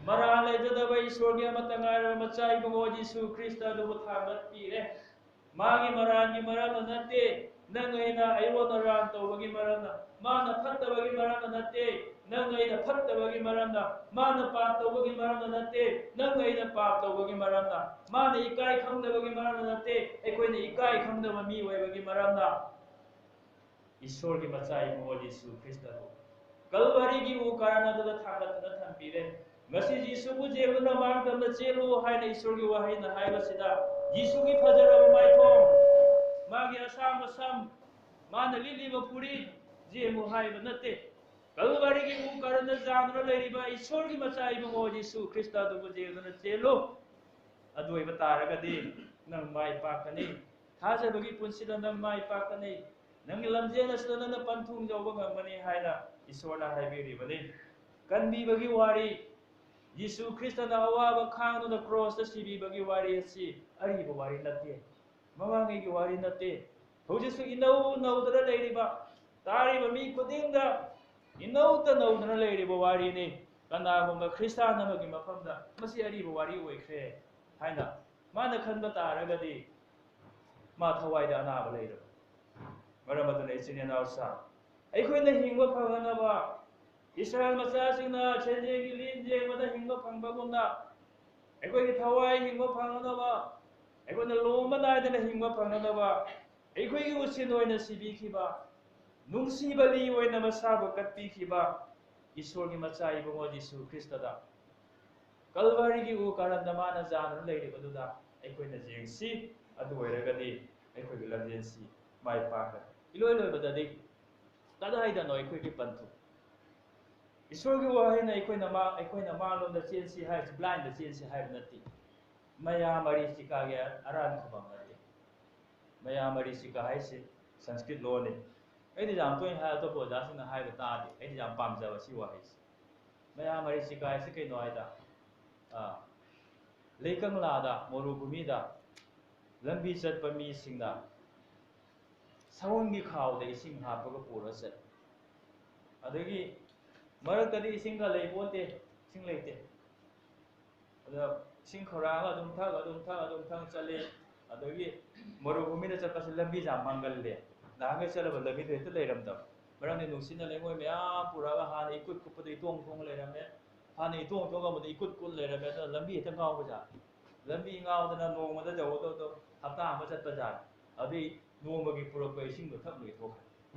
ꯃꯔꯥꯜ ꯂꯩꯖꯗꯕ ꯏꯁꯣꯔꯒꯤ ꯑꯃꯠꯇ ꯉꯥꯏꯔꯕ ꯃꯆꯥ ꯏꯕꯨꯡꯉꯣ ꯖꯤꯁꯨ ꯈ꯭ꯔꯤꯁꯇ ꯑꯗꯨꯕꯨ ꯊꯥꯡꯒꯠꯄꯤꯔꯦ꯫ ꯃꯥꯒꯤ ꯃꯔꯥꯜꯒꯤ ꯃꯔꯝꯅ ꯅꯠꯇꯦ, ꯅꯪ ꯑꯩꯅ ꯑꯩꯉꯣꯟꯗ ꯔꯥꯟ ꯇꯧꯕꯒꯤ ꯃꯔꯝꯅ, ꯃꯥꯅ ꯐꯠꯇꯕꯒꯤ ꯃꯔꯝꯅ ꯅꯠꯇꯦ, ꯅꯪ ꯑꯩꯅ ꯐꯠꯇꯕꯒꯤ ꯃꯔꯝꯅ, ꯃꯥꯅ ꯄꯥꯞ ꯇꯧꯕꯒꯤ ꯃꯔꯝꯅ ꯅꯠꯇꯦ, ꯅꯪ ꯑꯩꯅ ꯄꯥꯞ ꯇꯧꯕꯒꯤ ꯃꯔꯝꯅ, ꯃꯥꯅ ꯏꯀꯥꯏ ꯈꯪꯗꯕꯒꯤ ꯃꯔꯝꯅ ꯅꯠꯇꯦ, ꯑꯩꯈꯣꯏꯅ ꯏꯀꯥꯏ ꯈꯪꯗꯕ ꯃꯤ ꯑꯣꯏꯕꯒꯤ ꯃꯔꯝꯅ꯫ ꯏꯁꯣꯔꯒꯤ ꯃꯆꯥ ꯏꯕꯨꯡꯉꯣ ꯖꯤꯁꯨ ꯈ꯭ꯔꯤꯁꯇꯕꯨ ꯀꯜꯚꯔꯤꯒꯤ ꯎ ꯀꯥꯔꯟ ꯑꯗꯨꯗ ꯊꯥꯡꯒꯠꯇꯨꯅ ꯊꯝꯕꯤꯔꯦ꯫ ꯉꯁꯤ ꯖꯤꯁꯨꯕꯨ ꯖꯦꯜꯗꯨꯅ ꯃꯥꯡ ꯇꯝꯅ ꯆꯦꯜꯂꯨ ꯍꯥꯏꯅ ꯏꯁꯣꯔꯒꯤ ꯋꯥꯍꯩꯅ ꯍꯥꯏꯕꯁꯤꯗ, ꯖꯤꯁꯨꯒꯤ ꯐꯖꯔꯕ ꯃꯥꯏꯊꯣꯡ, ꯃꯥꯒꯤ ꯑꯁꯥꯡꯕ ꯁꯝ, ꯃꯥꯅ ꯂꯤꯠꯂꯤꯕ ꯐꯨꯔꯤꯠ, ꯌꯦꯡꯉꯨ ꯍꯥꯏꯕ ꯅꯠꯇꯦ꯫ ꯀꯜꯚꯔꯤꯒꯤ ꯎ ꯀꯥꯔꯟꯗ ꯌꯥꯟꯗꯨꯅ ꯂꯩꯔꯤꯕ ꯏꯁꯣꯔꯒꯤ ꯃꯆꯥ ꯏꯕꯨꯡꯉꯣ ꯖꯤꯁꯨ ꯈ꯭ꯔꯤꯁꯇ ꯑꯗꯨꯕꯨ ꯖꯦꯜꯗꯨꯅ ꯆꯦꯜꯂꯨ꯫ ꯑꯗꯨ ꯑꯣꯏꯕ ꯇꯥꯔꯒꯗꯤ ꯅꯪ ꯃꯥꯏ ꯄꯥꯛꯀꯅꯤ꯫ ꯊꯥꯖꯕꯒꯤ ꯄꯨꯟꯁꯤꯗ ꯅꯪ ꯃꯥꯏ ꯄꯥꯛꯀꯅꯤ꯫ ꯅꯪꯒꯤ ꯂꯝꯖꯦꯜ ꯑꯁꯤꯗ ꯅꯪꯅ ꯄꯟꯊꯨꯡ ꯌꯧꯕ ꯉꯝꯒꯅꯤ ꯍꯥꯏꯅ ꯏꯁꯣꯔꯅ ꯍꯥꯏꯕꯤꯔꯤꯕꯅꯤ꯫ ꯀꯟꯕꯤꯕꯒꯤ ꯋꯥꯔꯤ, ꯖꯤꯁꯨ ꯈ꯭ꯔꯤꯁꯇꯅ ꯑꯋꯥꯕ ꯈꯥꯡꯗꯨꯅ ꯀ꯭ꯔꯣꯁꯇ ꯁꯤꯕꯤꯕꯒꯤ ꯋꯥꯔꯤ ꯑꯁꯤ ꯑꯔꯤꯕ ꯋꯥꯔꯤ ꯅꯠꯇꯦ, ꯃꯃꯥꯡꯉꯩꯒꯤ ꯋꯥꯔꯤ ꯅꯠꯇꯦ꯫ ꯍꯧꯖꯤꯛꯁꯨ ꯏꯅꯧ ꯅꯧꯗꯅ ꯂꯩꯔꯤꯕ, ꯇꯥꯔꯤꯕ ꯃꯤ ꯈꯨꯗꯤꯡꯗ ꯏꯅꯧꯇ ꯅꯧꯗꯅ ꯂꯩꯔꯤꯕ ꯋꯥꯔꯤꯅꯤ꯫ ꯀꯅꯥꯒꯨꯝꯕ ꯈ꯭ꯔꯤꯁꯇꯥꯟ ꯑꯃꯒꯤ ꯃꯐꯝꯗ ꯃꯁꯤ ꯑꯔꯤꯕ ꯋꯥꯔꯤ ꯑꯣꯏꯈ꯭ꯔꯦ ꯍꯥꯏꯅ ꯃꯥꯅ ꯈꯟꯕ ꯇꯥꯔꯒꯗꯤ, ꯃꯥ ꯊꯋꯥꯏꯗ ꯑꯅꯥꯕ ꯂꯩꯔꯕ꯫ ꯃꯔꯝ ꯑꯗꯨꯅ ꯏꯆꯤꯟ ꯏꯅꯥꯎꯁꯥ, ꯑꯩꯈꯣꯏꯅ ꯍꯤꯡꯕ ꯐꯪꯅꯅꯕ, ꯏꯁꯔꯥꯌꯦꯜ ꯃꯆꯥꯁꯤꯡꯅ ꯁꯦꯟꯖꯦꯡꯒꯤ ꯂꯤꯟ ꯌꯦꯡꯕꯗ ꯍꯤꯡꯕ ꯐꯪꯕꯒꯨꯝꯅ, ꯑꯩꯈꯣꯏꯒꯤ ꯊꯋꯥꯏ ꯍꯤꯡꯕ ꯐꯪꯅꯅꯕ, ꯑꯩꯈꯣꯏꯅ ꯂꯣꯝꯕ ꯅꯥꯏꯗꯅ ꯍꯤꯡꯕ ꯐꯪꯅꯅꯕ, ꯑꯩꯈꯣꯏꯒꯤ ꯎꯆꯤꯟ ꯑꯣꯏꯅ ꯁꯤꯕꯤꯈꯤꯕ, ꯅꯨꯡꯁꯤꯕ ꯂꯤ ꯑꯣꯏꯅ ꯃꯁꯥꯕꯨ ꯀꯠꯄꯤꯈꯤꯕ ꯏꯁꯣꯔꯒꯤ ꯃꯆꯥ ꯏꯕꯨꯡꯉꯣ ꯖꯤꯁꯨ ꯈ꯭ꯔꯤꯁꯇꯗ, ꯀꯜꯚꯔꯤꯒꯤ ꯎ ꯀꯥꯔꯟꯗ ꯃꯥꯅ ꯌꯥꯟꯗꯨꯅ ꯂꯩꯔꯤꯕꯗꯨꯗ ꯑꯩꯈꯣꯏꯅ ꯌꯦꯡꯁꯤ꯫ ꯑꯗꯨ ꯑꯣꯏꯔꯒꯗꯤ ꯑꯩꯈꯣꯏꯒꯤ ꯂꯝꯖꯦꯟꯁꯤ ꯃꯥꯏ ꯄꯥꯛꯀꯅꯤ꯫ ꯏꯂꯣꯏ ꯂꯣꯏꯕꯗꯗꯤ ꯀꯗꯥꯏꯗꯅꯣ ꯑꯩꯈꯣꯏꯒꯤ ꯄꯟꯊꯨꯡ? ꯏꯁꯣꯔꯒꯤ ꯋꯥꯍꯩꯅ ꯑꯩꯈꯣꯏꯅ ꯃꯥ-, ꯑꯩꯈꯣꯏꯅ ꯃꯥꯡꯂꯣꯝꯗ ꯆꯦꯟꯁꯤ ꯍꯥꯏꯁꯤ, ꯕ꯭ꯂꯥꯏꯟꯗ ꯆꯦꯟꯁꯤ ꯍꯥꯏꯕ ꯅꯠꯇꯦ꯫ ꯃꯌꯥ ꯃꯔꯤ ꯆꯤꯀꯥꯒꯤ ꯑꯔꯥꯟ ꯈꯨꯕꯝ ꯅꯠꯇꯦ꯫ ꯃꯌꯥ ꯃꯔꯤ ꯆꯤꯀꯥ ꯍꯥꯏꯁꯤ ꯁꯪꯁꯀ꯭ꯔꯤꯠ ꯂꯣꯟꯅꯤ꯫ ꯑꯩꯗꯤ ꯌꯥꯝ ꯇꯣꯏꯅ ꯍꯥꯏ, ꯑꯇꯣꯞꯄ ꯑꯣꯖꯥꯁꯤꯡꯅ ꯍꯥꯏꯕ ꯇꯥꯗꯦ꯫ ꯑꯩꯗꯤ ꯌꯥꯝ ꯄꯥꯝꯖꯕ ꯁꯤ ꯋꯥꯍꯩꯁꯤ꯫ ꯃꯌꯥ ꯃꯔꯤ ꯆꯤꯀꯥ ꯍꯥꯏꯁꯤ ꯀꯩꯅꯣ ꯍꯥꯏꯗ, ꯑꯥ, ꯂꯩꯀꯪꯂꯥꯗ, ꯃꯔꯨꯚꯨꯃꯤꯗ ꯂꯝꯕꯤ ꯆꯠꯄ ꯃꯤꯁꯤꯡꯅ ꯁꯎꯟꯒꯤ ꯈꯥꯎꯗ ꯏꯁꯤꯡ ꯍꯥꯞꯄꯒ ꯄꯨꯔ ꯆꯠꯂꯤ꯫ ꯑꯗꯒꯤ ꯃꯔꯛꯇꯗꯤ ꯏꯁꯤꯡꯒ ꯂꯩꯄꯣꯟꯇꯦ, ꯏꯁꯤꯡ ꯂꯩꯇꯦ꯫ ꯑꯗ ꯏꯁꯤꯡ ꯈꯧꯔꯥꯡꯉ ꯑꯗꯨꯝ ꯊꯛ, ꯑꯗꯨꯝ ꯊꯛ, ꯑꯗꯨꯝ ꯊꯛ ꯆꯠꯂꯤ꯫ ꯑꯗꯒꯤ ꯃꯔꯨꯚꯨꯃꯤꯗ ꯆꯠꯄꯁꯦ ꯂꯝꯕꯤꯁꯦ ꯌꯥꯝ ꯃꯥꯡꯒꯜꯂꯦ꯫ ꯅꯍꯥꯟꯈꯩ ꯆꯠꯂꯕ ꯂꯝꯕꯤꯗꯣ ꯍꯦꯛꯇ ꯂꯩꯔꯝꯗꯕ꯫ ꯃꯔꯝꯗꯤ ꯅꯨꯡꯁꯤꯠꯅ ꯂꯩꯉꯣꯏ ꯃꯌꯥꯝ ꯄꯨꯔꯛꯑꯒ ꯍꯥꯟꯅ ꯏꯀꯨꯠ ꯀꯨꯠꯄꯗ ꯏꯇꯣꯡ ꯇꯣꯡ ꯂꯩꯔꯝꯃꯦ꯫ ꯍꯥꯟꯅ ꯏꯇꯣꯡ ꯇꯣꯡꯉꯝꯕꯗ ꯏꯀꯨꯠ ꯀꯨꯠ ꯂꯩꯔꯝꯃꯦ꯫ ꯑꯗꯨꯅ ꯂꯝꯕꯤ ꯍꯦꯛꯇ ꯉꯥꯎꯕꯖꯥꯠ꯫ ꯂꯝꯕꯤ ꯉꯥꯎꯗꯅ ꯅꯣꯡꯃꯗ ꯌꯧꯒꯗꯧꯗꯣ ꯍꯞꯇꯥ ꯑꯃ ꯆꯠꯄ ꯖꯥꯠ꯫ ꯑꯗꯨꯏ ꯅꯣꯡꯃꯒꯤ ꯄꯨꯔꯛꯄ ꯏꯁꯤꯡꯗꯣ ꯊꯛ ꯂꯣꯏꯊꯣꯛꯈ꯭ꯔꯦ꯫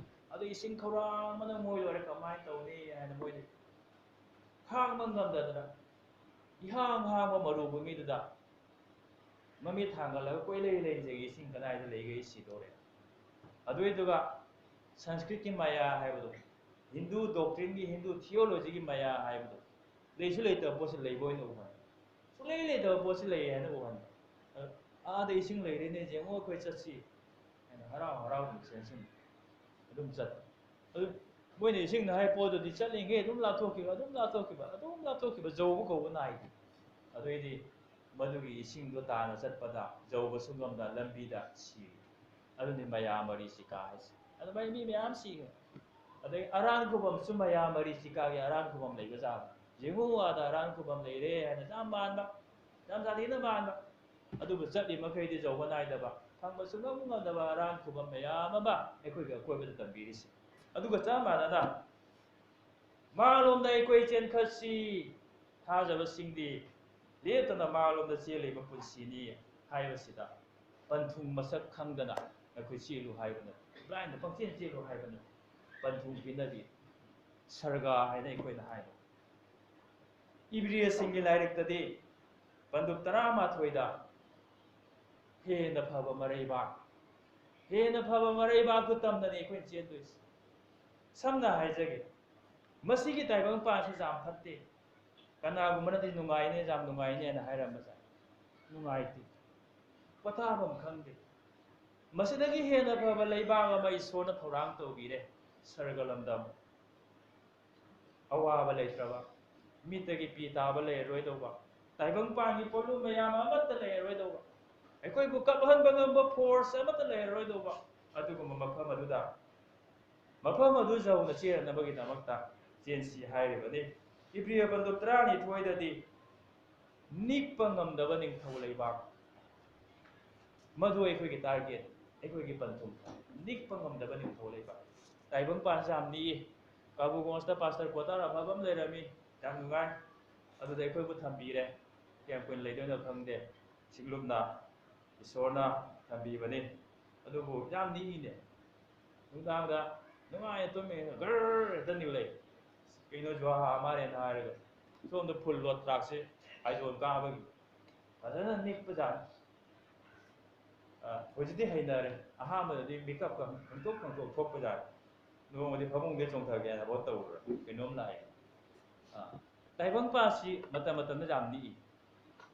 ꯑꯗꯨ ꯏꯁꯤꯡ ꯈꯧꯔꯥꯡꯕꯅ ꯃꯣꯏ ꯂꯣꯏꯔꯦ꯫ ꯀꯃꯥꯏꯅ ꯇꯧꯅꯤ ꯍꯥꯏꯅ ꯃꯣꯏꯗꯤ ꯈꯥꯡꯕ ꯉꯝꯗꯗꯅ ꯏꯍꯥꯡ ꯍꯥꯡꯕ ꯃꯔꯨꯚꯨꯃꯤꯗꯨꯗ ꯃꯃꯤꯠ ꯊꯥꯡꯒꯠꯂꯒ ꯀꯣꯏꯂꯩ ꯂꯩꯖꯒꯦ, ꯏꯁꯤꯡ ꯀꯗꯥꯏꯗ ꯂꯩꯒꯦ, ꯑꯩ ꯁꯤꯗꯧꯔꯦ꯫ ꯑꯗꯨꯏꯗꯨꯒ ꯁꯪꯁꯀ꯭ꯔꯤꯠꯀꯤ ꯃꯌꯥ ꯍꯥꯏꯕꯗꯣ, ꯍꯤꯟꯗꯨ ꯗꯣꯛꯇ꯭ꯔꯤꯟꯒꯤ, ꯍꯤꯟꯗꯨ ꯊꯤꯑꯣꯂꯣꯖꯤꯒꯤ ꯃꯌꯥ ꯍꯥꯏꯕꯗꯣ, ꯂꯩꯁꯨ ꯂꯩꯇꯕ ꯄꯣꯠꯁꯤ ꯂꯩꯕ ꯑꯣꯏꯅ ꯎꯍꯟꯕ, ꯁꯨꯡꯂꯩ ꯂꯩꯇꯕ ꯄꯣꯠꯁꯤ ꯂꯩ ꯍꯥꯏꯅ ꯎꯍꯟꯕ꯫ ꯑꯗ ꯑꯥꯗ ꯏꯁꯤꯡ ꯂꯩꯔꯦꯅꯦ, ꯌꯦꯡꯉꯣ, ꯑꯩꯈꯣꯏ ꯆꯠꯁꯤ ꯍꯥꯏꯅ ꯍꯔꯥꯎ ꯍꯔꯥꯎꯅ ꯆꯦꯟꯁꯤꯟ ꯑꯗꯨꯝ ꯆꯠꯄ꯫ ꯑꯗꯨ ꯃꯣꯏꯅ ꯏꯁꯤꯡꯅ ꯍꯥꯏ ꯄꯣꯠꯇꯨꯗꯤ ꯆꯠꯂꯤꯉꯩ ꯑꯗꯨꯝ ꯂꯥꯞꯊꯣꯛꯈꯤꯕ, ꯑꯗꯨꯝ ꯂꯥꯞꯊꯣꯛꯈꯤꯕ, ꯑꯗꯨꯝ ꯂꯥꯞꯊꯣꯛꯈꯤꯕ, ꯌꯧꯕ ꯀꯧꯕ ꯅꯥꯏꯗꯦ꯫ ꯑꯗꯨꯏꯗꯤ ꯃꯗꯨꯒꯤ ꯏꯁꯤꯡꯗꯣ ꯇꯥꯅ ꯆꯠꯄꯗ ꯌꯧꯕꯁꯨ ꯉꯝꯗ ꯂꯝꯕꯤꯗ ꯁꯤꯔꯤ꯫ ꯑꯗꯨꯅꯤ ꯃꯌꯥ ꯃꯔꯤꯆꯤꯀꯥ ꯍꯥꯏꯁꯦ꯫ ꯑꯗꯨꯃꯥꯏꯅ ꯃꯤ ꯃꯌꯥꯝ ꯁꯤꯈ꯭ꯔꯦ꯫ ꯑꯗꯩ ꯑꯔꯥꯟ ꯈꯨꯕꯝꯁꯨ ꯃꯌꯥ ꯃꯔꯤꯆꯤꯀꯥꯒꯤ ꯑꯔꯥꯟ ꯈꯨꯕꯝ ꯂꯩꯕꯖꯥꯠꯅꯤ꯫ ꯌꯦꯡꯉꯨ ꯑꯥꯗ ꯑꯔꯥꯟ ꯈꯨꯕꯝ ꯂꯩꯔꯦ ꯍꯥꯏꯅ ꯌꯥꯝ ꯃꯥꯟꯕ, ꯌꯥꯝ ꯁꯥꯊꯤꯅ ꯃꯥꯟꯕ꯫ ꯑꯗꯨꯕꯨ ꯆꯠꯂꯤ ꯃꯈꯩꯗꯤ ꯌꯧꯕ ꯅꯥꯏꯗꯕ, ꯐꯪꯕ ꯁꯨꯡꯉꯝ ꯉꯝꯗꯕ ꯑꯔꯥꯟ ꯈꯨꯕꯝ ꯃꯌꯥꯝ ꯑꯃ ꯑꯩꯈꯣꯏꯒꯤ ꯑꯀꯣꯏꯕꯗ ꯇꯝꯕꯤꯔꯤꯁꯦ꯫ ꯑꯗꯨꯒ ꯆꯞ ꯃꯥꯟꯅꯅ ꯃꯥꯂꯣꯝꯗ ꯑꯩꯈꯣꯏ ꯆꯦꯟꯈꯠꯁꯤ, ꯊꯥꯖꯕꯁꯤꯡꯗꯤ ꯂꯦꯞꯇꯅ ꯃꯥꯂꯣꯝꯗ ꯆꯦꯜꯂꯤꯕ ꯄꯨꯟꯁꯤꯅꯤ ꯍꯥꯏꯕꯁꯤꯗ ꯄꯟꯊꯨꯡ ꯃꯁꯛ ꯈꯪꯗꯅ ꯑꯩꯈꯣꯏ ꯆꯦꯜꯂꯨ ꯍꯥꯏꯕ ꯅꯠꯇꯦ, ꯕ꯭ꯂꯥꯏꯟꯗ ꯄꯪꯆꯦꯟ ꯆꯦꯜꯂꯨ ꯍꯥꯏꯕ ꯅꯠꯇꯦ꯫ ꯄꯟꯊꯨꯡ ꯄꯤꯅꯕꯤ ꯁꯔꯒ ꯍꯥꯏꯅ ꯑꯩꯈꯣꯏꯅ ꯍꯥꯏꯕ꯫ ꯏꯕ꯭ꯔꯤꯌꯁꯤꯡꯒꯤ ꯂꯥꯏꯔꯤꯛꯇꯗꯤ ꯄꯟꯗꯨꯞ ꯇꯔꯥꯃꯥꯊꯣꯏꯗ ꯍꯦꯟꯅ ꯐꯕ ꯃꯔꯩꯕꯥꯛ, ꯍꯦꯟꯅ ꯐꯕ ꯃꯔꯩꯕꯥꯛꯇꯨ ꯇꯝꯗꯅꯤ ꯑꯩꯈꯣꯏꯅ ꯆꯦꯟꯗꯣꯏꯁꯦ꯫ ꯁꯝꯅ ꯍꯥꯏꯖꯒꯦ, ꯃꯁꯤꯒꯤ ꯇꯥꯏꯕꯪꯄꯥꯟꯁꯤ ꯌꯥꯝ ꯐꯠꯇꯦ, ꯀꯅꯥꯒꯨꯝꯕꯅꯗꯤ ꯅꯨꯡꯉꯥꯏꯅꯦ, ꯌꯥꯝ ꯅꯨꯡꯉꯥꯏꯅꯦꯅ ꯍꯥꯏꯔꯝꯕꯁꯦ ꯅꯨꯡꯉꯥꯏꯇꯦ, ꯄꯣꯊꯥꯐꯝ ꯈꯪꯗꯦ꯫ ꯃꯁꯤꯗꯒꯤ ꯍꯦꯟꯅ ꯐꯕ ꯂꯩꯕꯥꯛ ꯑꯃ ꯏꯁꯣꯔꯅ ꯊꯧꯔꯥꯡ ꯇꯧꯕꯤꯔꯦ, ꯁꯔꯒ ꯂꯝꯗꯝ꯫ ꯑꯋꯥꯕ ꯂꯩꯇ꯭ꯔꯕ, ꯃꯤꯠꯇꯒꯤ ꯄꯤ ꯇꯥꯕ ꯂꯩꯔꯔꯣꯏꯗꯧꯕ, ꯇꯥꯏꯕꯪꯄꯥꯟꯒꯤ ꯄꯣꯠꯂꯨꯝ ꯃꯌꯥꯝ ꯑꯃꯠꯇ ꯂꯩꯔꯔꯣꯏꯗꯧꯕ, ꯑꯩꯈꯣꯏꯕꯨ ꯀꯞꯍꯟꯕ ꯉꯝꯕ ꯐꯣꯔꯁ ꯑꯃꯠꯇ ꯂꯩꯔꯔꯣꯏꯗꯧꯕ, ꯑꯗꯨꯒꯨꯝꯕ ꯃꯐꯝ ꯑꯗꯨꯗ, ꯃꯐꯝ ꯑꯗꯨ ꯌꯧꯅ ꯆꯦꯟꯅꯕꯒꯤꯗꯃꯛꯇ ꯆꯦꯟꯁꯤ ꯍꯥꯏꯔꯤꯕꯅꯤ꯫ ꯏꯕ꯭ꯔꯤꯌ ꯄꯟꯗꯨꯞ ꯇꯔꯥꯅꯤꯊꯣꯏꯗꯗꯤ ꯅꯤꯛꯄ ꯉꯝꯗꯕ ꯅꯤꯡꯊꯧ ꯂꯩꯕꯥꯛ, ꯃꯗꯨ ꯑꯩꯈꯣꯏꯒꯤ target, ꯑꯩꯈꯣꯏꯒꯤ ꯄꯟꯊꯨꯡ꯫ ꯅꯤꯛꯄ ꯉꯝꯗꯕ ꯅꯤꯡꯊꯧ ꯂꯩꯕꯥꯛ꯫ ꯇꯥꯏꯕꯪ ꯄꯥꯟꯁꯤ ꯌꯥꯝ ꯅꯤꯛꯏ꯫ ꯀꯥꯕꯨꯒꯣꯟꯁꯇ ꯄꯥꯁꯇꯔ quarter ꯑꯐꯕ ꯑꯃ ꯂꯩꯔꯝꯃꯤ, ꯌꯥꯝ ꯅꯨꯡꯉꯥꯏ꯫ ꯑꯗꯨꯗ ꯑꯩꯈꯣꯏꯕꯨ ꯊꯝꯕꯤꯔꯦ꯫ ꯀꯌꯥꯝ ꯀꯨꯏꯅ ꯂꯩꯗꯣꯏꯅꯣ ꯈꯪꯗꯦ꯫ ꯁꯤꯡꯂꯨꯞꯅ ꯏꯁꯣꯔꯅ ꯊꯝꯕꯤꯕꯅꯤ꯫ ꯑꯗꯨꯕꯨ ꯌꯥꯝ ꯅꯤꯛꯏꯅꯦ꯫ ꯅꯨꯡꯗꯥꯡꯗ ꯅꯨꯡꯉꯥꯏꯅ ꯇꯨꯝꯃꯤ, ꯒꯔ ꯍꯦꯛꯇ ꯅꯤꯛꯂꯛꯏ꯫ "ꯀꯩꯅꯣ ꯖꯨꯍꯥ ꯍꯥ ꯃꯥꯜꯂꯦꯅ" ꯍꯥꯏꯔꯒ, ꯁꯣꯝꯗ full load truckꯁꯦ ꯑꯥꯏꯖꯣꯟ ꯀꯥꯕꯒꯤ꯫ ꯐꯖꯅ ꯅꯤꯛꯄꯖꯥꯠꯅꯤ꯫ ꯑ, ꯍꯧꯖꯤꯛꯇꯤ ꯍꯩꯅꯔꯦ꯫ ꯑꯍꯥꯟꯕꯗꯗꯤ ꯃꯤꯀꯞꯀ ꯈꯪꯇꯣꯛ ꯈꯪꯇꯣꯛ ꯊꯣꯛꯄꯖꯥꯠꯅꯤ꯫ ꯅꯣꯡꯃꯗꯤ ꯐꯃꯨꯡꯗ ꯆꯣꯡꯊꯒꯦꯅ ꯍꯣꯠ ꯇꯧꯔꯨꯔꯦ, ꯀꯩꯅꯣꯝ ꯂꯥꯛꯑꯦ꯫ ꯑ, ꯇꯥꯏꯕꯪ ꯄꯥꯟꯁꯤ ꯃꯇꯝ ꯃꯇꯝꯗ ꯌꯥꯝ ꯅꯤꯛꯏ꯫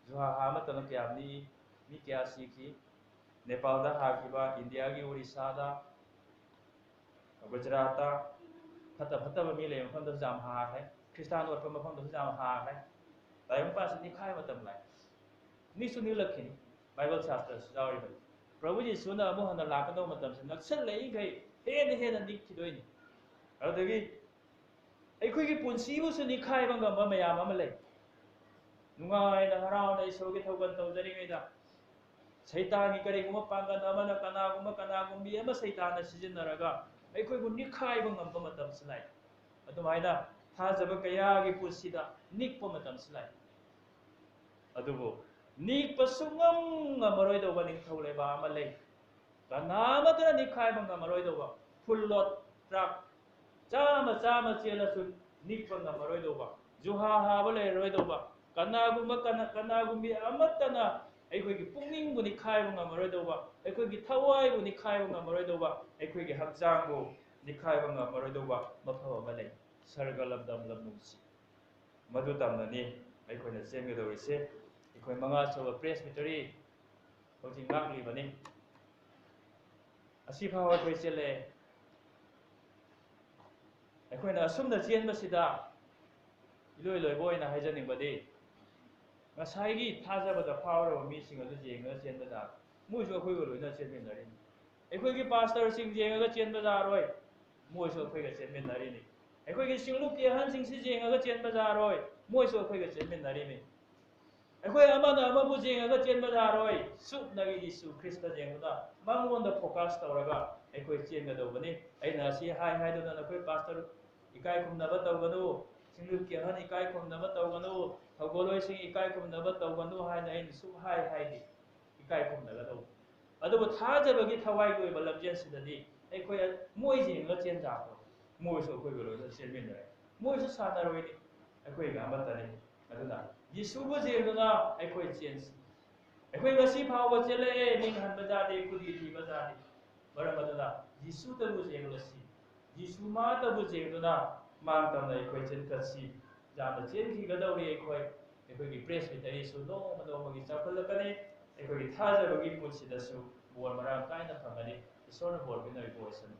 ꯖꯨꯍꯥ ꯍꯥ ꯃꯇꯝꯗ ꯀꯌꯥꯝ ꯅꯤꯛꯏ, ꯃꯤ ꯀꯌꯥ ꯁꯤꯈꯤ꯫ ꯅꯦꯄꯥꯜꯗ ꯍꯥꯈꯤꯕ, ꯏꯟꯗꯤꯌꯥꯒꯤ ꯑꯣꯔꯤꯁꯥꯗ, ꯒꯨꯖꯔꯥꯠꯇ ꯐꯠꯇ ꯐꯠꯇꯕ ꯃꯤ ꯂꯩꯕ ꯃꯐꯝꯗꯁꯨ ꯌꯥꯝ ꯍꯥꯈ꯭ꯔꯦ꯫ ꯈ꯭ꯔꯤꯁꯇꯥꯟ ꯑꯣꯠꯄ ꯃꯐꯝꯗꯁꯨ ꯌꯥꯝ ꯍꯥꯈ꯭ꯔꯦ꯫ ꯇꯥꯏꯕꯪ ꯄꯥꯟꯁꯤ ꯅꯤꯛꯈꯥꯏ ꯃꯇꯝ ꯂꯥꯛꯑꯦ꯫ ꯅꯤꯛꯁꯨ ꯅꯤꯛꯂꯛꯈꯤꯅꯤ꯫ ꯕꯥꯏꯕꯜ ꯁꯥꯁꯇ꯭ꯔꯁꯨ ꯌꯥꯎꯔꯤꯕꯅꯤ꯫ ꯄ꯭ꯔꯚꯨ ꯌꯤꯁꯨꯅ ꯑꯃꯨꯛ ꯍꯟꯅ ꯂꯥꯛꯀꯗꯧꯕ ꯃꯇꯝꯁꯤ ꯅꯛꯁꯜꯂꯛꯏꯈꯩ ꯍꯦꯟꯅ ꯍꯦꯟꯅ ꯅꯤꯛꯈꯤꯗꯣꯏꯅꯤ꯫ ꯑꯗꯨꯗꯒꯤ ꯑꯩꯈꯣꯏꯒꯤ ꯄꯨꯟꯁꯤꯕꯨꯁꯨ ꯅꯤꯛꯈꯥꯏꯕ ꯉꯝꯕ ꯃꯌꯥꯝ ꯑꯃ ꯂꯩ꯫ ꯅꯨꯡꯉꯥꯏꯅ ꯍꯔꯥꯎꯅ ꯏꯁꯣꯔꯒꯤ ꯊꯧꯒꯜ ꯇꯧꯖꯔꯤꯉꯩꯗ ꯁꯩꯇꯥꯟꯒꯤ ꯀꯔꯤꯒꯨꯝꯕ ꯄꯥꯡꯒꯜ ꯑꯃꯅ ꯀꯅꯥꯒꯨꯝꯕ ꯀꯅꯥꯒꯨꯝꯕꯤ ꯑꯃ ꯁꯩꯇꯥꯟꯅ ꯁꯤꯖꯤꯟꯅꯔꯒ ꯑꯩꯈꯣꯏꯕꯨ ꯅꯤꯛꯈꯥꯏꯕ ꯉꯝꯕ ꯃꯇꯝꯁꯨ ꯂꯩ꯫ ꯑꯗꯨꯃꯥꯏꯅ ꯊꯥꯖꯕ ꯀꯌꯥꯒꯤ ꯄꯨꯟꯁꯤꯗ ꯅꯤꯛꯄ ꯃꯇꯝꯁꯨ ꯂꯩ꯫ ꯑꯗꯨꯕꯨ ꯅꯤꯛꯄ ꯁꯨꯡꯉꯝ ꯉꯝꯃꯔꯣꯏꯗꯧꯕ ꯅꯤꯡꯊꯧ ꯂꯩꯕꯥꯛ ꯑꯃ ꯂꯩ꯫ ꯀꯅꯥ ꯑꯃꯠꯇꯅ ꯅꯤꯛꯈꯥꯏꯕ ꯉꯝꯃꯔꯣꯏꯗꯧꯕ꯫ Full load truck ꯆꯥꯝꯃ ꯆꯥꯝꯃ ꯆꯦꯜꯂꯁꯨ ꯅꯤꯛꯄ ꯉꯝꯃꯔꯣꯏꯗꯧꯕ, ꯖꯨꯍꯥ ꯍꯥꯕ ꯂꯩꯔꯔꯣꯏꯗꯧꯕ, ꯀꯅꯥꯒꯨꯝꯕ ꯀꯅꯥ-, ꯀꯅꯥꯒꯨꯝꯕꯤ ꯑꯃꯠꯇꯅ ꯑꯩꯈꯣꯏꯒꯤ ꯄꯨꯛꯅꯤꯡꯕꯨ ꯅꯤꯛꯈꯥꯏꯕ ꯉꯝꯃꯔꯣꯏꯗꯧꯕ, ꯑꯩꯈꯣꯏꯒꯤ ꯊꯋꯥꯏꯕꯨ ꯅꯤꯛꯈꯥꯏꯕ ꯉꯝꯃꯔꯣꯏꯗꯧꯕ, ꯑꯩꯈꯣꯏꯒꯤ ꯍꯛꯆꯥꯡꯕꯨ ꯅꯤꯛꯈꯥꯏꯕ ꯉꯝꯃꯔꯣꯏꯗꯧꯕ ꯃꯐꯝ ꯑꯃ ꯂꯩ, ꯁꯔꯒ ꯂꯝꯗꯝ ꯂꯝꯂꯣꯡꯁꯤ꯫ ꯃꯗꯨ ꯇꯝꯅꯅꯤ ꯑꯩꯈꯣꯏꯅ ꯆꯦꯟꯒꯗꯧꯔꯤꯁꯦ꯫ ꯑꯩꯈꯣꯏ ꯃꯉꯥ ꯁꯨꯕ Presbytery ꯍꯧꯖꯤꯛ ꯉꯥꯛꯂꯤꯕꯅꯤ꯫ ꯑꯁꯤꯐꯥꯎ ꯑꯩꯈꯣꯏ ꯆꯦꯜꯂꯛꯑꯦ꯫ ꯑꯩꯈꯣꯏꯅ ꯑꯁꯨꯝꯅ ꯆꯦꯟꯕꯁꯤꯗ ꯏꯂꯣꯏ ꯂꯣꯏꯕ ꯑꯣꯏꯅ ꯍꯥꯏꯖꯅꯤꯡꯕꯗꯤ, ꯉꯁꯥꯏꯒꯤ ꯊꯥꯖꯕꯗ ꯐꯥꯎꯔꯕ ꯃꯤꯁꯤꯡ ꯑꯗꯨ ꯌꯦꯡꯉꯒ ꯆꯦꯟꯕꯗ ꯃꯣꯏꯁꯨ ꯑꯩꯈꯣꯏꯒ ꯂꯣꯏꯅ ꯆꯦꯟꯃꯤꯟꯅꯔꯤꯅꯤ꯫ ꯑꯩꯈꯣꯏꯒꯤ ꯄꯥꯁꯇꯔꯁꯤꯡ ꯌꯦꯡꯉꯒ ꯆꯦꯟꯕ ꯌꯥꯔꯣꯏ, ꯃꯣꯏꯁꯨ ꯑꯩꯈꯣꯏꯒ ꯆꯦꯟꯃꯤꯟꯅꯔꯤꯅꯤ꯫ ꯑꯩꯈꯣꯏꯒꯤ ꯁꯤꯡꯂꯨꯞꯀꯤ ꯑꯍꯟꯁꯤꯡꯁꯤ ꯌꯦꯡꯉꯒ ꯆꯦꯟꯕ ꯌꯥꯔꯣꯏ, ꯃꯣꯏꯁꯨ ꯑꯩꯈꯣꯏꯒ ꯆꯦꯟꯃꯤꯟꯅꯔꯤꯅꯤ꯫ ꯑꯩꯈꯣꯏ ꯑꯃꯅ ꯑꯃꯕꯨ ꯌꯦꯡꯉꯒ ꯆꯦꯟꯕ ꯌꯥꯔꯣꯏ, ꯁꯨꯞꯅꯒꯤ ꯌꯤꯁꯨ ꯈ꯭ꯔꯤꯁꯇ ꯌꯦꯡꯗꯨꯅ ꯃꯉꯣꯟꯗ ꯐꯣꯀꯁ ꯇꯧꯔꯒ ꯑꯩꯈꯣꯏ ꯆꯦꯟꯒꯗꯧꯕꯅꯤ꯫ ꯑꯩꯅ ꯑꯁꯤ ꯍꯥꯏ ꯍꯥꯏꯗꯨꯅ ꯅꯈꯣꯏ ꯄꯥꯁꯇꯔ ꯏꯀꯥꯏ ꯈꯨꯝꯅꯕ ꯇꯧꯒꯅꯨ, ꯁꯤꯡꯂꯨꯞꯀꯤ ꯑꯍꯟ ꯏꯀꯥꯏ ꯈꯨꯝꯅꯕ ꯇꯧꯒꯅꯨ, ꯊꯧꯒꯜꯂꯣꯏꯁꯤꯡ ꯏꯀꯥꯏ ꯈꯨꯝꯅꯕ ꯇꯧꯒꯅꯨ ꯍꯥꯏꯅ ꯑꯩꯅ ꯁꯨꯛꯍꯥꯏ ꯍꯥꯏꯗꯦ꯫ ꯏꯀꯥꯏ ꯈꯨꯝꯅꯒꯗꯧꯕ꯫ ꯑꯗꯨꯕꯨ ꯊꯥꯖꯕꯒꯤ ꯊꯋꯥꯏꯒꯤ ꯑꯣꯏꯕ ꯂꯝꯖꯦꯜꯁꯤꯗꯗꯤ ꯑꯩꯈꯣꯏ ꯃꯣꯏ ꯌꯦꯡꯉꯒ ꯆꯦꯟ ꯇꯥꯕꯅꯤ꯫ ꯃꯣꯏꯁꯨ ꯑꯩꯈꯣꯏꯒ ꯂꯣꯏꯅ ꯆꯦꯟꯃꯤꯟꯅꯔꯦ꯫ ꯃꯣꯏꯁꯨ ꯁꯥꯟꯅꯔꯣꯏꯅꯤ, ꯑꯩꯈꯣꯏꯒ ꯑꯃꯠꯇꯅꯤ꯫ ꯑꯗꯨꯅ ꯌꯤꯁꯨꯕꯨ ꯌꯦꯡꯗꯨꯅ ꯑꯩꯈꯣꯏ ꯆꯦꯟꯁꯤ꯫ ꯑꯩꯈꯣꯏ ꯉꯁꯤ ꯐꯥꯎꯕ ꯆꯦꯜꯂꯛꯑꯦ, ꯃꯤꯡ ꯍꯟꯕ ꯌꯥꯗꯦ, ꯈꯨꯗꯤ ꯊꯤꯕ ꯌꯥꯗꯦ꯫ ꯃꯔꯝ ꯑꯗꯨꯅ ꯌꯤꯁꯨꯗꯕꯨ ꯌꯦꯡꯂꯁꯤ꯫ ꯖꯤꯁꯨ ꯃꯥꯇꯕꯨ ꯌꯦꯡꯗꯨꯅ ꯃꯥꯡ ꯇꯝꯅ ꯑꯩꯈꯣꯏ ꯆꯦꯟꯈꯠꯁꯤ꯫ ꯌꯥꯝꯅ ꯆꯦꯟꯈꯤꯒꯗꯧꯔꯤ ꯑꯩꯈꯣꯏ꯫ ꯑꯩꯈꯣꯏꯒꯤ ꯄ꯭ꯔꯦꯁꯕꯤꯇꯔꯤꯁꯨ ꯅꯣꯡꯃ ꯅꯣꯡꯃꯒꯤ ꯆꯥꯎꯈꯠꯂꯛꯀꯅꯤ꯫ ꯑꯩꯈꯣꯏꯒꯤ ꯊꯥꯖꯕꯒꯤ ꯄꯨꯟꯁꯤꯗꯁꯨ ꯕꯣꯔ ꯃꯔꯥꯡ ꯀꯥꯏꯅ ꯐꯪꯒꯅꯤ꯫ ꯏꯁꯣꯔꯅ ꯕꯣꯔ ꯄꯤꯅꯕꯤꯕ ꯑꯣꯏꯁꯅꯨ꯫